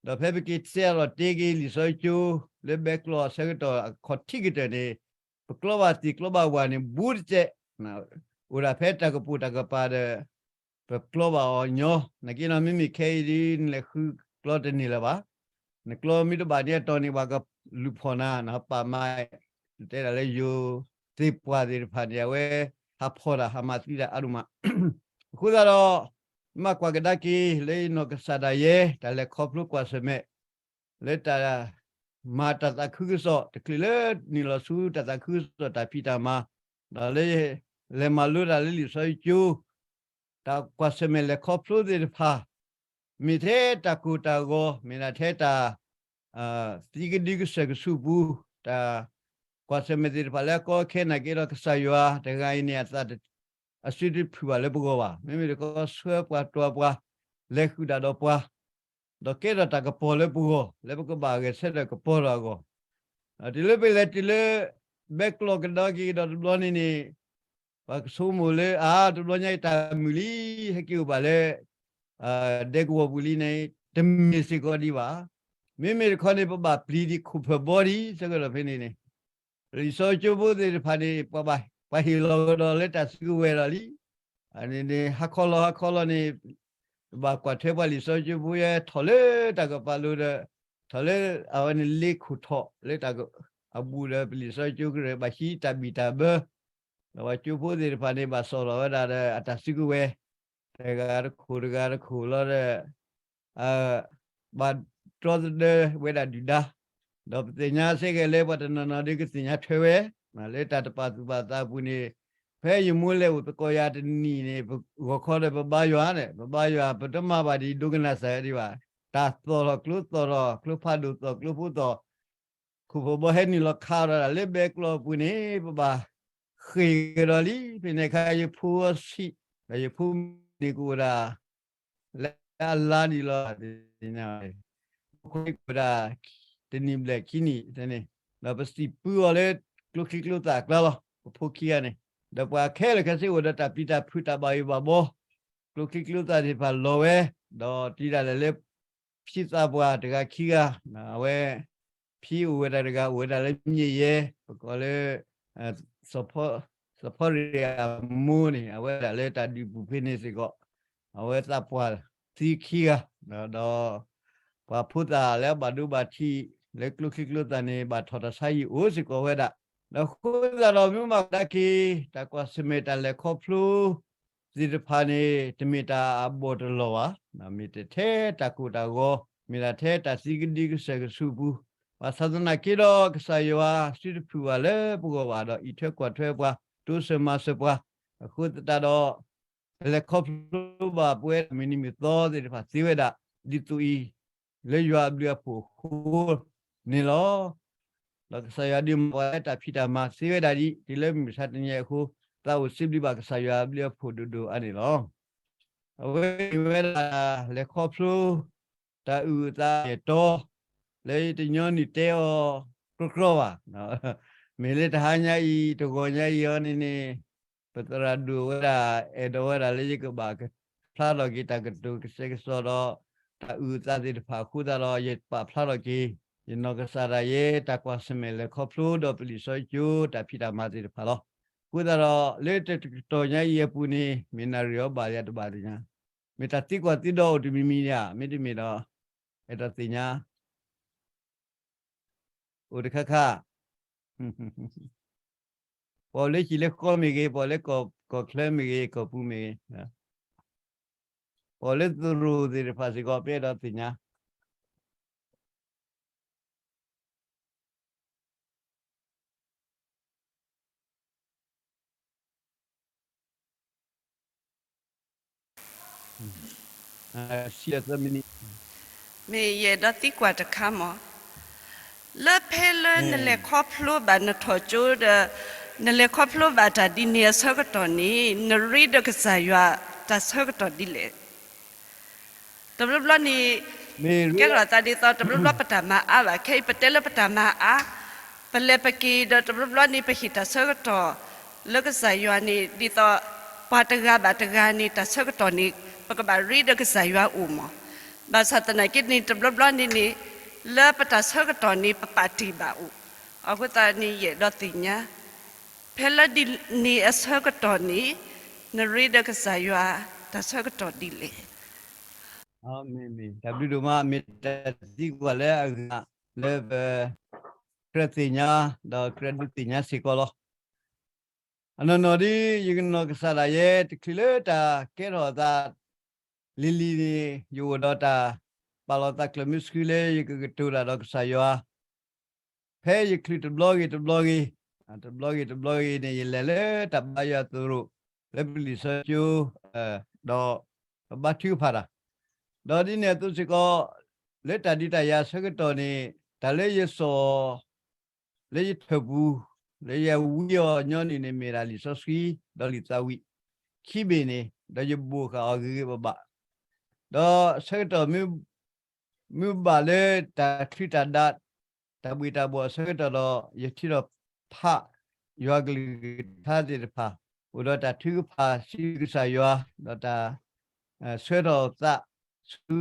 ဒီးဖဲပက့ၤစဲးလီၤတ့က့ၤလံာ်စီဆှံကၠိ လၢဘဲကျီၢ်အဆၢကတီၢ်အခီၣ်ထံးကတၢၢ်န့ၣ် ပကျီဘၣ်သ့ၣ်ကျီဘၣ်ဝၤန့ၣ် ဘူးတစဲး, အိၣ်ဒၣ်ဖဲတၢ်ကပိာ်တၢ်ကပၤဒီး ပကျီဘၣ်အီၤညီ, နက့ဒီးမ့မ့ၢ်ခဲအံၤဒ် နလဲၤဃုကျီတန့ၢ်လၢၤဘၣ်. နကျီမ့ၢ်တဘၣ်န့ၣ်အတီၢ်န့ၣ် ပှၤကလူၤဖီၣ်နၤ, နပာ်မၤ တဲဒၣ်လၢယိၤသ့ၣ်ပှၢ်သ့ၣ်တဖၣ်န့ၣ် အဝဲဟးဖီၣ်တၢ်ဟးမၤသံတၢ်အါဒိၣ်မး. အဃိသတးဒီး မ့ၢ်ကွၢ်ကဒါက့ၤလၢယနီၢ်ကစၢ်ဒၣ်ယဲ တၢ်လဲၤခီဖျိကွၢ်ဆၢၣ်မဲာ် လၢတၢ်မၤတၢ်သးခုကစီၣ် တချုးလၢနုာ်လီၤဆူတၢ်သးခုကစီၣ်တၢ်ဖံးတၢ်မၤ, ဒီးလၢ လဲၤမၤလိတၢ်လၢလံာ်စီဆှံကၠိ တၢ်ကွၢ်ဆၢၣ်မဲာ်လဲၤခီဖျိသ့ၣ်တဖၣ် မ့ၢ်ထဲတၢ်ကိၢ်တၢ်ဂီၤ မ့ၢ်ဒၣ်ထဲတၢ် သံကဒုကစၢၢ်ကဆူးပူၤ တၢ်ကွၢ်ဆၢၣ်မဲာ်သ့ၣ်တဖၣ်လၢအကီအခဲနာ်က့ဒီး ကစၢ်ယွၤတဂၤအံၤန့ၣ် အသး အစုတဖုၣ်ဘၣ်လၢပဂီၢ်ဘၣ်. မ့မ့ၢ်တခီဆှၢပှၤတွၤပှၤ လဲၤဃုာ်တၢ်ဒီးပှၤ ဒီးကဲထီၣ်တၢ်ကပီၤလၢပဂီၢ် လၢပကဘၣ်ဂဲၤဆၢထၢၣ်ကပီၤထီၣ်အဂီၢ်, တုၤလၢပလဲၤတုၤလၢ ဘဲကျီၢ်ကဒီးက့ၤကဒီးတဘျီန့ၣ်န့ၣ် ပှၤကဆိကမိၣ်လၢ အါ တဘျီညါအံၤတၢ်မုာ်လံ, ဟဲက့ၤအိၣ်ဘၣ်လၢ ဒဲကဝီၤပူၤလံန့ၣ် တမ့ၢ်စ့ၢ်ကီးဒံးဘၣ်. မ့မ့ၢ်တခီန့ၣ် ပဘၣ်ပျံၤဒံးခိၣ်ဖၢၣ်ဘီဒံး ဆၢကတီၢ်ဖဲန့ၣ်န့ၣ် လံာ်စီဆှံကၠိဖိသ့ၣ်တဖၣ်န့ၣ် ပှၤဟ့ၣ်လီၤကဒီးလၢတၢ်စုကဝဲၤဒီးလံ. န့ၣ် ဟါခီလီၤဟါခီလီၤန့ၣ် ဘၣ်ကွၢ်ထွဲပှၤလံာ်စီဆှံကၠိဖိယဲ ထီၣ်လၢတၢ်ကပၤလိၤဒီး ထီၣ်လၢအဝဲန့ၣ်လ့ခိၣ်ထီၣ်လၢတၢ်အဘူးဒီး ပလံာ်စီဆှံကၠိကရၢ ဘၣ်ဟံးတၢ်ဘံၣ်တၢ်ဘၢ ဒီးပှၤကၠိဖိသ့ၣ်တဖၣ်န့ၣ် ဘၣ်စီၣ်ထီၣ်ဝဲဒၣ်ဒီးအတၢ်စုကဝဲၤ တဂၤတခိၣ်တဂၤတခိၣ်လီၤဒီး ဘၣ်တြီသဒၢဝဲဒၣ်ဒုၣ်ဒါ, ဒီးပသ့ၣ်ညါစ့ၢ်ကီးလၢပှၤတနီၤနီၤဒ်ကသ့ၣ်ညါထွဲဝဲ လၢတၢ်တပာ်သူၣ်ပာ်သးအပူၤန့ၣ် ဖဲယမိၢ်လဲၤအိၣ်သကိးယၤတနံၣ်န့ၣ် ပဂီၤခီဒီးပဘါယွၤန့ၣ် ပဘါယွၤ ပတမၤဘၣ်ဒ်ဒိကနၣ်စၢ်ဒံးဘၣ်, တၢ်သီၣ်ထီၣ်ကျိသီၣ်ထီၣ် ကျိဖးဒိၣ်သီၣ်ကျိဖိသီၣ် ခိၣ်ဖၢၣ်ဘီဟဲနုာ်လီၤခးဒီးဒၣ်လၢဘဲကျိးအပူၤန့ၣ် ပဘၣ်ဃ့ၢ်ကဒီးလံ. ဖဲန့ၣ်အခါ ယဖိအဆံး ဒီးယဖိမုၣ်န့ၣ်ကအိၣ်ဒၣ် လၢအလါဒံးလီၤ သ့ၣ်ညါ ဖိခွါကအိၣ်ဒၣ် တနံၣ်ဘျဲၣ်ခံနံၣ်န့ၣ် ဒီးပစံးပၢအီၤလၢ ကျိချံကျိသၣ်အကျါလီၤ ပဖိခံဂၤန့ၣ်, ဒီးပှၤခဲလၢာ်ခဲဆ့အိၣ်ဒီးတၢ်ပျံၤတၢ်ဖုးတၢ်ဘၣ်ယိၣ်ဘၣ်ဘီ ကျိချံကျိသၣ်သ့ၣ်တဖၣ်လီၤဝဲ, ဒီးတံၤဒၣ်လဲာ်လၢ ဖံသးပှၢ်တဂၤခံဂၤ, အဝဲ ဖံအိၣ်ဝဲဒၣ်တဂၤ အိၣ်ဝဲဒၣ်လၢမၠ့ၣ်ယဲၢ် ပကိးလၢ စီၤဖီရ့ၣ်အမိၢ်န့ၣ် အဝဲဒၣ်လၢတၢ်ဒုးပူၤဖဲန့ၣ်စ့ၢ်ကီး အဝဲသးပှၢ်သံခံဂၤ, ဒီး ပှၤဖိသၣ်လၢအဘၣ်ဒိဘၣ်ထံး လၢကျိချံကျိသၣ်န့ၣ် ဘၣ်ထီၣ်တၢ်ဆါဟံၣ်အိၣ်စ့ၢ်ကီးဝဲဒၣ်, ဒီးအဃိသတးဒီးမ့ၢ်ဘၣ်ကဒါက့ၤ တၢ်ကွၢ်ဆၢၣ်မဲာ်တၢ်လဲၤခီဖျိ သ့ၣ်တဖၣ်န့ၣ် တမ့ၢ်တၢ်အဘီၣ်တလီၢ်ဘၣ်, မ့ၢ်တထဲတၢ်ကိၢ်တၢ်ဂီၤ, မ့ၢ်ဒၣ်ထဲတၢ်သံကဒံကစၢၢ်ကဆူးပူၤ, ဘၣ်ဆၣ်သနာ်က့ဒီး ကစၢ်ယွၤစုတဖုးဘၣ်လၢပဂီၢ်ဘၣ်ဒီး အံးထွဲကွၢ်ထွဲပှၤ, တိစၢၤမၤစၢၤပှၤ, အဃိသတးဒီး ပလဲၤခီဖျိဘၣ်ပဝဲဒၣ်မုၢ်နံၤမုၢ်သီသ့ၣ်တဖၣ်သ့ဝဲဒၣ် ဒ်သိးအံၤ လၢယွၤအဘျုးအဖှိၣ်အဃိန့ၣ်လီၤ. ဒီးကစၢ်ယွၤဒုးမၤပှၤလၢတၢ်ဖံးတၢ်မၤသ့ဝဲဒၣ်ဒ် တုၤလၢမုၢ်မဆါတနံၤအံၤအဃိ သးအိၣ်စံးဘျုးဘၣ်ကစၢ်ယွၤအဘျုးအဖှိၣ်ဒိၣ်ဒိၣ်အါန့ၣ်လီၤ. အဝဲမ့ၢ်ဝဲဒၣ် လဲၤခီဖျိ တၢ်အုၣ်အသးအတီ လၢယတညီနုၢ်တဲအီၤကြီကြီဘၣ်. မ့ၢ်လၢတဟါညါအံၤ တဂီၤညါအံၤအီၤန့ၣ်န့ၣ် ပသရၣ်ဒိၣ်ဝဲဒၣ် အဲၣ်ဒိးဝဲဒၣ်လၢယကဘၣ်ဖျါထီၣ်က့ၤတၢ်ကတိၤကစဲးကစီးဒီး တၢ်အုၣ်အသးသ့ၣ်တဖၣ်အဃိသတးဒီး ယပာ်ဖျါထီၣ်က့ၤ ယနီၢ်ကစၢ်ဒၣ်ယဲ တၢ်ကွၢ်ဆၢၣ်မဲာ်လဲၤခီဖျိဒီးပလံာ်စီဆှံကၠိတၢ်ဖံးတၢ်မၤသ့ၣ်တဖၣ်လီၤ. အဃိသတးဒီး လၢတကတီၢ်ညါအံၤအပူၤန့ၣ် မ့ၢ်နၣ်ရံၣ်အီၤဘၣ်ယၤတဘၣ်သ့ၣ်ညါ, မ့ၢ်တၢ်သံကွၢ်သံဒိးအိၣ်တမံၤမံၤဧါ, မ့တမ့ၢ်ဒီး အဲၣ်ဒိးသ့ၣ်ညါ အိၣ်တခါခါ ပှၤလၢဟံၣ်လၢဃီမ့ၢ်ဂ့ၤ, ပှၤလၢကီၢ်ချၢမ့ၢ်ဂ့ၤ, ကီၢ်ပူၤမ့ၢ်ဂ့ၤ, ပှၤလၢသရိာ်သ့ၣ်တဖၣ်စ့ၢ်ကီး ပအဲၣ်ဒိးသ့ၣ်ညါ မ့ၢ်ယအဲၣ်ဒိးသံကွၢ်တခါမး, လၢဖဲလၢနလဲၤခီဖျိဘၣ်နထီၣ်ကၠိဒီး နလဲၤခီဖျိဘၣ်တၢ်ဒ်န့ၣ်အဆၢကတီၢ်န့ၣ် နရ့ဒီးကစၢ်ယွၤတၢ်ဆၢကတီၢ်ဒ်လဲၣ်. တဘျီဘျီန့ၣ် ကဲထီၣ်သးဒ်သိး တဘျီဘျီပတၢ်မၤအါဘၣ်, ခဲအံၤပတဲလၢပတၢ်မၤအါ, ပလဲၤပက့ၤဒီးတဘျီဘျီန့ၣ် ပဟ့ၣ်တၢ်ဆၢကတီၢ်လၢကစၢ်ယွၤန့ၣ် ဒ်သိး ပှၤတဂၤဘၣ်တဂၤန့ၣ် တၢ်ဆၢကတီၢ်န့ၣ် ပကဘၣ်ရ့ဒီးကစၢ်ယွၤအိၣ်မး. ဘၣ်ဆၣ်သနာ်က့န့ၣ် တဘျီဘျီန့ၣ်န့ၣ် လၢပတၢ်ဆၢကတီၢ်န့ၣ် ပပာ်တ့ၢ်ဘၣ်အိၣ်. အဃိသတးန့ၣ် ယအဲၣ်ဒိးသ့ၣ်ညါ ဖဲလၢဒ်န့ၣ်အဆၢကတီၢ်န့ၣ် နရ့ဒီးကစၢ်ယွၤတၢ်ဆၢကတီၢ်ဒ်လဲၣ်. မ့ၢ်မ့ၢ် တၢ်ဘျုးဒိၣ်မး, မ့ၢ်တၢ်သံကွၢ်လၢအဂ့ၤ လၢပ ကြၢးသ့ၣ်ညါ ဒီးကြၢးဒုးသ့ၣ်ညါစ့ၢ်ကီးလီၤ. အနီၢ်နီၢ်ဒ် ယကနီၢ်ကစၢ်ဒၣ်ယဲ တချုးလၢတၢ်ကဲထီၣ်အသး လံၤလံၤန့ၣ် ယအိၣ်ဒီးတၢ်ပာ်လီၤသးကျၢၢ်မုဆှုလၢယကကတိၤတၢ်ဒီးကစၢ်ယွၤ ဖဲယချုးတဘျီဂ့ၤတဘျီဂ့ၤ, တဘျီဂ့ၤတဘျီဂ့ၤန့ၣ် ယလဲၤလၢတၢ်ဘါယွၤသရိာ် လၢပလံာ်စီဆှံကၠိ ဒီးပဘါထုကဖၣ်တၢ်, ဒီးဒ်န့ၣ်အသိးစ့ၢ်ကီး လၢတၢ်ဒုးတၢ်ယၤအဆၢကတီၢ်န့ၣ် တၢ်လၢယစိာ် လၢယထၢၣ်ပူၤ လၢယဝံအီၤညီနုၢ်န့ၣ် မ့ၢ်ဒၣ်လံာ်စီဆှံ ဒီးလံာ်သးဝံၣ် ခံဘ့ၣ်န့ၣ် ဒီးယဘိၣ်ဃာ်အီၤဂ့ၤဂ့ၤဘၣ်ဘၣ်, ဒီးဆၢကတီၢ် မ့ၢ်ဘၣ်လၢတၢ်ချုးတၢ်ဒါ တၢ်ဘှ့ၣ်တၢ်ဘှီၣ်အဆၢကတီၢ်ဒီး ယထုးထီၣ်ဖး ယွၤကလုၢ်ကထါသ့ၣ်တဖၣ် အိၣ်ဒီးတၢ်ထုကဖၣ်စံးဘျုးကစၢ်ယွၤ, ဒီးတၢ် ဆှၢထီၣ်သးဆူ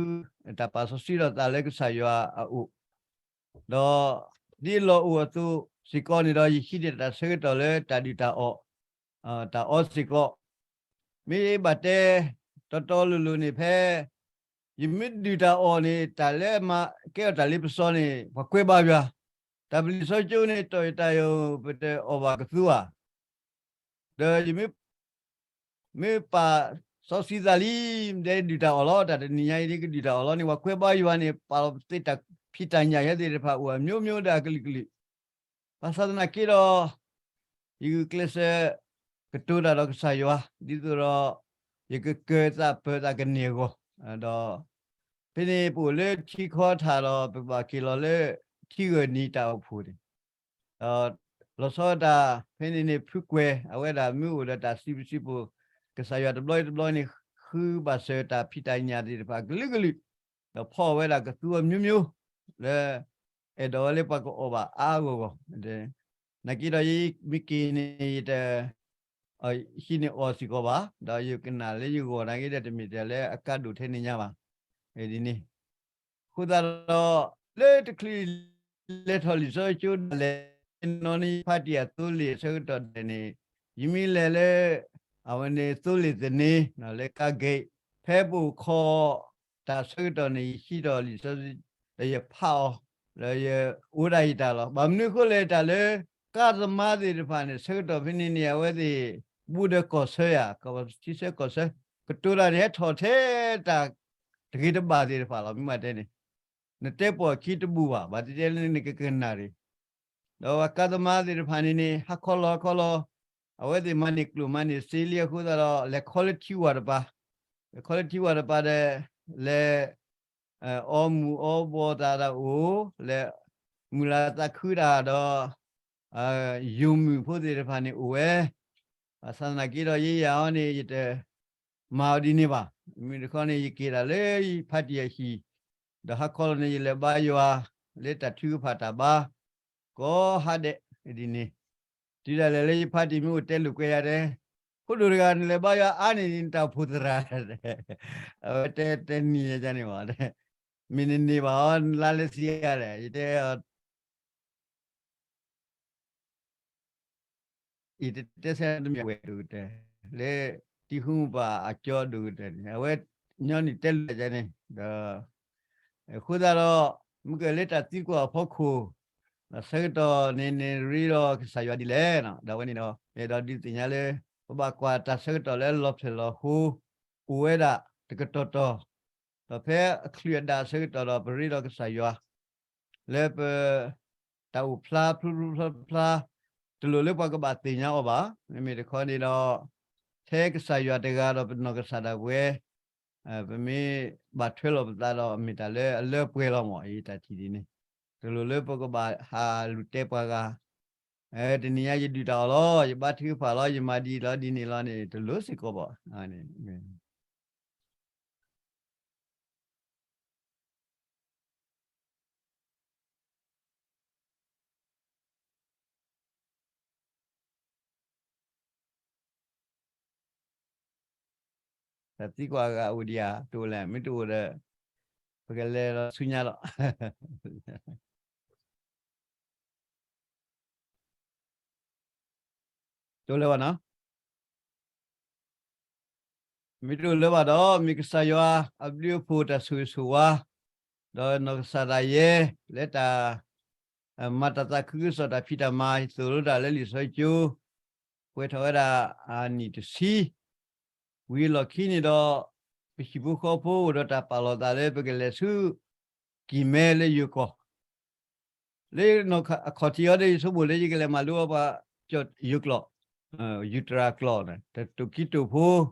တၢ်ပာ်စီဆှံထီၣ်သးလၢကစၢ်ယွၤအအိၣ်, ဒီးဒ်အလီၢ်အိၣ်အသိးစ့ၢ်ကီးန့ၣ်ဒီး ယဟံးန့ၢ်တၢ်ဆၢကတီၢ်လၢတၢ်ဒုၣ်တၢ်အီၣ် တၢ်အီစ့ၢ်ကီး, မ့ၢ်ဘၣ်တဲတီတီလိၤလိၤန့ၣ် ဖဲ ယမ့ၢ်ဒုၣ်တၢ်အီၣ်န့ၣ် တၢ်လၢအမၤကဲထီၣ်တၢ်လ့ပစီန့ၣ် ပှၤကွဲးဘါယွၤ, တၢ်ပလံာ်စီဆှံကၠိန့ၣ် တီၢ်ယတၢ်ယိာ် ပတအီၣ်ဘၣ်ကသူဧါ, ဒီးယမ့ၢ် မ့ၢ်ပာ်စီဆှံသးလံ, ဒဲဒုၣ်တၢ်အီၣ်လီၤ, တၢ်တနံၤညါအံၤဒ်ကဒုၣ်တၢ်အီၣ်လီၤန့ၣ် ပှၤကွဲးဘါယွၤန့ၣ် ပာ်လီၤပသ့တၢ်ဖံးတၢ်ညၣ်ယဲသ့ၣ်တဖၣ် အိၣ်အမျိုးမျိုးဒၣ်အကလုာ်ကလုာ်, ဘၣ်ဆၣ်သနာ်က့ဒီး ယဂုာ်ကျဲးစၢး ကတိၤတၢ်ဒီးကစၢ်ယွၤ ဒ်သိးဒီး ယကကၢၤသးပၢၤသးကန့ၢ်အဂီၢ်, ဒီး ဖဲန့ၣ်ပအိၣ်လၢထံခီထၣ်ဒီး ပဘၣ်က့ၤလီၤလၢထံဂၢၢ်နံၤတၢ်အိၣ်ဖှိၣ်န့ၣ်, ဒီးလီၤဆီဒၣ်တၢ် ဖဲန့ၣ်န့ၣ် ဖုကွဲး အဝဲဒၣ်မ့ၢ်အိၣ်ဒီးတၢ်စံးဘျုးစံးဖှိၣ် ကစၢ်ယွၤတဘျီတဘျီန့ၣ် ဃုဘၣ်စၢၤတၢ်ဖံးတၢ်ညၣ်သ့ၣ်တဖၣ်ကလုာ်ကလုာ်, ဒီးဖီၣ်ဝဲဒၣ်ကသူအမျိုးမျိုး လၢ အဲၣ်ဒိးဝဲလၢပှၤကအီၣ်ဘၣ်အါအါဂီၢ်ဂီၢ်, နာ်က့ဒီးယမ့ၢ်က့ၤန့ၣ် ယတ ဟံးန့ၢ်အီၣ်စ့ၢ်ကီးဘၣ်, ဒီးယကနၣ်လၢယဂီၢ်နာ်က့ဒီး တမ့ၢ်တၢ်လၢအကါဒိၣ်ထဲန့ၣ်ညါဘၣ်, ဒ်န့ၣ်, အဃိသတးဒီး လၢတချုးလဲၤထီၣ်လံာ်စီဆှံကၠိဒၣ်လဲာ် နီၢ်နီၢ်ယဖါတံၢ်အသိလ့ၣ်အဆၢကတီၢ်ဒၣ်န့ၣ်, ယမ့ၢ်လဲၤလၢ အဝဲန့ၣ်သိလ့ၣ်သန့ လၢကါဂ့ၢ် ဖဲပအိၣ်ခိး တၢ်ဆၢကတီၢ်န့ၣ် ယဟံးထီၣ်လံာ်စီဆှံ ဒီးယဖးအီၤ, ဒီးယအိၣ်ဒၣ်ယတၢ်လီၤ. ဘၣ်မနုၤအဃိလဲၣ် တၢ်လၢ ကါသမားသ့ၣ်တဖၣ်န့ၣ် ဆၢကတီၢ်ဖဲန့ၣ်န့ၣ် အဝဲသ့ၣ် ဘူးဒီးကီၢ်ဆၢယၤ, ကီၢ်ဆၢကီၢ်ဆၢ ကတိၤတၢ်န့ၣ် ဟဲထီၣ်ထဲတၢ် တဂ့ၤတဘၣ်သ့ၣ်တဖၣ်လီၤ. မ့ၢ်မးတဲန့ၣ် နတဲပိာ်အခံတဘူၣ်ဘၣ်, ဘၣ်တဲတဲလၢနကကနၣ်ရံၣ် ဒီးပှၤကါသမားသ့ၣ်တဖၣ်န့ၣ်န့ၣ် ဟါခီလီၤဟါခီလီၤ, အဝဲသ့ၣ်မၤန့ၢ်ကျိၣ်မၤန့ၢ်စ့လံအဃိသတးဒီး လဲၤခီလၢထံဝၢ်တပၤ, လဲၤခီလၢထံဝၢ်တပၤဒီး လဲၤ အီမူၤအီဘီသးတၢ်အိၣ်, လဲၤမုာ်လၤသးခုတၢ်ဒီး ယိၤမုၣ်ဖိသ့ၣ်တဖၣ်န့ၣ်အိၣ်ဝဲ, ဘၣ်ဆၣ်သနာ်က့ဒီး ယဲယၤအီၤန့ၣ် ယတမၤအီၤဒ်န့ၣ်ဘၣ်. မ့မ့ၢ်တခီန့ၣ် ယက့ၤဒၣ်လၢယဖါတံၢ်အဟံၣ်, ဒီးဟါခီလီၤန့ၣ် ယလဲၤဘါယွၤ လၢတၢ်ထုကဖၣ်တၢ်ဘါ ကိးဟါဒဲးဒ်န့ၣ်, တုၤဒၣ်လဲာ်လၢယဖါတံၢ်မ့ၢ်အိၣ်တဲလိာ်ကွဲယၤတဲ, ဖိဒိၣ်တဂၤ နလဲၤဘါယွၤအါန့ၢ်ဒ်နတၢ်အိၣ်ဖှိၣ်သရၣ်, အဝဲတဲတဲနံၤယၤန့ၣ်ဘၣ်, မ့ၢ်နန့ၢ်ဘၣ်အီၤ နလါလဲစံးယၤလဲၣ်, ယတဲ အံၤတတဲဆၢတမ့ၢ်ဝဲဒိၣ်ကတၢၢ်, လၢတံၤဃူမူပၢ်အကၠီဒိၣ်ကတၢၢ်န့ၣ် အဝဲညီနုၢ်တဲလိာ်ယၤန့ၣ်ဒီး အဃိသတးဒီး မ့ၢ်ကလၢတၢ်သံကွၢ်အဖီခိၣ် ဒီးဆၢကတီၢ်န့ၣ်န့ၣ် ရ့ဒီးကစၢ်ယွၤဒ်လဲၣ်, ဒီးအဝဲန့ၣ်ဒီး အဲၣ်ဒိးဒုးသ့ၣ်ညါလၢ ပဘၣ်ကွၢ်တၢ်ဆၢကတီၢ်လၢလီၤဖျဲၣ်လီၤဟိ အိၣ်ဝဲဒၣ်တကတီၢ်တီၢ်, ဒီးဖဲအချုးအဒၣ်အဆၢကတီၢ်ဒီး ပရ့ဒီးကစၢ်ယွၤ လၢပ တၢ်အိၣ်ဖျါဖျိဖျိဖျါဖျါ တလိၣ်လၢပှၤကဘၣ်သ့ၣ်ညါအီၤဘၣ်. မ့မ့ၢ်တခီန့ၣ်ဒီး ထဲကစၢ်ယွၤတဂၤဒီးပနီၢ်ကစၢ်ဒၣ်ဝဲ ပမ့ၢ်ဘၣ်ထွဲလီၤပသးဒီး မ့ၢ်တၢ်လၢအလၢပှဲၤလီၤမး ယတၢ်ထံၣ်ဒ်န့ၣ်, တလိၣ်လၢပကဘၣ်ဟးလူၤတဲပှၤဂၤ တနံၤညါယဒုၣ်တၢ်အီၣ်လီၤ, ယဘါထုကဖၣ်လီၤ, ယမၤဒ်လီၤဒ်န့ၣ်လီၤန့ၣ် တလိၣ်စ့ၢ်ကီးဘၣ်. တၢ်သံကွၢ်အဂၤအိၣ်ဒံးဧါ, တအိၣ်လဲၣ်, မ့ၢ်တအိၣ်ဒီး ပကလဲၤလီၤဆူညါလီၤ. တအိၣ်လၢၤဘၣ်နီၤ, မ့ၢ်တအိၣ်လၢၤဘၣ်ဒီး မ့ၢ်ကစၢ်ယွၤအဘျုးအဖှိၣ်တၢ်ဆိၣ်ဂ့ၤဆိၣ်ဝါ ဒီးနီၢ်ကစၢ်ဒၣ်ယဲ လၢတၢ် မၤတၢ်သးခုကစီၣ်တၢ်ဖံးတၢ်မၤ ယသိၣ်လိတၢ်လၢလံာ်စီဆှံကၠိ ပှဲၤထီၣ်ဝဲဒၣ်အနံၣ်တဆံ ဝံၤအလီၢ်ခံန့ၣ်ဒီး ပဟံၣ်ဖိဃီဖိအိၣ်ဒီးတၢ်ပာ်လီၤသးလၢပကလဲၤဆူ ကံၢ်မဲလၢယိၤကီၢ် လၢအခီၣ်ထံးအီၤဒီး ယဆိကမိၣ်လၢယကလဲၤမၤလိအီၤပှၤကၠီၣ်ယိၤကျိာ်, ယူၤတြၤကျိာ်န့ၣ် တတိာ်ခံတိာ်ဖိ,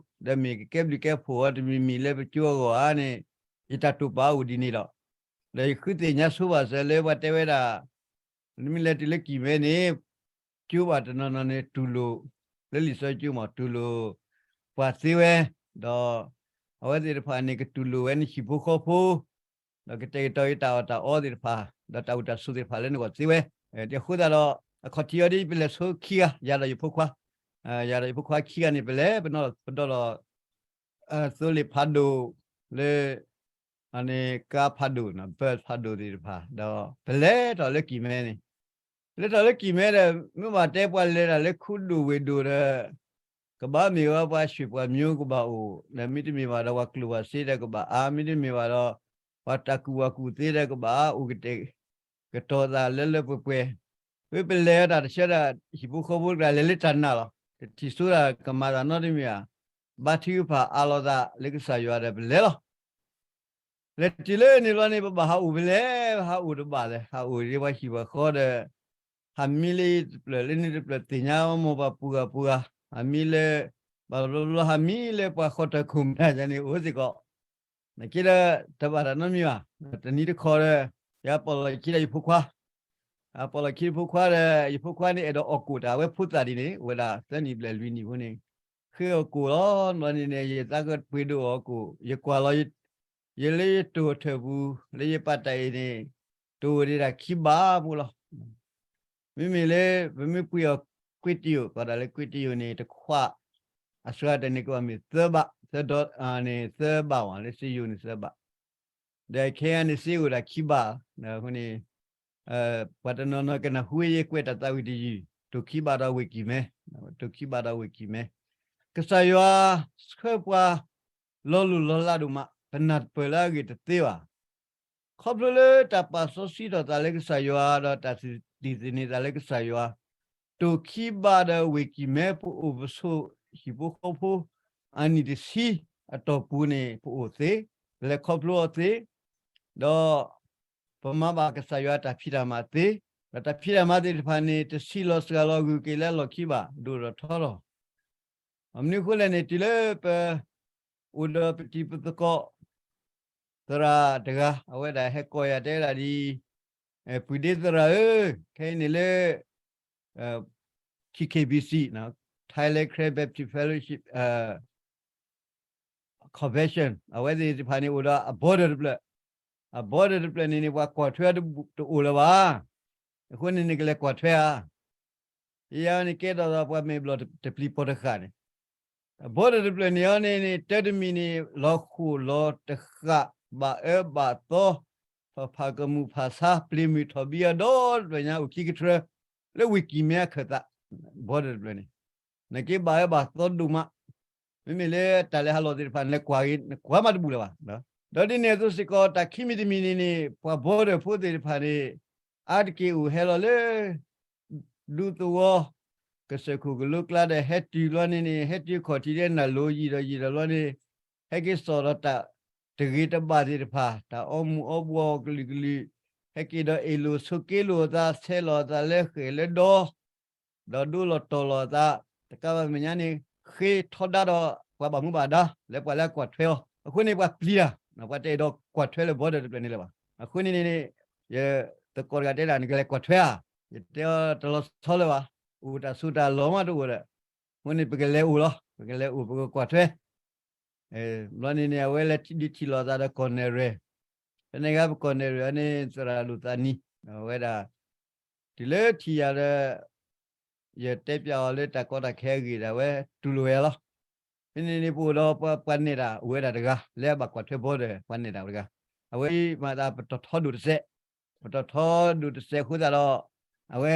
ဒီးမ့ၢ်ကကဲဘျုးကဲဖှိၣ်အီၤတမံၤမံၤလၢပကၠိအဂီၢ်ဧါန့ၣ် ယတၢ်တိာ်ပာ်အိၣ်ဒ်န့ၣ်လီၤ. ဒီးယဃုသ့ၣ်ညါဆိဘၣ်စၢၤလၢပှၤတဲဝဲဒၣ် နမ့ၢ်လဲၤတုၤလၢကံၢ်မဲန့ၣ် ကၠိဘၣ်တနီၤနီၤန့ၣ် တူၢ်လိာ် လၢလံာ်စီဆှံကၠိမး တူၢ်လိာ်ပှၤသ့ဝဲ, ဒီးအဝဲသ့ၣ်တဖၣ်န့ၣ် ကတူၢ်လိာ်ဝဲနဟံၣ်ဖိဃီဖိ, ဒီးကတဲာ်ကတီၤအံၤတၢ်အီၣ်တၢ်အီသ့ၣ်တဖၣ်, ဒီးတၢ်အိၣ်တၢ်ဆိးသ့ၣ်တဖၣ်လၢနဂီၢ်သ့ဝဲ. အဃိသတးဒီး အခီၣ်ထံးအီၤဒ်ပလဲၤဆိခံဂၤ ယၤဒီးယဖိခွါ, ယၤဒီးယဖိခွါခံဂၤန့ၣ် ပလဲၤပနီၣ်ပဒီလီၤ သိလ့ၣ်ဖးဒိၣ်လၢ အန့ၣ်ကါဖးဒိၣ်နီၤ ဘၢၣ်ဖးဒိၣ်သ့ၣ်တဖၣ် ဒီးပလဲၤထီၣ်လၢကံၣ်မဲန့ၣ် လဲၤထီၣ်လၢကံၣ်မဲဒီး မ့ၢ်ဘၣ်တဲပှၤလဲၤတၢ်လၢခူဒိၣ်ဝ့ၢ်ဒိၣ်ဒီး ကဘၣ်မ့ၢ်ဝဲပှၤဆှံပှၤမျိုးကဘၣ်အိၣ် ဒီးမ့တမ့ၢ်ဘၣ်ဒီးပှၤကျိၣ်ပှၤစ့ဒီးကဘၣ်အါ မ့တမ့ၢ်ဘၣ်ဒီး ပှၤတၢ်ကူၣ်ဘၣ်ကူၣ်သ့ဒီးကဘၣ်အါ အိၣ်ကတဲာ်ကတီၤသးလၢလၢပှဲၤပှဲၤ ဝဲပလဲၤတၢ်တဆၢဒီး ဟံၣ်ဖိဃီဖိတဂၤလဲၤလၢတၢ်နာ်လီၤ. တထံၣ်စိဒၣ်ကမၤသးနီတမံၤဧါ, ဘါထုကဖၣ်အးလီၤသးလၢကစၢ်ယွၤဒီးပလဲၤလီၤ. လဲၤတုၤလၢန့ၣ်ဘျီန့ၣ် ပဘၣ်ဟးအိၣ်ဖဲလဲၣ်, ဟးအိၣ်တဘၣ်လဲၣ်, ဟးအိၣ်ဒ်ပှၤဟံၣ်ပှၤဃီဒီး ဟးမံလၢတဖျၢၣ်လၢန့ၣ်တဖျၢၣ်သ့ၣ်ညါအီၤမိၢ်ပှၤပှၤဂၤပှၤဂၤ, ဟးမံလၢ ဘၣ်ဘျီဘျီဟးမံလၢပှၤဃီတၢ်ခိၣ်မတၤန့ၣ် အိၣ်စ့ၢ်ကီး နာ်က့ဒီး တဘၣ်တၢ်နီတမံၤဘၣ်. တနံၤတခီဒီး ယပီၣ်လီၢ်ခံဒီးယဖိခွါ, ပီၣ်လီၢ်ခံယဖိခွါဒီး ယဖိခွါန့ၣ်အဲၣ်ဒိးအီၣ်ကိၣ်တၢ် အဝဲဖိသၣ်ဒ်န့ၣ် အိၣ်ဝဲဒၣ်သၢနံၣ်ဘျဲၣ်လွံၢ်နံၣ်ဖိန့ၣ်, ဃ့အီၣ်ကိၣ်လီၤ. ဘျီန့ၣ်န့ၣ် ယသးကပှ့ၤဒိၣ်အီၣ်ကိၣ်, ယကွၢ်လီၤ ယလၢယတိၢ်ထၢၣ်ပူၤ လၢယပာ်တၢ်အံၤန့ၣ် တိၢ်ဝဲဒၣ်ခံဘးဖိလီၤ. မ့မ့ၢ်လၢ ပမ့ၢ်ပှ့ၤအီၣ်ကွ့တယိာ် ကီးဒၣ်လၢကွ့တယိာ်န့ၣ် တခွး အစှၤတၢ်န့ၣ်ကဘၣ်မ့ၢ်သၢဘး, သၢဒီ န့ၣ် သၢဘးဝဲ လၢစ့ယိၤန့ၣ်သၢဘး, ဒီးခဲအံၤန့ၣ်စ့အိၣ်ဒၣ်ခံဘး, အဃိန့ၣ် ပှၤတနီၤနီၤကနၢ်ဟူယကွဲးတၢ်သးဝံၣ်တယုၢ်, တိၢ်ခံဘးဒီးဝ့ၢ်ကံၢ်မဲ, တိၢ်ခံဘးဒီးဝ့ၢ်ကံၢ်မဲ, ကစၢ်ယွၤဆှၢပှၤ လီၤလိၢ်လီၤလးဒိၣ်မး, ပနၢ်ပၢၢ်လၢအဂ့ၢ်တသ့ဘၣ်. ခီဖျိလၢတၢ်ပာ်စီဆှံထီၣ်သးလၢကစၢ်ယွၤ ဒီးတၢ်ဒုးသ့ၣ်ညါသးလၢကစၢ်ယွၤ, တိၢ်ခံဘးဒီးဝ့ၢ်ကံၢ်မဲ ပအိၣ်ပဆိးဟံၣ်ဖိဃီဖိ အနံၣ်တဆံအတီၢ်ပူၤန့ၣ် ပအိၣ်သ့, ပလဲၤခီဖျိအီၤသ့, ဒီး ပမၤဘၣ်ကစၢ်ယွၤတၢ်ဖံးတၢ်မၤသ့, ဒီးတၢ်ဖံးတၢ်မၤသ့ၣ်တဖၣ်န့ၣ် တဆံးလီၤစှၤလီၤဂုၤက့ၤလၢအလီၢ်ခံဘၣ်, ဒိၣ်ထီၣ်ထီထီၣ်. မနုၤအဃိလဲၣ်န့ၣ် တုၤလၢပ အိၣ်ဒီးပတံၤပသကိး သရၣ်တဂၤ အဝဲဒၣ်ဟဲကိးယၤတဲဒၣ်ဒ်အံၤ, ပုၢ်ဒ့သရၣ်ဧၢ, ခဲအံၤန့ၣ်လၢ ထံ K B C, Thailand Karen Baptist Fellowship Convention အဝဲသ့ၣ်တဖၣ်န့ၣ်အိၣ်ဒီးအ border တဖျၢၣ်, အ border တဖျၢၣ်န့ၣ်န့ၣ် ပှၤကွၢ်ထွဲတအိၣ်လၢၤဘၣ်. အဃိန့ၣ်န့ၣ်ကလဲၤကွၢ်ထွဲဧါ. ယဲန့ၣ်ကဲထီၣ်သးပှၤမဲာ်ဘျီၣ်တပျံၤပိာ်တဃၣ်န့ၣ်, border တဖျၢၣ်န့ၣ်အီၤန့ၣ်န့ၣ် တၢ်တမံၤန့ၣ် လီၤဃိာ်လီၤတဃၣ် ဘၣ်အၢဘၣ်သီ, ဖးဖးကမူၣ်ဖးဆါ ပျ့ၤမုၢ်ထီၣ်ဘံအဒီတဖျၢၣ်ညါ အိၣ်ခံကထြၢ လၢဝ့ၢ်ကံၢ်မဲအခၢၣ်သး, border တဖျၢၣ်န့ၣ် နက့ဘၣ်အၢဘၣ်သီဒိၣ်မး. မ့မ့ၢ်လၢတၢ်လဲၤဟးလီၢ်သ့ၣ်တဖၣ် နလဲၤကွၢ်ဂ့ၤ နကွၢ်မးတဘူၣ်လၢၤဘၣ်. ဒီးဒ်န့ၣ်အသိးစ့ၢ်ကီး တၢ်ခံမံၤတမံၤန့ၣ်န့ၣ် ပှၤ border ဖိသ့ၣ်တဖၣ်န့ၣ် အါတက့ၢ်အိၣ်ဟဲလီၤလၢ ဒူသဝီ ကစၢၢ်ခိၣ်ကလိကျါဒီး ဟဲတုၤဘျီန့ၣ်န့ၣ် ဟဲတုၤခီၣ်ထံးဒီးနၢ်လိၤယံာ်ဒီးယံာ်ဒီးဘျီန့ၣ် ဟဲက့ၤစိာ်ဒီးတၢ်တဂ့ၤတဘၣ်သ့ၣ်တဖၣ် တၢ်အီမူၤအီဘှီၣ်ကလုာ်ကလုာ်, ဟဲက့ၤဒီးအ့ၣ်လိာ်ဆိးက့လိာ်အသး ဆဲးလီၤအသးလၢဃဲၣ်လၢဒီ ဒီးဒိလီၤတီၤလီၤအသး, တကးဘၣ်မဲာ်ညါန့ၣ် ဃ့ထီဒါဒီးပှၤဘၣ်မူဘၣ်ဒါ လၢပှၤလၢအကွၢ်ထွဲအီၤ, အဃိန့ၣ်ပှၤပျံၤတၢ်, ပှၤတအဲၣ်ဒိးကွၢ်ထွဲလၢ border တဖျၢၣ်န့ၣ်လၢၤဘၣ်. အဃိန့ၣ်န့ၣ် ယသကိးတဂၤတဲဒၣ် နကလဲၤကွၢ်ထွဲဧါ, ယတဲအီၤတလီၤဆီလၢၤဘၣ်, အိၣ်တၢ်ဆိးတၢ်လီၤမးတအိၣ်ဒီး, အဃိန့ၣ်ပကလဲၤအိၣ်လီၤ, ပကလဲၤအိၣ်ပကကွၢ်ထွဲ ဘျီန့ၣ်န့ၣ် အဝဲလဲၤဒုးထံၣ်လိာ်သးဒီးကီၢ်နဲၣ်ရွဲၣ်, ဖဲန့ၣ်အခါပကီၢ်နဲၣ်ရွဲၣ်န့ၣ် သရၣ်လိာ်သးနံၤ, အဝဲဒၣ် တုၤလၢထံၣ်ယၤဒီး ယတဲပျးအီၤလၢတၢ်ကီတၢ်ခဲအဂ့ၢ်ဒီး အဝဲတူၢ်လိာ်ဝဲလီၤ. ဖဲန့ၣ်န့ၣ် ပအိၣ်ဒီးပှၤနဲၣ်တၢ်အိၣ်ဝဲဒၣ်တဂၤ လၢအဘၣ်ကွၢ်ထွဲ border ပှၤနဲၣ်တၢ်တဂၤ, အဝဲမၤသးပတီၢ်ထီဒိၣ်တစဲး, ပတီၢ်ထီဒိၣ်တစဲးအဃိသတးဒီး အဝဲ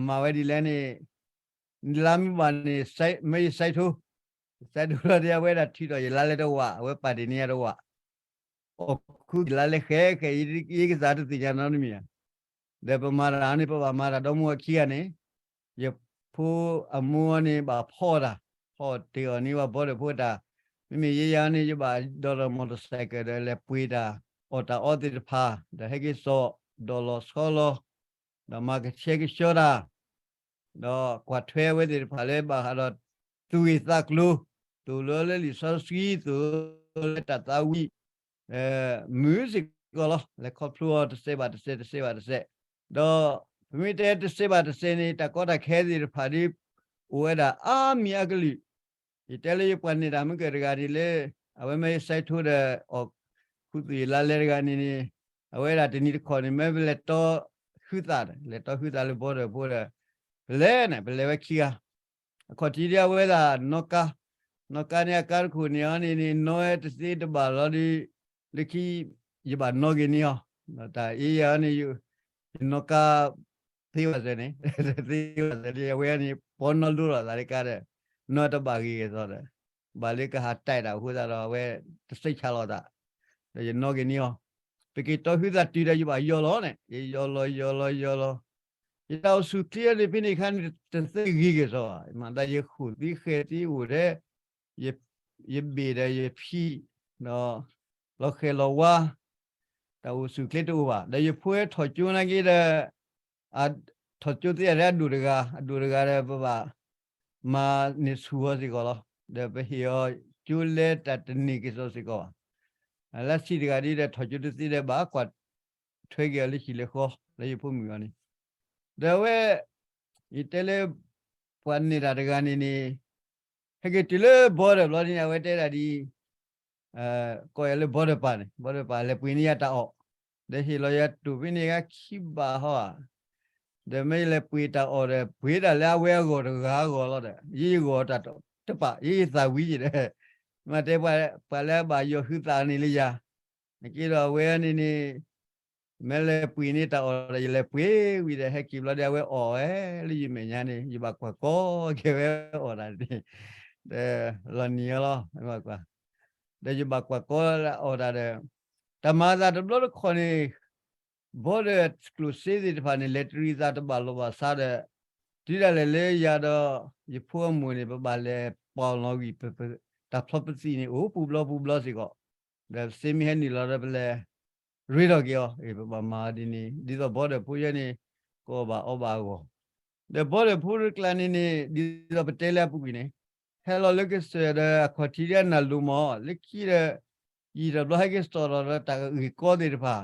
မၤဝဲဒ်လဲၣ်န့ၣ် နလါမ့ၢ်ဘၣ်န့ၣ် မၢယစဲးထိ, စဲးထိလီၤဒီး အဝဲဒၣ်ထုးထီၣ်ယလါလဲတဝး, အဝဲပာ်တ့ၢ်န့ၢ်ယၤတဝး, အီၣ်ခူယလါလဲဃဲဃဲ ယကစၢ်တသ့ၣ်ညါနီတမံၤဧါ. ဒီးပမၤတၢ်န့ၣ် ပဘၣ်မၤတၢ်ဒီမါဝၤခံဂၤန့ၣ်, ယဖိအမိၢ်န့ၣ်ဘၣ်ဖီၣ်တၢ်, ဖီၣ်တ့ၢ်အီၤန့ၢ်ပှၤ border ဖိတၢ်, မ့မ့ၢ်ယဲယၤန့ၣ် ယဘၣ်ဒိးဒီး motorcycle ဒီးလဲၤပှ့ၤတၢ်, အီၣ်တၢ်အီသ့ၣ်တဖၣ်, ဒီးဟဲက့ၤစိာ်, ဒီးလီၤဆီလီၤ, ဒီးမၤကဆှဲကဆှီတၢ် ဒီးကွၢ်ထွဲအဝဲသ့ၣ်တဖၣ်လၢဘၣ်ဃးဒီး သူၣ်ဂ့ၢ်သးကျိၤ, သိၣ်လိလၢလံာ်စီဆှံ, သိၣ်လိလၢတၢ်သးဝံၣ်, မုာ်စ့ၢ်ကီးလီၤ. လဲၤခီဖျိအီၤတစဲးဘၣ်တစဲး တစဲးဘၣ်တစဲး, ဒီးပမ့ၢ်တဲတစဲးဘၣ်တစဲးန့ၣ် တၢ်ကီတၢ်ခဲသ့ၣ်တဖၣ်ဒ် အိၣ်ဝဲဒၣ်အါမံၤအါကလုာ်, ယတဲလၢယပှၤနဲၣ်တၢ်မုၢ်ကၢၢ်တဂၤန့ၣ်လၢ အဝဲမၢယစဲးထိဒီး အီၣ်ခူသူၣ်ယလါလဲတဂၤန့ၣ်န့ၣ်, အဝဲဒၣ်တနံၤတခီန့ၣ် မၢပလဲၤတီ ဟုသး, လဲၤတီဟုသးလၢ border ဖိဒီး ပလဲၤန့ၣ် ပလဲၤဝဲခံဂၤ, အခီၣ်ထံးဒ်အဝဲဒၣ်နီၣ်ကါ, နီၣ်ကါန့ၣ် အကါတခိၣ်န့ၣ်အီၤန့ၣ်န့ၣ် နီၣ်ဝဲတသ့တဘၣ်လီၤဒီး လၢခံ ယဘၣ်နီၣ်က့ၤန့ၢ်အီၤ, တၢ်အ့ၣ်ယၤန့ၣ် ယနီၣ်ကါသ့ဝဲစ့ၢ်န့ၣ် သ့ဝဲစ့ၢ်န့ၣ် အဝဲန့ၣ် ပီၣ်နီၣ်လိလိာ်သးလၢကါဒီး နီၣ်တဘၣ်ဂ့ၤကစီဒီး ဘၣ်လၢကဟးတဲတၢ်အဃိသတးဒီး အဝဲတသ့ဆါလီၤသး, ဒီးယနီၣ်က့ၤန့ၢ်အီၤ, ပက့ၤတီဟုသးတုၤဒီး ယဘၣ်ယီၤလီၤန့ၣ် ယယီၤလီၤယီၤလီၤယီၤလီၤ, ယတၢ်အိၣ်ဆူၣ်ချ့န့ၣ် ဖဲန့ၣ်အခါန့ၣ် တသ့ဂ့ၤကစီဘၣ်, မၤသးယဃိၣ်သံဃဲၤသံအိၣ်ဒီး ယဘ့ၣ်ဒီးယဖံး ဒီး လီၤဃဲၤလီၤဝါ တၢ်အိၣ်ဆူၣ်ချ့တအိၣ်ဘၣ်, ဒီးယဖိဟဲထီၣ်ကၠိနာ်က့ဒီး ထီၣ်ကၠိသ့အဒၢအဒိၣ်တဂၤ, အဒိၣ်တဂၤဒီး ပဘၣ်မၤန့ၢ်ဆူၣ်အီၤစ့ၢ်ကီးလီၤ, ဒီးပဟ့ၣ်အီၤကၠိလဲတၢ်တန့ၢ်ကစီၣ်စ့ၢ်ကီးဘၣ်, လါဆံးတဂၤဒ်ဒီး ထီၣ်ကၠိတသ့ဒီး ဘၣ်ကွၢ်ထွဲက့ၤအီၤလၢဟံၣ်လၢဃီ လၢယဖိမုၣ်အီၤန့ၣ်, ဒီးအဝဲ ယတဲလၢ ပှၤနဲၣ်တၢ်တဂၤန့ၣ်န့ၣ် ဟဲက့ၤတုၤလၢ border ဘျီန့ၣ် အဝဲတဲဒၣ်ဒ် ကိးယၤလၢ border ပၢ်န့ၣ် border ပၢ်လဲၤပှ့ၤန့ၢ်ယၤတၢ်အီၣ်, ဒီးဟ့ၣ်လီၤယၤတိၢ်ဖဲန့ၣ်ဂၤခံဘးဟီဧါ, ဒီးမ့ၢ်ယလဲၤပှ့ၤတၢ်အီၣ်ဒီး ပှ့ၤဒၣ်လၢအဝဲအဂီၢ်တဂၤအဂီၢ်လီၤဒီး ယယဂီၢ်တၢ်တပာ် ယယသးဝံၤယံၤဒီး မ့ၢ်တဲ ပှၤလၢအဘၣ်ယီၤဟုသးန့ၣ်လၢယၤ, နက့ဒီးအဝဲန့ၣ်န့ၣ် မ့ၢ်လဲၤပှ့ၤန့ၢ်တၢ်အီၣ်ဒီး ယလဲၤပှ့ၤဝံၤဒီး ဟဲက့ၤဘျီဒီး အဝဲအီၣ်ဝဲလၢယမဲာ်ညါန့ၣ် ယဘၣ်ကွၢ်ကီက့ၤဝဲအီၣ်တၢ်န့ၣ်, ဒီးလီၤနံၤအီၤလီၤ, ဒီးယဘၣ်ကွၢ်ကီလၢအီၣ်တၢ်ဒီး တၢ်မၤအသးတဘျီတခီၣ်န့ၣ် ဘီဒီးကျိၣ်စ့သ့ၣ်တဖၣ်န့ၣ် လဲၤတရံးသးတဘၣ်လီၢ်ဘၣ်စးဒီး တုၤဒၣ်လဲာ်လၢယၤဒီး ယဖိအမိၢ်န့ၣ် ပဘၣ်လဲၤပာ်လီၤဝံၤ တၢ်ဖျီပသံၣ်န့ၣ် အိၣ်ပူၤဘျီပူၤဘျီစ့ၢ်ကီး, ဒီးပစ့မ့ၢ်ဟဲနုာ်လီၤဒီးပလဲၤ ရ့ထီၣ်က့ၤအီၤ, ပဘၣ်မၤအီၤဒ်န့ၣ် ဒ်သိးဘီဒီးဖိယဲန့ၣ် ကအီၣ်ဘၣ်အီဘၣ်အဂီၢ်, ဒီးဘီဒီးဖိတကျါန့ၣ်န့ၣ် ဒ်သိးပတဲလၢအပူၤကွံာ်န့ၣ် ဟဲလီၤလၢကစၢၢ်ဒီးအခီၣ်ထံးဒ်အနၢ်လိၤမး လၢခံဒီး ယံာ်တဘျီဟဲက့ၤစတီၣ်ထီၣ်ဒီးတၢ်ဂ့ၢ်ကီသ့ၣ်တဖၣ်,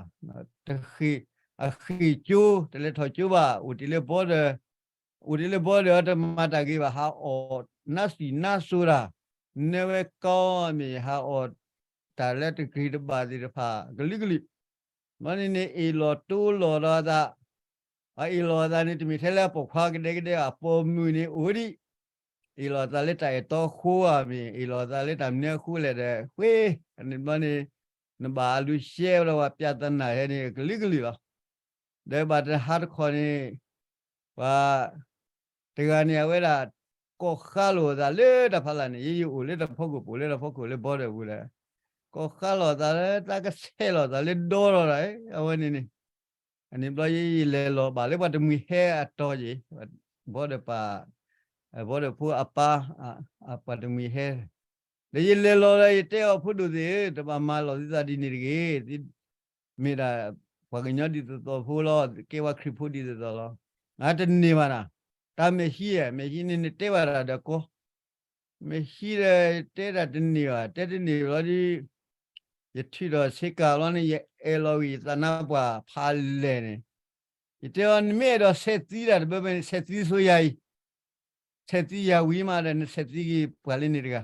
အဃ့ၢ်ကၠိ တလဲၤထီၣ်ကၠိဘၣ် အိၣ်တ့ၢ်လၢဘီဒီး အိၣ်တ့ၢ်လၢဘီဒီးအီၤတမၤတၢ်ဂ့ၤဘၣ် ဟးအီၣ်နါစံၣ်နါစိၤတၢ်, နဲဝဲကီမ့ၢ် ဟးအီၣ်တၢ်လၢတဂ့ၤတဘၣ်သ့ၣ်တဖၣ် ကလုာ်ကလုာ်, ဘီန့ၣ်န့ၣ် အ့ၣ်လိာ်တိလိာ်ဒီးအသး, အအ့ၣ်လိာ်အသးန့ၣ် တမ့ၢ်ထဲလၢအပိာ်ခွါကဒဲကဒဲဘၣ် အပိာ်မုၣ်န့ၣ်အိၣ်ဒံး, အ့ၣ်လိာ်အသးလၢတၢ်အဲၣ်တီအဃိဧါမ့ၢ် အ့ၣ်လိာ်အသးလၢတၢ်မနုၤအဃိလဲၣ်ဒီး ဃ့, န့ၣ်ဘျီန့ၣ် နဘၣ်အလူၤရှဲဝဲဒီးပှၤပျၢ်သနာ်ဟဲန့ၣ် ကလုာ်ကလုာ်လီၤ. ဒီးဘၣ်တဟါတခီန့ၣ် ပှၤတဂၤန့ၣ် အဝဲဒၣ် ကိးဃါလိာ်အသးလၢတၢ်ဖးလၢ်န့ၣ် ယယအိၣ်လၢတၢ်ဖီခိၣ် ပအိၣ်လၢတၢ်ဖီခိၣ်လၢဘီဒီးပူၤဒီး ကိးဃါလိာ်အသးလၢတၢ်ကဆဲးလိာ်အသးလၢဒီဒီး အဝဲန့ၣ်န့ၣ်, အန့ၣ်ဘျီယယလဲၤလီၤဘၣ်လၢပှၤတမှံၤဟဲအတီၤယ့ၣ်, ဘီဒီးပှၤ, ဘီဒီးဖိအပၢ်, ပှၤတမှံၤဟဲ, ဒီးယလဲၤလီၤဒီးယတဲအီၤ ဖိဒိၣ်သ့ၣ်ဧၢ တဘၣ်မၤလီၤသုသးဒ်န့ၣ်တဂ့ၤ မ့ၢ်ဒၣ်ပှၤကညီဒ်သိးသိးဖိလီၤ ကဲပှၤခရံာ်ဖိဒ်သိးသိးလီၤ. အတန့ၢ်ဘၣ်နၤ, တၢ်မဲာ်ဟံးဧါ မဲာ်ဟံးန့ၣ်နတဲဘၣ်တၢ်ဒီးကီ, မဲာ်ဟံးဒီးတဲတၢ်တန့ၢ်ဘၣ် တဲတန့ၢ်ဘၣ်လီၤဒီး ယထုးထီၣ်ဆ့ကၤလီၤန့ၣ် ယအဲၣ်လီၤဝံၤယသးနါပှၢ်ဖးလဲၢ်န့ၣ်, ယတဲအီၤ နမ့ၢ်အဲၣ်ဒိးဆဲးသံတၢ်တဘၢဘၢန့ၣ် ဆဲးသံဆိယၤအံၤ, ဆဲးသံယၤဝံၤမးဒီး နဆဲးသံက့ၤပှၤလၢန့ၣ်တဂၤ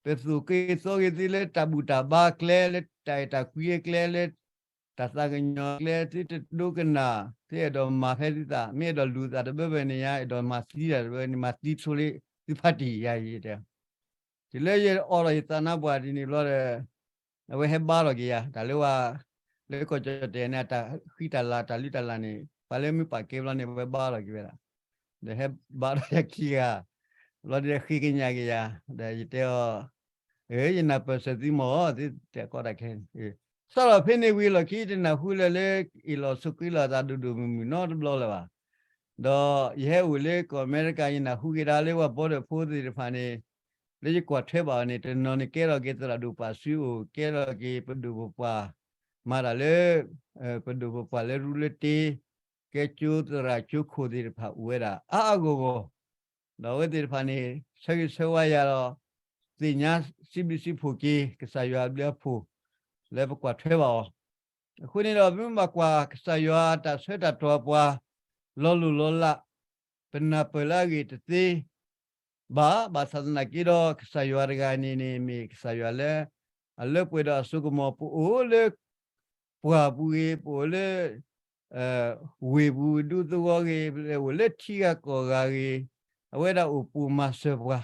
ပသူၣ်က့သီက့ၤသုလၢတၢ်ဘူၣ်တၢ်ဘါကျဲ လၢတၢ်အဲၣ်တၢ်ကွံအကျဲ လၢတၢ်သးကညီၤကျဲ သုတဒိကနၣ် သုအဲၣ်ဒိးမၤဖဲသုသး မ့ၢ်အဲၣ်ဒိးလူၤသးတဘၢဘၢန့ၣ် ယအဲၣ်ဒိးမၤသံတၢ်တဘၢန့ၣ် မၤသံဆိလၢသုဖးတံၢ်ယၤအံၤတဲ တုၤလၢယအိးထီၣ်ယသးနါပှၢ်ဒ်န့ၣ်ဘျီဒီး အဝဲဟဲဘါထီၣ်က့ၤယၤ တၢ်လၢဝဲ လၢကီၢ်ကၠီၣ်တဲာ်န့ၣ် တၢ်ဃံတၢ်လၤတၢ်လုၢ်တၢ်လၢ်န့ၣ် ပှၤလၢမုၢ်ပာ်ကဲဘျီန့ၣ် အဝဲဘါထီၣ်က့ၤဝဲဒၣ် ဒီးဟဲဘါထီၣ်ယၤခံဂၤ ဘျီဒီးဃ့ကညးက့ၤယၤ ဒီးယတဲအီၤ ယနၢ်ပၢၢ်စၢၤသုမီၢ် သုတဲာ်ကီတၢ်ခဲန့ၣ် စးထီၣ်ဖဲန့ၣ်ဝံၤအလီၢ်ခံ တနၢ်ဟူလၢၤလၢ အ့ၣ်လိာ်ဆိးကွံလိာ်အသးဒိၣ်ဒိၣ်မုၢ်မုၢ်နီတဘျီလၢၤဘၣ်. ဒီးယဟဲအိၣ်လၢကီၢ်အမဲရကၤ ယနၢ်ဟူက့ၤဒၣ်လၢပှၤဘီဒီးဖိသ့ၣ်တဖၣ်န့ၣ် လၢယကွၢ်ထွဲဘၣ်အီၤန့ၣ် တနီၤန့ၣ်ကဲထီၣ်က့ၤသရၣ်ဒိၣ်ပာ်စုအိၣ် ကဲထီၣ်က့ၤပဒိၣ်ပပှၢ် မၤတၢ်လၢ ပဒိၣ်ပပှၢ်လၢရူလၢတ့ ကဲကၠိသရၣ်ကၠိခိၣ်သ့ၣ်တဖၣ်အိၣ်ဝဲဒၣ်အါအါဂီၢ်ဂီၢ် ဒီးအဝဲသ့ၣ်တဖၣ်န့ၣ် ဆၢဂ့ၤဆၢဝါယၤဒီး သ့ၣ်ညါစံးဘျုးစံးဖှိၣ်က့ၤ ကစၢ်ယွၤအဘျုးအဖှိၣ် လၢပကွၢ်ထွဲဘၣ်အီၤ. အဃိန့ၣ်ဒီး ပမ့ၢ်ဘၣ်ကွၢ်ကစၢ်ယွၤတၢ်ဆၢတၢ်တီၤပှၤ လီၤလိၢ်လီၤလး ပနၢ်ပၢၢ်လၢအဂ့ၢ်တသ့ ဘၣ်, ဘၣ်ဆၣ်သနာ်က့ဒီး ကစၢ်ယွၤတဂၤန့ၣ်န့ၣ် မ့ၢ်ကစၢ်ယွၤလၢ အလၢပှဲၤဒီးအစိကမီၤ ပအိၣ်လၢ ပှၢ်ပူၤဂ့ၤ, ပအိၣ်လၢ ဝ့ၢ်ပူၤဒူသဝီဂ့ၤ, ပအိၣ်လၢထံဂၤကီၢ်ဂၤဂ့ၤ, အဝဲဒၣ်အိၣ်ပိာ်မၤစၢၤပှၤ,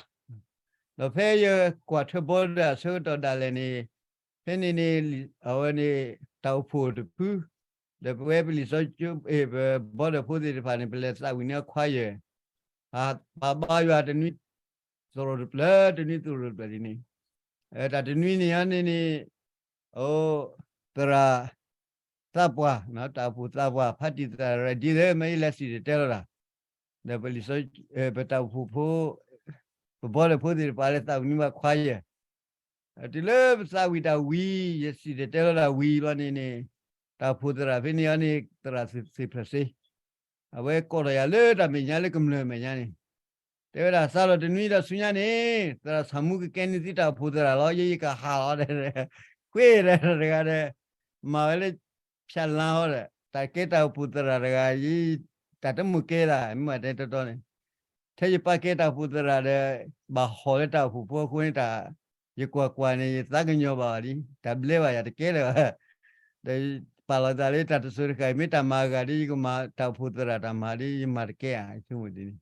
ဒီးဖဲယကွၢ်ထွဲဘီဒၢအဆၢကတီၢ်ဒၣ်လဲာ်န့ၣ်, ဖဲန့ၣ်န့ၣ် အဝဲန့ၣ် တၢ်အိၣ်ဖှိၣ်တဖု, ဒီးပဝဲပလံာ်စီဆှံ ပဘီဒၢဖိသ့ၣ်တဖၣ်န့ၣ် ပလဲၤသးဝံၣ်န့ၢ်အခွါယဲၢ်, ပှၤဘါယွၤတနွံသရိာ်တဖျၢၣ် တနွံသရိာ်တဖျၢၣ်ဒ်န့ၣ်, တၢ်တနွံန့ၣ်အန့ၣ်န့ၣ် အိ သရၣ်သးပှၢ်, တၢ်အိၣ်ဖှိၣ်သးပှၢ် ဖါတံၢ်သရၣ်ဒ်သိး မ့ၢ်ယလဲၤစံၣ်တဲၤတဲလီၤတၢ်, ဒီးပလံာ်စီ ပတၢ်အိၣ်ဖှိၣ်ဖိ, ပဘီဒၢဖိသ့ၣ်တဖၣ်လၢသးဝံၣ်န့ၢ်ဘၣ်ခွါယဲၢ်, တုၤလၢပသးဝံၣ်တၢ်ဝံၤ ယစံၣ်တဲၤတဲလီၤတၢ်ဝံၤလီၤန့ၣ်န့ၣ်, တၢ်အိၣ်ဖှိၣ်သရၣ်ဖဲန့ၣ်အန့ၣ် သရၣ်သ့ၣ်ဖျၢၣ်စ့ အဝဲကိးထီၣ်ယၤလၢတၢ်မဲာ်ညါလၢကမျၢၢ်မဲာ်ညါန့ၣ်, တဲဝဲဒၣ် စးထီၣ်တနွံဒီးဆူညါန့ၣ် သရၣ်ဆၣ်မူကကဲန့ၢ်သုတၢ်အိၣ်ဖှိၣ်သရၣ်လီၤ, ယဲယကဟးလီၤဒီး, ကွ့ဒီးတဂၤဒီး, မၤဝဲလၢ ဖၠးလါအီၤဒီး တၢ်ကဲတၢ်အိၣ်ဖှိၣ်သရၣ်တဂၤ ယ တၢ်တမုာ်ကဲဒၣ် မ့ၢ်တဲတီတီန့ၣ်, ထဲယပၢ်ကဲတၢ်အိၣ်ဖှိၣ်သရၣ်ဒီး ဘၣ်ဟီၣ်လၢတၢ်အိၣ်ဖှိၣ်ဖိအဃိန့ၣ် တၢ် ယကွၢ်ကွၢ်န့ၣ် ယသးကညီၤဘၣ်အီၤလံ, တၢ်ဘျဲဘၣ်ယၤတကဲလၢၤဘၣ်, ဒီးပာ်လီၤသးလၢတၢ်တစိၤတခါအံၤ မ့ၢ်တၢ်မၤအဂၤဒီး ယကမၤတၢ်အိၣ်ဖှိၣ်သရၣ်တၢ်မၤဒီး ယမၤတကဲဧါ ယဆိကမိၣ်ဒ်န့ၣ်,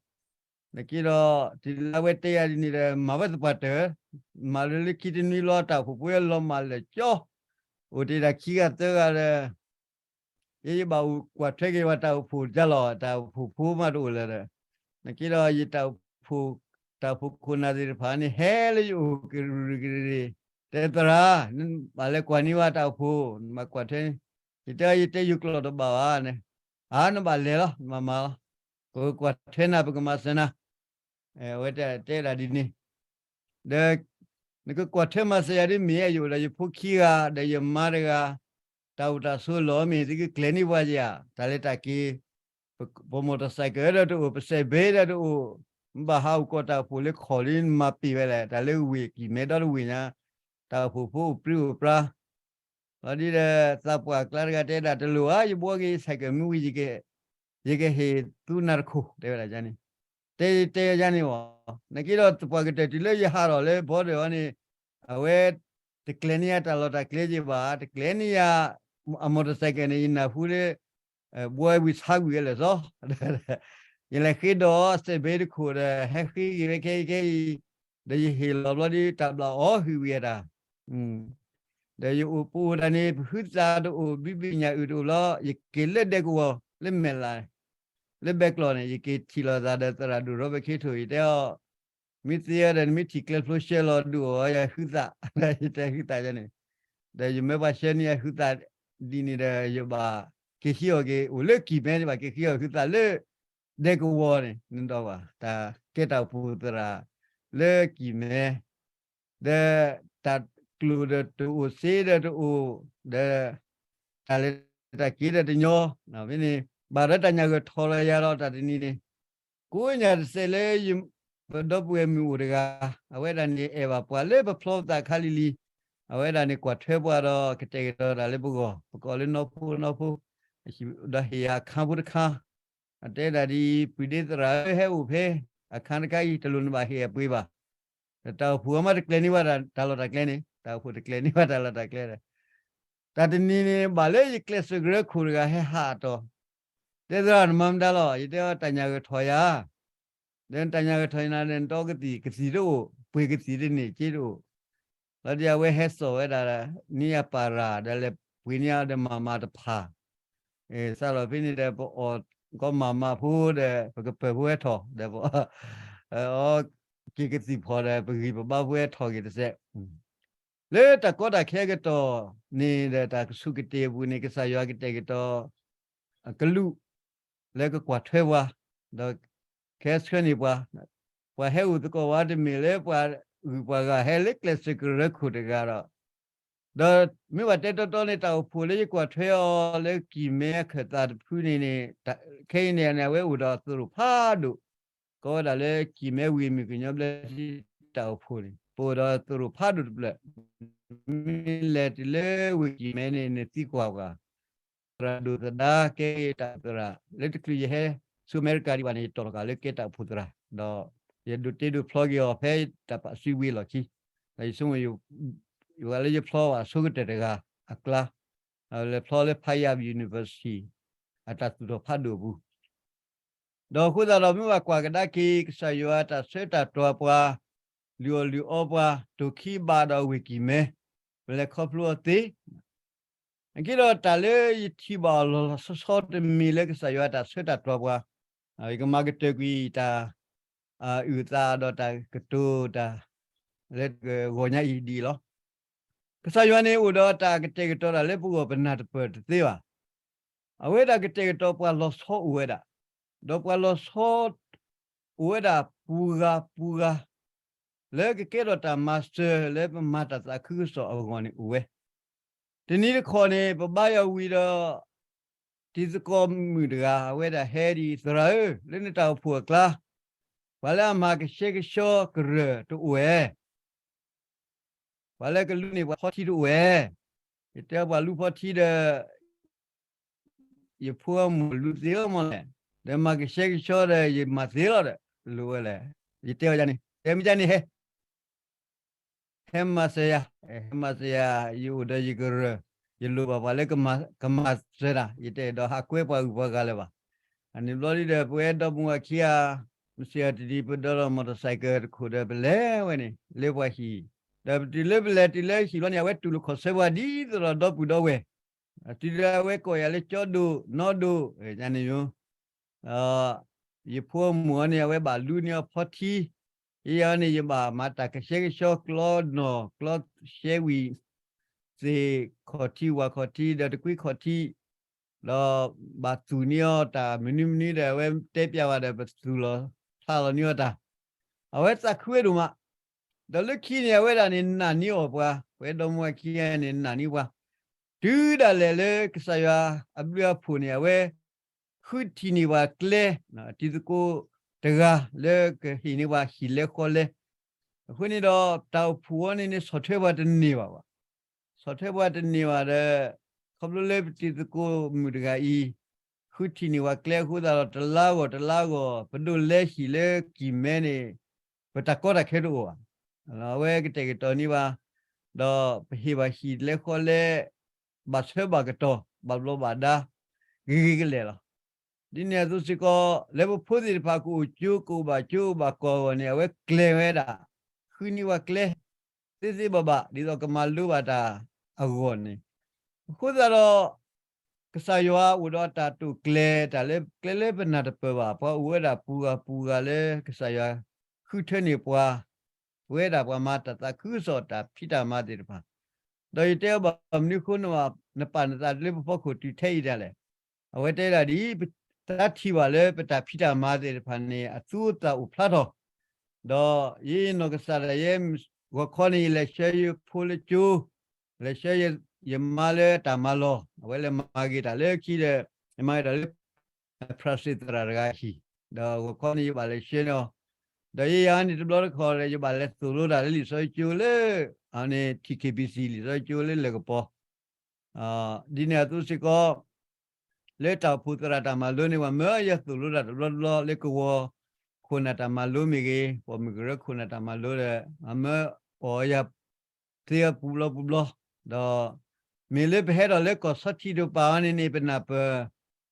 နက့ဒီး တုၤလၢအဝဲတဲယၤဒ်န့ၣ်ဒီး မၤဝဲသပှၢ်တၢၢ်, မၤလၢလၢခံတနွံလီၤ တၢ်အိၣ်ဖှိၣ်ဖိလီၤမၢ်လၢာ်ကၠီ, အိၣ်တ့ၢ်ဒၣ်ခံဂၤသၢဂၤဒီး ယဲယဘၣ်အိၣ်ကွၢ်ထွဲက့ၤဝဲတၢ်အိၣ်ဖှိၣ်တၢ်လီၤ, တၢ်အိၣ်ဖှိၣ်ဖိမးတအိၣ်လၢၤဒီး, နက့ဒီးယတၢ်အိၣ်ဖှိၣ်, တၢ်အိၣ်ဖှိၣ်ခိၣ်နၢ်သ့ၣ်တဖၣ်န့ၣ် ဟဲလၢယအိၣ်ကရူၢ်ကရ့ၣ်, တဲသရၣ်, နဘၣ်လဲၤကွၢ်န့ၢ်ဝဲတၢ်အိၣ်ဖှိၣ်, နဘၣ်ကွၢ်ထွဲန့ၣ်, ယတဲ ယတဲယကျိာ်တဘၣ်ဘၣ်န့ၣ်, အါ နဘၣ်လဲၤလီၤ နဘၣ်မၤလီၤ, ပကကွၢ်ထွဲနၤ ပကမၤစၢၤနၤ, အဝဲတဲဒၣ်ဒ်န့ၣ်, ဒီး နကကွၢ်ထွဲမၤစၢၤယၤဒ်မ့ၢ် ယအိၣ်ဒီးယဖိခံဂၤ ဒီးယမါတဂၤ, တၢ်အိၣ်တၢ်ဆိးလီၤမ့ၢ် သုကကျဲၤန့ၢ်ပှၤယၤ, တၢ်လဲၤတၢ်က့ၤ, ပ motorcycle ဒီးတအိၣ်, ပစဲးဘ့ဒီးတအိၣ်, မ့ၢ်ဘၣ်ဟးအိၣ်ကီၢ်တၢ်အိၣ်ဖှိၣ်လၢခီၣ်လံ နမၤပ့ၤဝဲလဲၣ်, တၢ်လၢဝ့ၢ်ကံၢ်မဲဒီတဝ့ၢ်ညါ, တၢ်အိၣ်ဖှိၣ်ဖိအိၣ်ပြံအိၣ်ပြါ လီၤဒ်ဒီး သးပှၢ်ကျါတဂၤတဲဒၣ် တလိၣ်ဧါ, ယဘှီက့ၤ cycle မ့ၢ်ဝံၤ ယကဟ့ၣ်သူနၤတခိၣ် တဲဝဲဒၣ်န့ၣ်, တဲတဲယၤန့ၣ်ဝဲ, နက့ဒီးသပှၢ်ကတၢၢ်တုၤလၢယဟးထီၣ်လၢဘီဒၢအီၤန့ၣ်, အဝဲ တကျဲၤန့ၢ်ယၤတၢ်လီၢ်တၢ်ကျဲက့ၤဘၣ်, တကျဲၤန့ၢ်ယၤ အ motorcycle န့ၣ် ယနၢ်ဟူလၢ ဘှီဝံၤဆါကွံာ်ဝဲလၢာ်စီ, ယလဲၤဃ့ဒီးစဲးဘ့တခိၣ်ဒီး ဟဲဃ့က့ၤဝဲခဲအံၤခဲအံၤ, ဒီးယဟ့ၣ်လီၤဘျီဒီး တၢ်ဘျၣ်အီၣ်ဟုၣ်ဝံၤအတၢ် ဒီးယအိၣ်ပအိၣ်ဒၣ်န့ၣ် ပဟုသးတအိၣ် ဘံဘံညၣ်အုၣ်တအိၣ်လီၤ, ယက့ၤလၢဒဲကဝီၤလၢမဲာ်လး, လၢဘဲကျီၢ်န့ၣ် ယက့ၤထံၣ်လိာ်သးဒီးသရၣ်ဒိၣ် Robert Kato, ယတဲအီၤ, မ့ၢ်သ့အီၤဒီး နမ့ၢ်ထံၣ်ကျဲဖျိရှဲလီၤဒိၣ်အီၤ ယဟုသး, ယတဲဟုသးန့ၣ်, ဒီးယမၢပှၤရှဲန့ၢ်ယဟုသးဒ်န့ၣ်ဒီး ယဘၣ်က့ၤဃံအီၤက့ၤ အိၣ်လၢကံၢ်မဲန့ၣ် ဘၣ်က့ၤဃံအီၤဟုသးလၢ ဒဲကဝီၤန့ၣ် နဒီးဘၣ် တၢ်ကဲတၢ်အိၣ်ဖှိၣ်သရၣ်လၢကံၢ်မဲ ဒီးတၢ်ကျိၣ်ဒီးတအိၣ် စ့ဒီးတအိၣ်, ဒီး တၢ်လဲၤတၢ်က့ၤဒီးတညီ, ဖဲန့ၣ် ဘၣ်ဒီးတၢ်ညၣ်ဂၢၢ်ထီၣ်လီၤယၤဒီးတၢ်တနံၤန့ၣ်, ကိးညၣ်တစဲးလၢ ပဒီပုၢ်ဝဲၢ်မုၣ်အိၣ်တဂၤ, အဝဲဒၣ်န့ၣ်အဲၣ်ဘၣ်ပှၤလၢပဖျီပသးခါလံၤလံၤ, အဝဲဒၣ်န့ၣ်ကွၢ်ထွဲပှၤဒီးကတဲာ်ကတီၤတၢ်လၢပဂီၢ်, ပကိးလၢနီၢ်ဖိနီၢ်ဖိ, ဒီးဟ့ၣ်ယၤအခါဖိတခါ, အတဲဒၣ်ဒ်အံၤ, ပုၢ်ဒ့သရၣ်ဧၢ ဟဲအိၣ်ဖဲ အခါတခါအံၤ တလိၣ်နဘၣ်ဟ့ၣ်အပှ့ၤဘၣ်, ဒီးတၢ်အိၣ်ဖှိၣ်အမးတကျဲၤန့ၢ်ဘၣ်တၢ်လီၢ်တၢ်ကျဲန့ၣ်, တၢ်အိၣ်ဖှိၣ်တကျဲၤန့ၢ်ဘၣ်တၢ်လီၢ်တၢ်ကျဲဒီး, တၢ်တနံၤန့ၣ် ဘၣ်လၢယကျဲးစၢးကရၢခိၣ်တဂၤဟဲဟးအတီၤ, တဲသရၣ်နမၤမတၤလီၤ, ယတဲအီၤတၢ်ညၣ်ဂၢၢ်ထီၣ်ယၤ ဒီးတၢ်ညၣ်ဂၢၢ်ထီၣ်ယၤနၤဒီး နတီကသံၣ် ကသံၣ်တအိၣ် ပှ့ၤကသံၣ်တန့ၢ်က့တအိၣ်, လီၤဒ်အဝဲဟဲစိာ်ဝဲဒၣ် န့ၢ်ယၤပၤရၤ ဒီးလဲၤပှ့ၤန့ၢ်ယၤဒီးမၤမၤတဖၣ်, စးထီၣ်ဖဲန့ၣ်ဒီး ပအီၣ်ကီမၤမၤဖိဒီး ပကပၢၤဖိဟဲထီၣ်ဒီး အီၣ်က့ၤကသံၣ်ဖီၣ်ဒီး ပဂံၢ်ပဘါဖိဟဲထီၣ်က့ၤတစဲး လၢတၢ်ကီတၢ်ခဲအကတီၢ်န့ၣ်ဒီး တၢ်ကဆူးကတ့ၢ်အပူၤန့ၣ် ကစၢ်ယွၤကတဲာ်ကတီၤ အကလူး လၢကကွၢ်ထွဲပှၤ, ဒီးကဟဲဆှၢန့ၢ်ပှၤ, ပှၤဟဲအိၣ်သကိးဝဲတမ့ၢ်လၢပှၤဂုၤပှၤဂၤဟဲလၢကျဲးစၢးကရၢခိၣ်တဂၤဒီး, ဒီးမ့ၢ်ဘၣ်တဲတီတီန့ၣ် တၢ်အိၣ်ဖှိၣ်လၢယကွၢ်ထွဲအီၤလၢကံၢ်မဲအခၢၣ်သးတဖုန့ၣ်န့ၣ်, ခဲအံၤန့ၣ်န့ၣ် အဝဲအိၣ်ဒီးသရိာ်ဖးဒိၣ်, ကိးဝဲဒၣ်လၢကံၢ်မဲဝ့ၢ်မုၢ်ကညီဘျၢထံတၢ်အိၣ်ဖှိၣ်န့ၣ် ပအိၣ်ဒီးသရိာ်ဖးဒိၣ်တဖျၢၣ်, မ့ၢ်လဲၤတုၤလၢဝ့ၢ်ကံၢ်မဲန့ၣ် နသံကွၢ်ကွၢ် သရၣ်ဒိၣ်သဒါကဲတၢ်အိၣ်ဖှိၣ်သရၣ်, လၢတချုးယဟဲဆူအမဲရကၤဒံးဘၣ်န့ၣ် ယတီၣ်လီၤက့ၤလၢကဲတၢ်အိၣ်ဖှိၣ်သရၣ်, ဒီးယဒိးတ့ဒိးဖျီက့ၤအီၤဖဲတၢ်ပာ်စုဝ့ၤလီၢ်ခံ, ဒီးယဆိကမိၣ် ယဝဲလၢယဖျီဘၣ်ဆိကတၢၢ်တဂၤအကျါ, လဲၤဖျီလၢ Payam University အတၢ်သူၣ်ထီၣ်ဖးဒိၣ်အပူၤ ဒီးအဃိသတးဒီး မ့ၢ်ဘၣ်ကွၢ်ကဒါက့ၤ ကစၢ်ယွၤတၢ်ဆၢတၢ်တွၤပှၤ, လုၢ်အီၣ်လုၢ်အီပှၤ, တိၢ်ခံဘးဒီးအဝ့ၢ်ကံၢ်မဲ, ပလဲၤခီဖျိအီၤသ့ အက့ဒီးတၢ်လၢယထံၣ်ဘၣ်အီၤလီၤလီၤဆီဆီတမံၤလၢကစၢ်ယွၤတၢ်ဆၢတၢ်တွၤပှၤ, ယကမၤကတၢၢ်ကွံာ်တၢ်အုၣ်သးဒီးတၢ်ကတိၤတၢ် လၢတဂီၤညါအံၤဒ်အံၤလီၤ. ကစၢ်ယွၤန့ၣ်အိၣ်ဒီးတၢ်ကတဲာ်ကတီၤတၢ်လၢပဂီၢ်ပနၢ်တပၢၢ်တသ့ဘၣ်. အဝဲဒၣ်ကတဲာ်ကတီၤပှၤလီၤဆီအိၣ်ဝဲဒၣ်, ဒီးပှၤလီၤဆီအိၣ်ဝဲဒၣ်ပူၤဂၤပူၤဂၤ လၢကကဲထီၣ်တၢ်မၤစၢၤလၢပမၤတၢ်သးခုကစီၣ်အဂီၢ်န့ၣ်အိၣ်ဝဲ. တနံၤတခီန့ၣ် ပဘါယွၤဝံၤဒီး တံၤသကိးမုၣ်တဂၤ အဝဲဒၣ်ဟဲဒ်အံၤ, သရၣ်ဧၢ, လၢနတၢ်အိၣ်ဖှိၣ်အကျါ ပှၤလၢအမၤကဆှဲကဆှီကရၢၢ်တအိၣ်ဝဲ, ပှၤလၢကလူန့ၢ်ပှၤဖီထံတအိၣ်ဝဲ. ယတဲပှၤလူဖီထံဒီး ယဖိအမိၢ်လူသ့လီၤမးလဲၣ်, ဒီးမၤကဆှဲကဆှီဒီးယမၤသ့လီၤဒီး လိၣ်ဝဲလဲၣ်. ယတဲအီၤန့ၣ် တဲမ့ၢ်န့ၣ်ဟဲ ဟဲမၤစၢၤယၤ, ဟဲမၤစၢၤယၤ, ယအိၣ်ဒီးယကရၢၢ်, ယလိၣ်ဘၣ်ပှၤလၢကမၤစၢၤတၢ်, ယတအဲၣ်ဒိးဟးကွဲပှၤဂုၤပှၤဂၤလၢၤဘၣ်. အန့ၣ်ဘျီဒ်ဒီး ပဝဲဒီမါဝၤခံဂၤ မုၢ်ဆ့ၣ်အီၤတနံၤ ပဒိးလီၤမီၢ်တၢ်စဲးကၢၣ်တခိၣ်ဒီး ပလဲၤဝဲန့ၣ် လၢပှၤဟံၣ်, ဒီးပတုၤလၢပလဲၤတုၤလၢဟံၣ်ဘျီန့ၣ် အဝဲတူၢ်လိာ်ခီၣ်ဆၢပှၤဒ်သိးဒီးဒီပုၢ်ဒီဝဲၢ်, တုၤဒီးအဝဲကိးယၤလၢကၠီဒိၣ်နီၢ်ဒိၣ်, န့ၣ် ယဖိအမိၢ်အီၤန့ၣ် အဝဲဘၣ်လူန့ၢ်အီၤဖီထံ, ယဲယၤန့ၣ် ယဘၣ်မၤတၢ်ကဆှဲကဆှီကျီနီၢ်ကျီရှဲဝံၤ သ့ၣ်ခီၣ်ထံးဝၣ်ခီၣ်ထံး ဒီးတကွံခီၣ်ထံး, ဒီးဘၣ်သူၣ်န့ၢ်အီၤတၢ်မနုၤမနုၤဒီး အဝဲတဲပျးဝဲဒီး ပသူၣ်လီၤဖျးလီၤန့ၢ်အီၤတၢ်, အဝဲသးခုဝဲဒိၣ်မး. ဒီးလၢခံန့ၣ် အဝဲဒၣ်န့ၣ်နာ်န့ၢ်အီၤပှၤ, ပဝဲဒီမါဝၤခံဂၤန့ၣ်နာ်န့ၢ်ပှၤ, တုၤဒၣ်လဲာ်လၢကစၢ်ယွၤအဘျုးအဖှိၣ်န့ၣ် အဝဲ ဃုထံၣ်န့ၢ်ပှၤကျဲ, တံၤသကိးတဂၤလၢကဟ့ၣ်န့ၢ်ပှၤဟံၣ်လဲဃီလဲ, အဃိန့ၣ်ဒီး တၢ်အိၣ်ဖှိၣ်အီၤန့ၣ်န့ၣ် ဆီၣ်ထွဲပှၤတန့ၢ်ဘၣ်ဘၣ်, ဆီၣ်ထွဲပှၤတန့ၢ်ဘၣ်ဒီး ခီဖျိလၢပတံၤသကိးမုၣ်တဂၤအံၤ ဃုထံၣ်န့ၢ်ပှၤကျဲအဃိသတးဒီး တလါဂီၢ်တလါဂီၢ် ပဒိးလဲဟံၣ်လၢကံၢ်မဲန့ၣ် ပတၢ်ကီတၢ်ခဲတအိၣ်ဘၣ်. အဝဲကတဲာ်ကတီၤန့ၢ်ဘၣ်, ဒီးပဟ့ၣ်ဘၣ်ဟံၣ်လဲဃီလဲ ဘၣ်ဆၢဘၣ်ကတီၢ် ဘၣ်ဘျီးဘၣ်ဒါ ဂ့ၤဂ့ၤကလဲာ်လီၤ. ဒ်န့ၣ်အသိးစ့ၢ်ကီး လၢပဖိသ့ၣ်တဖၣ်ကအိၣ်ကၠိ ကအိၣ်ဘၣ်ကၠိအိၣ်ဘၣ်ကီၢ်အဂီၢ်န့ၣ် အဝဲကျဲၤဝဲဒၣ် ဃုန့ၢ်ပှၤကျဲ သ့သ့ဘၣ်ဘၣ် ဒ်သိးကမၤလိဘၣ်တၢ်အဂီၢ်န့ၣ်, အဃိသတးဒီး ကစၢ်ယွၤအိၣ်ဒီးတၢ်တိာ်ကျဲၤ တၢ်လၢကျဲလၢပနၢ်တပၢၢ်ဘၣ်, ပှၤအိၣ်ဝဲဒၣ်ပူၤဂၤပူၤဂၤလၢကစၢ်ယွၤဃုထၢန့ၢ်ပှၤ, ပဝဲဒၣ်ပှၤမၤတၢ်သးခုကစီၣ်တၢ်ဖံးတၢ်မၤသ့ၣ်တဖၣ်, ဒီးယတဲအီၤဘၣ်မနုၤအဃိ နပာ်နသးလၢပဖီခိၣ်တုၤထဲအံၤဒၣ်လဲာ်, အဝဲတဲဒၣ်ဒ်အံၤ, တၢ်ထံၣ်ဘၣ်လၢပတၢ်ဖံးတၢ်မၤသ့ၣ်တဖၣ်န့ၣ် အသူအသၣ်အိၣ်ဖျါထီၣ်, ဒီးယနီၢ်ကစၢ်ဒၣ်ယဲ ဂီၤခီန့ၣ် ယလဲၤဆှၢယဖိလၢကၠိ, လဲၤဆှၢယမါလၢတၢ်မၤလီၢ်, အဝဲလဲၤမၤဂ့ၤတၢ်လၢခံဒီး ယမၤဂ့ၤတၢ်လၢ ဖရၣ်စ့ၣ်သရၣ်တဂၤအဟံၣ်, ဒီးဂီၤခီန့ၣ် ယဘၣ်လဲၤဆှၢန့ၢ်အီၤ, ဒီးယဲယၤန့ၣ်တဘျီတခီၣ်ဒီး ယဘၣ်လဲၤသိၣ်လိတၢ်လၢလံာ်စီဆှံကၠိလၢ အန့ၣ် ထံၣ်ခ့ၣ်ဘံၣ်စံၣ် လံာ်စီဆှံကၠိလၢလၢၢ်ကပီၤ ဒ်န့ၣ်အသိးစ့ၢ်ကီး လၢတၢ်အိၣ်ဖှိၣ်သရၣ်တၢ်မၤလိန့ၣ် ပှၤမၢယၤသိၣ်လိတၢ်တဘျီတဘျီ လၢကဝီၤခိၣ်နၢ်တၢ်မၤလိမ့ၢ်ဂ့ၤ, ပိာ်မုၣ်ကရၢခိၣ်နၢ်တၢ်မၤလိဒီး မၢအီၣ်ယၤသ့အီၤပူၤဘျီပူၤဘျီ, ဒီး မ့ၢ်လၢပဟဲဒီးလၢကီၢ်ဆီထံးတပၤအီၤန့ၣ်န့ၣ် ပနၢ်ပၢၢ်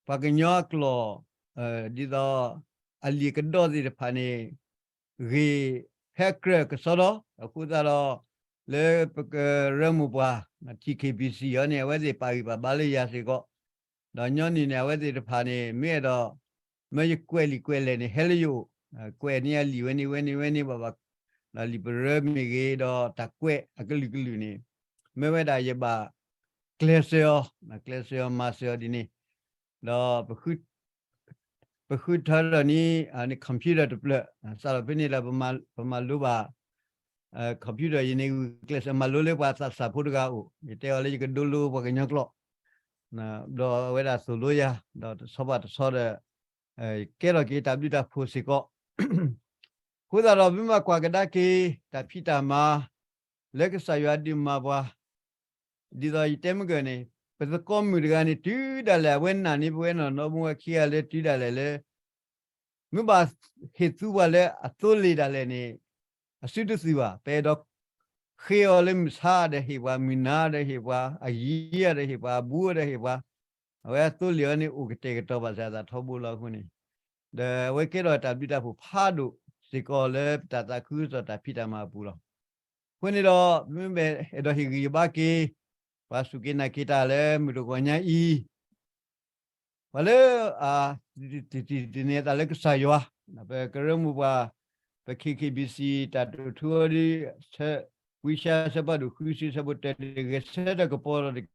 ပှၤကညီအကျိာ် ဒ်သိး အလံာ်ကဒီးသ့ၣ်တဖၣ်န့ၣ် ဂ့ၤဖဲကြၢးကစီဒီ, အဃိသတးဒီး လၢပကရၢမိၢ်ပှၢ် ထံၣ်ခ့ၣ်ဘံၣ်စံၣ်အီၤန့ၣ် အဝဲသ့ၣ်ပာ်ဂံၢ်ပာ်ဘါလၢယၤစ့ၢ်ကီး, ဒီးညီနုၢ်န့ၣ် အဝဲသ့ၣ်တဖၣ်န့ၣ် မ့ၢ်အဲၣ်ဒိး မၢယကွဲးလံာ်ကွဲးလဲၢ်န့ၣ် ဟဲလၢယအိၣ်, ကွဲးန့ၢ်အလံာ်ဝဲန့ၣ်ဝဲန့ၣ်ဝဲန့ၣ်ဘၣ်ဘၣ်, ဒီးလံာ်ပရၢမ့ၢ်ဂ့ၤ ဒီးတၢ်ကွဲးအကလုာ်ကလုာ်န့ၣ် မၢဝဲဒၣ်ယဘၣ်ကျဲးစၢးအီၤ, ကျဲးစၢးအီၤမၤစၢၤအီၤဒ်န့ၣ်, ဒီး ပဃုထၢထီၣ်န့ၣ် computer တဖျၢၣ်, စးထီၣ်ဖဲန့ၣ်လၢပမၤလိဘၣ် computer ယန့ၣ် ဂုာ်ကျဲးစၢးမၤလိလၢပှၤသးစၢ်ဖိတဂၤအအိၣ်, ယတဲအီၤလၢယကဒိလိပှၤကညီကျိာ်, ဒီးအဝဲဒၣ်သိၣ်လိယၤ, ဒီးတဆီဘၣ်တဆီဒီး ကဲထီၣ်က့ၤတၢ်ဘျုးတၢ်ဖှိၣ်စ့ၢ်ကီး အဃိသတးဒီး မ့ၢ်ဘၣ်ကွၢ်ကဒါက့ၤ တၢ်ဖံးတၢ်မၤ လၢကစၢ်ယွၤဒုးမၤပှၤ, ဒ်သိးယတဲမုၢ်ကၢၢ်န့ၣ် ပသကိးမုၣ်တဂၤန့ၣ် တုၤဒၣ်လဲာ် အဝဲနာ်န့ၢ်ပဝဲနီၢ်နီၢ်မုၢ်ဝဲခံဂၤလၢ တုၤဒၣ်လဲာ်လၢ မ့ၢ်ဘၣ်ဟ့ၣ်သူပှၤလၢအသိလ့ၣ်ဒၣ်လဲာ်န့ၣ် အစုတသုးဘၣ်. ပအဲၣ်ဒိးဃ့အီၤလၢမုၢ်ဆါဒီးဟ့ၣ်ပှၤ, မုၢ်နၤဒီးဟ့ၣ်ပှၤ, အယံၤဒီးဟ့ၣ်ပှၤ, အဘူးဒီးဟ့ၣ်ပှၤ, အဝဲအသိလ့ၣ်အီၤန့ၣ် အိၣ်ကတဲာ်ကတီၤဘၣ်ဆၣ်အသးထီဘိလီၤအဃိန့ၣ်, ဒီးအဝဲကဲထီၣ်တၢ်ဘျုးတၢ်ဖှိၣ်ဖးဒိၣ်စ့ၢ်ကီးလၢပတၢ်သးခုကစီၣ်တၢ်ဖံးတၢ်မၤအပူၤလီၤ. အဃိန့ၣ်ဒီး ပမ့ၢ်အဲၣ်ဒိးဟ့ၣ်ဂံၢ်ဟ့ၣ်ဘါက့ၤ ပှၤစူၢ်က့ၤနာ်က့ၤတၢ်လၢမုၢ်တဂီၤညါအံၤ ပှၤလၢ အ တသန့ၤအသးလၢကစၢ်ယွၤ, ပကရၢမိၢ်ပှၢ် ပ K K B C တၢ်တိာ်ထူအီၤဒ် ဝံယၡါယၤ အဆၢဖးဒိၣ်ဃုဆံ အဆၢဖိတၢ တဂဲၤဆၢထၢၣ်ကပီၤထီၣ်တက့ၢ်.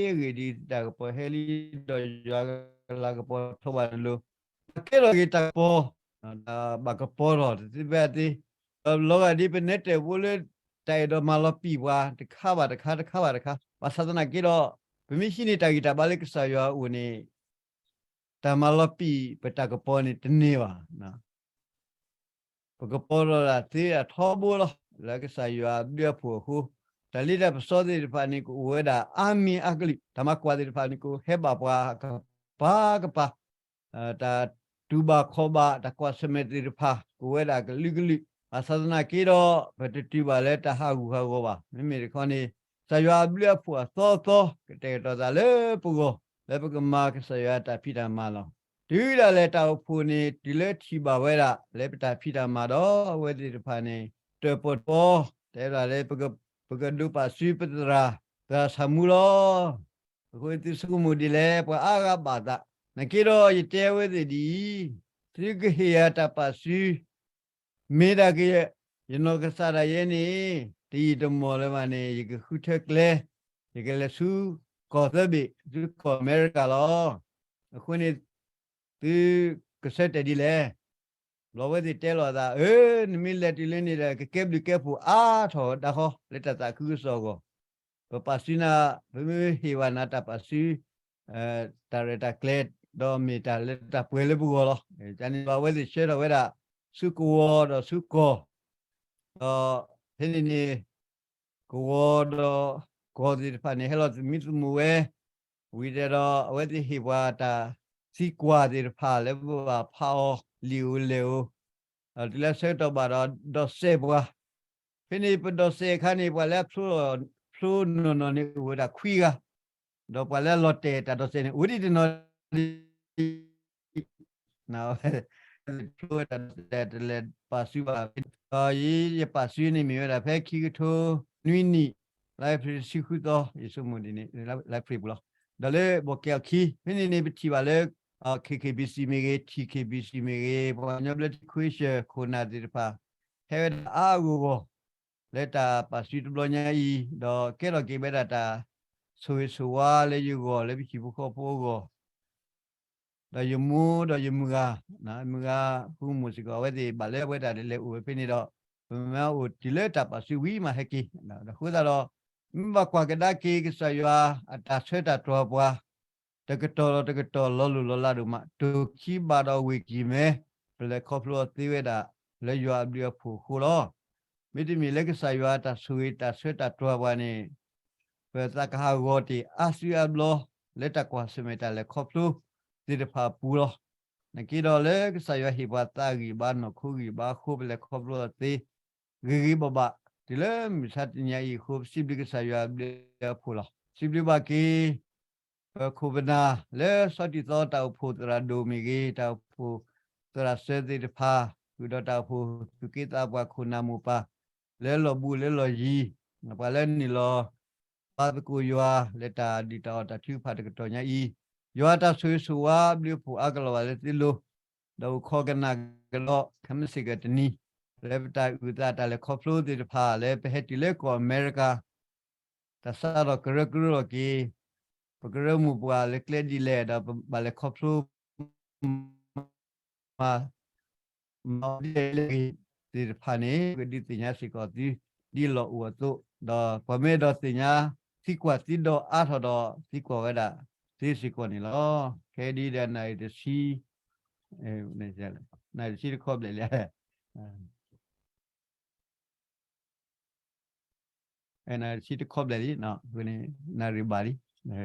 အဂ့ၢ်ဒ်အံၤ, တၢ်ကပီၤဟဲလံဒီးယွၤကလၤကပီၤထီဘၣ်န့ၣ်လီၤ. ကဲထီၣ်က့ၤတၢ်ကပီၤ, တၢ်ဘၣ်ကပီၤထီၣ်တသ့ဖဲအသ့, ဒီးလီၤဂာ်ဒ်ပနဲတၢၣ်ဖိလၢ တၢ်အဲၣ်ဒိးမၤလီၤပံာ်ပှၤ တခါဘၣ်တခါ တခါဘၣ်တခါ, ဘၣ်ဆၣ်သနာ်က့ဒီး ပမ့ၢ်ဟံးန့ၢ်တၢ်ဂံၢ်တၢ်ဘါလၢကစၢ်ယွၤအအိၣ်န့ၣ် တၢ်မၤလီၤပံာ်ပတၢ်ကပီၤန့ၣ်တန့ၢ်ဘၣ်. ပကပီၤထီၣ်ဒၣ်သ့ဒၣ်ထီဘိလီၤ. လၢကစၢ်ယွၤအဘျုးအဖှိၣ်အဃိ, တၢ်လ့တၢ်ပစီသ့ၣ်တဖၣ်န့ၣ် ကအိၣ်ဝဲဒၣ်အါမံၤအါကလုာ်, တၢ်မၤကွၢ်သ့ၣ်တဖၣ်န့ၣ် ကဟဲဘၣ်ပှၤကပၤကပၤ, တၢ်တူၢ်ဘၣ်ခီၣ်ဘၣ် တၢ်ကွၢ်ဆၢၣ်မဲာ်သ့ၣ်တဖၣ် ကအိၣ်ဝဲဒၣ်ကလုာ်ကလုာ်, ဘၣ်ဆၣ်သနာ်က့ဒီး ပတတုၤဘၣ်လၢတၢ်ဟးဂူာ်ဟးဂီၤဘၣ်. မ့မ့ၢ်တခီန့ၣ် ကစၢ်ယွၤအဘျုးအဖှိၣ်အသီသီ ကတဲာ်ကတီၤသးလၢပဂီၢ် လၢပကမၤကစၢ်ယွၤတၢ်ဖံးတၢ်မၤလီၤ. တုၤဒၣ်လဲာ်တၢ်အိၣ်ဖှိၣ်န့ၣ် တုၤလၢထံၣ်ဘၣ်ဝဲဒၣ် လၢပတၢ်ဖံးတၢ်မၤဒီး အဝဲသ့ၣ်တဖၣ်န့ၣ် တၢၣ်ပီၣ်တပီ, တဲဒၣ်လၢ ပကဒိးပာ်စုပသရၣ်, သရၣ်ဆၣ်မူလီၤ. အဃိသုဆိကမိၣ်ဒ်လဲၣ်, ပှၤအါဂၤဘၣ်သး, နာ်က့ဒီးယတဲအဝဲသ့ၣ်ဒ်အံၤ, သုကဟ့ၣ်ယၤတၢ်ပာ်စု မ့ၢ်ဒၣ်က့ၤ ယနီၢ်ကစၢ်ဒၣ်ယဲန့ၣ် တယံာ်တမီၢ်လၢၤဘၣ်န့ၣ် ယကဃုထၢကျဲ, ယကလဲၤဆူကီၢ်သၢဘ့ၣ်, ဆူကီၢ်အမဲရကၤလီၤ. အဃိန့ၣ် သုကဆၢတဲာ်ဒ်လဲၣ်. ဘျီဝဲသ့ၣ်တဲလီၤအသး, အၢ နမ့ၢ်လဲၤတုၤလၢန့ၣ်ဒီး ကကဲဘျုးကဲဖှိၣ်အါထီၣ်ဒၣ်ဃီ လၢတၢ်သးခုကစီၣ်အဂီၢ်, ပပာ်စုနၤ, ပမ့ၢ်ဟ့ၣ်ဘၣ်နၤတၢ်ပာ်စု တၢ်ရဲၣ်တၢ်ကျဲၤ, ဒီးမ့ၢ်တၢ်လၢတၢ်ပှဲၤလၢပဂီၢ်လီၤ. န့ၣ်ဘၣ်အဝဲသ့ၣ်ဆှၢထီၣ်ဝဲဒၣ် ဆူကဝီၤဒီးဆူကီၢ်, ဒီးဖဲန့ၣ်န့ၣ် ကဝီၤဒီးကီၢ်သ့ၣ်တဖၣ်န့ၣ် ဟဲလီၤသမံသမိးဝဲ, ဝံၤတဲဒီး အဝဲသ့ၣ်ဟ့ၣ်ပှၤတၢ်သံကွၢ်သ့ၣ်တဖၣ်လၢပဘၣ်ဖးအီၤလံာ်ဧိၤလဲၢ်ဧိၤ, ဒီးတုၤလၢဆၢကတီၢ်ဘၣ်ဒီး ဒိးစဲးပှၤ, ဖဲန့ၣ်ပဒိးစဲးအခါန့ၣ် ပှၤလၢအဖျိနီၢ်နီၢ်န့ၣ် အိၣ်ဝဲဒၣ်ခွံဂၤ, ဒီးပှၤလၢအလီၤတဲာ်တၢ်ဒိးစဲးန့ၣ် အိၣ်ဒံးတနီၤဒံး ဖျိဝဲတၢ်ဒိးစဲးတလဲၤပာ်စုဘၣ်, ဒီးယပာ်စုန့ၣ်မ့ၢ်ဝဲဒၣ်ဖဲခံကထိနွံနံၣ် လါအ့ဖြ့ၣ်တဆံဃုသီ ယဆိကမိၣ်ဒ်န့ၣ် လါအ့ဖြ့ၣ်ပူၤလီၤ. ဒီးလၢဘီၣ်ကဲအီၤခံ ဖဲန့ၣ်န့ၣ် ပထံၣ်ဘၣ်လၢ K K B C မ့ၢ်ဂ့ၤ T K B C မ့ၢ်ဂ့ၤ ပှၤကညီဘျၢထံ ခွ့ၡၢၣ် ခိၣ်နၢ်သ့ၣ်တဖၣ် ဟဲဝဲဒၣ်အါအါဂီၢ်ဂီၢ် လၢတၢ်ပာ်စုတဘျီညါအံၤ ဒီးကဲထီၣ်က့ၤဝဲဒၣ်တၢ်ဆိၣ်ဂ့ၤဆိၣ်ဝါလၢယဂီၢ် လၢပဟံၣ်ဖိဃီဖိအဂီၢ် ဒီးယမိၢ်ဒီးယမုၢ်ဂၤ, မုၢ်ဂၤ ဃုမိၢ်စ့ၢ်ကီး အဝဲသ့ၣ်ဘၣ်လၢအဝဲဒၣ်လဲၤအိၣ်ဝဲဖဲန့ၣ်ဒီး ပမ့ၢ်အိၣ်တုၤလၢတၢ်ပာ်စုဝံၤမးဟဲက့ၤ, ဒီးအဃိသတးဒီး မ့ၢ်ဘၣ်ကွၢ်ကဒါက့ၤကစၢ်ယွၤအတၢ်ဆၢတၢ်တွၤပှၤ တကတီၢ်ဒီးတကတီၢ်လီၤလိၢ်လီၤလးဒိၣ်မး တိၢ်ခံဘၣ်ဒီးဝ့ၢ်ကံၢ်မဲ ပလဲၤခီဖျိအီၤသ့ဝဲဒၣ် လၢယွၤအဘျုးအဖှိၣ်အဃိလီၤ. မ့တမ့ၢ်လၢကစၢ်ယွၤအတၢ်ဆိၣ်ဂ့ၤတၢ်ဆၢတၢ်တွၤပှၤန့ၣ် ပသးကဟးဂီၤတ့ၢ်အါစုအါဘျီ လၢတၢ်ကွၢ်ဆၢၣ်မဲာ်တၢ်လဲၤခီဖျိသ့ၣ်တဖၣ်အပူၤလီၤ. နာ်က့ဒီးလၢကစၢ်ယွၤဟ့ၣ်ပှၤသးဂံၢ်ဘါနီၢ်ခိဂံၢ်ဘါအဃိ ပလဲၤခီဖျိအီၤသ့ ဂ့ၤဂ့ၤဘၣ်ဘၣ် တုၤလၢမုၢ်ဆါတနံၤအံၤအဃိ ပစံးဘျုးကစၢ်ယွၤအဘျုးအဖှိၣ်လီၤ. စံးဘျုးဘၣ်က့ၤ ပခိၣ်ပနၢ်လၢဆီတံၢ်သီတၢ်အိၣ်ဖှိၣ်သရၣ်ဒိၣ်မ့ၢ်ဂ့ၤ, တၢ်အိၣ်ဖှိၣ်သရၣ်စၢၤသ့ၣ်တဖၣ်, ဃုာ်ဒီးတၢ်အိၣ်ဖှိၣ်သူၣ်က့သးပှၢ်ခိၣ်နၢ်မိၢ်ပၢ် လၢလီၢ်ဘူးလၢလီၢ်ယံၤ, ပှၤလၢနုာ်လီၤ ပၢ်သကိးယွၤ လၢတၢ်ဒုၣ်တၢ်အီၣ်တၢ်ထုကဖၣ်တကတီၢ်ညါအံၤ, ယွၤတၢ်ဆိၣ်ဂ့ၤဆိၣ်ဝါဘျုးအဖှိၣ်အါကလီၤဘၣ်လၢသုလိၤ, ဒီးအိၣ်ခိးကနၣ်ကဒီး ခဲမုၢ်ဆ့ၣ်ကတနံၤ လၢပတၢ်အုၣ်သးတၢ်လဲၤခီဖျိသ့ၣ်တဖၣ် လၢပဟဲတုၤလၢကီၢ်အမဲရကၤ တၢ်စးထီၣ်ကရၢကရိလီၤက့ၤ ပကရၢမိၢ်ပှၢ်လၢကျဲဒ်လဲၣ် ဒီးပဘၣ်လဲၤခီဖျိ မၤ မၤဒ်လဲၣ်ဂ့ၤသ့ၣ်တဖၣ်န့ၣ် ပကဒုးသ့ၣ်ညါစ့ၢ်ကီးသု ဒ်လီၢ်အိၣ်အသိး, ဒီးပှၤမ့ၢ်အဲၣ်ဒိးသ့ၣ်ညါ သံကွၢ်သံဒိးအါထီၣ်ဒီး သံကွၢ်ဝဲဒၣ်သ့စ့ၢ်ကီးန့ၣ်လီၤ. ခဲဒ်ဒီးနၣ်ရံၣ်တဆံ နၣ်ရံၣ်တဆံတခီဘျဲၣ်လံ နၣ်ရံၣ်တဆံတခီဘျဲၣ်လံ, နၣ်ရံၣ်ဘၣ်လံ,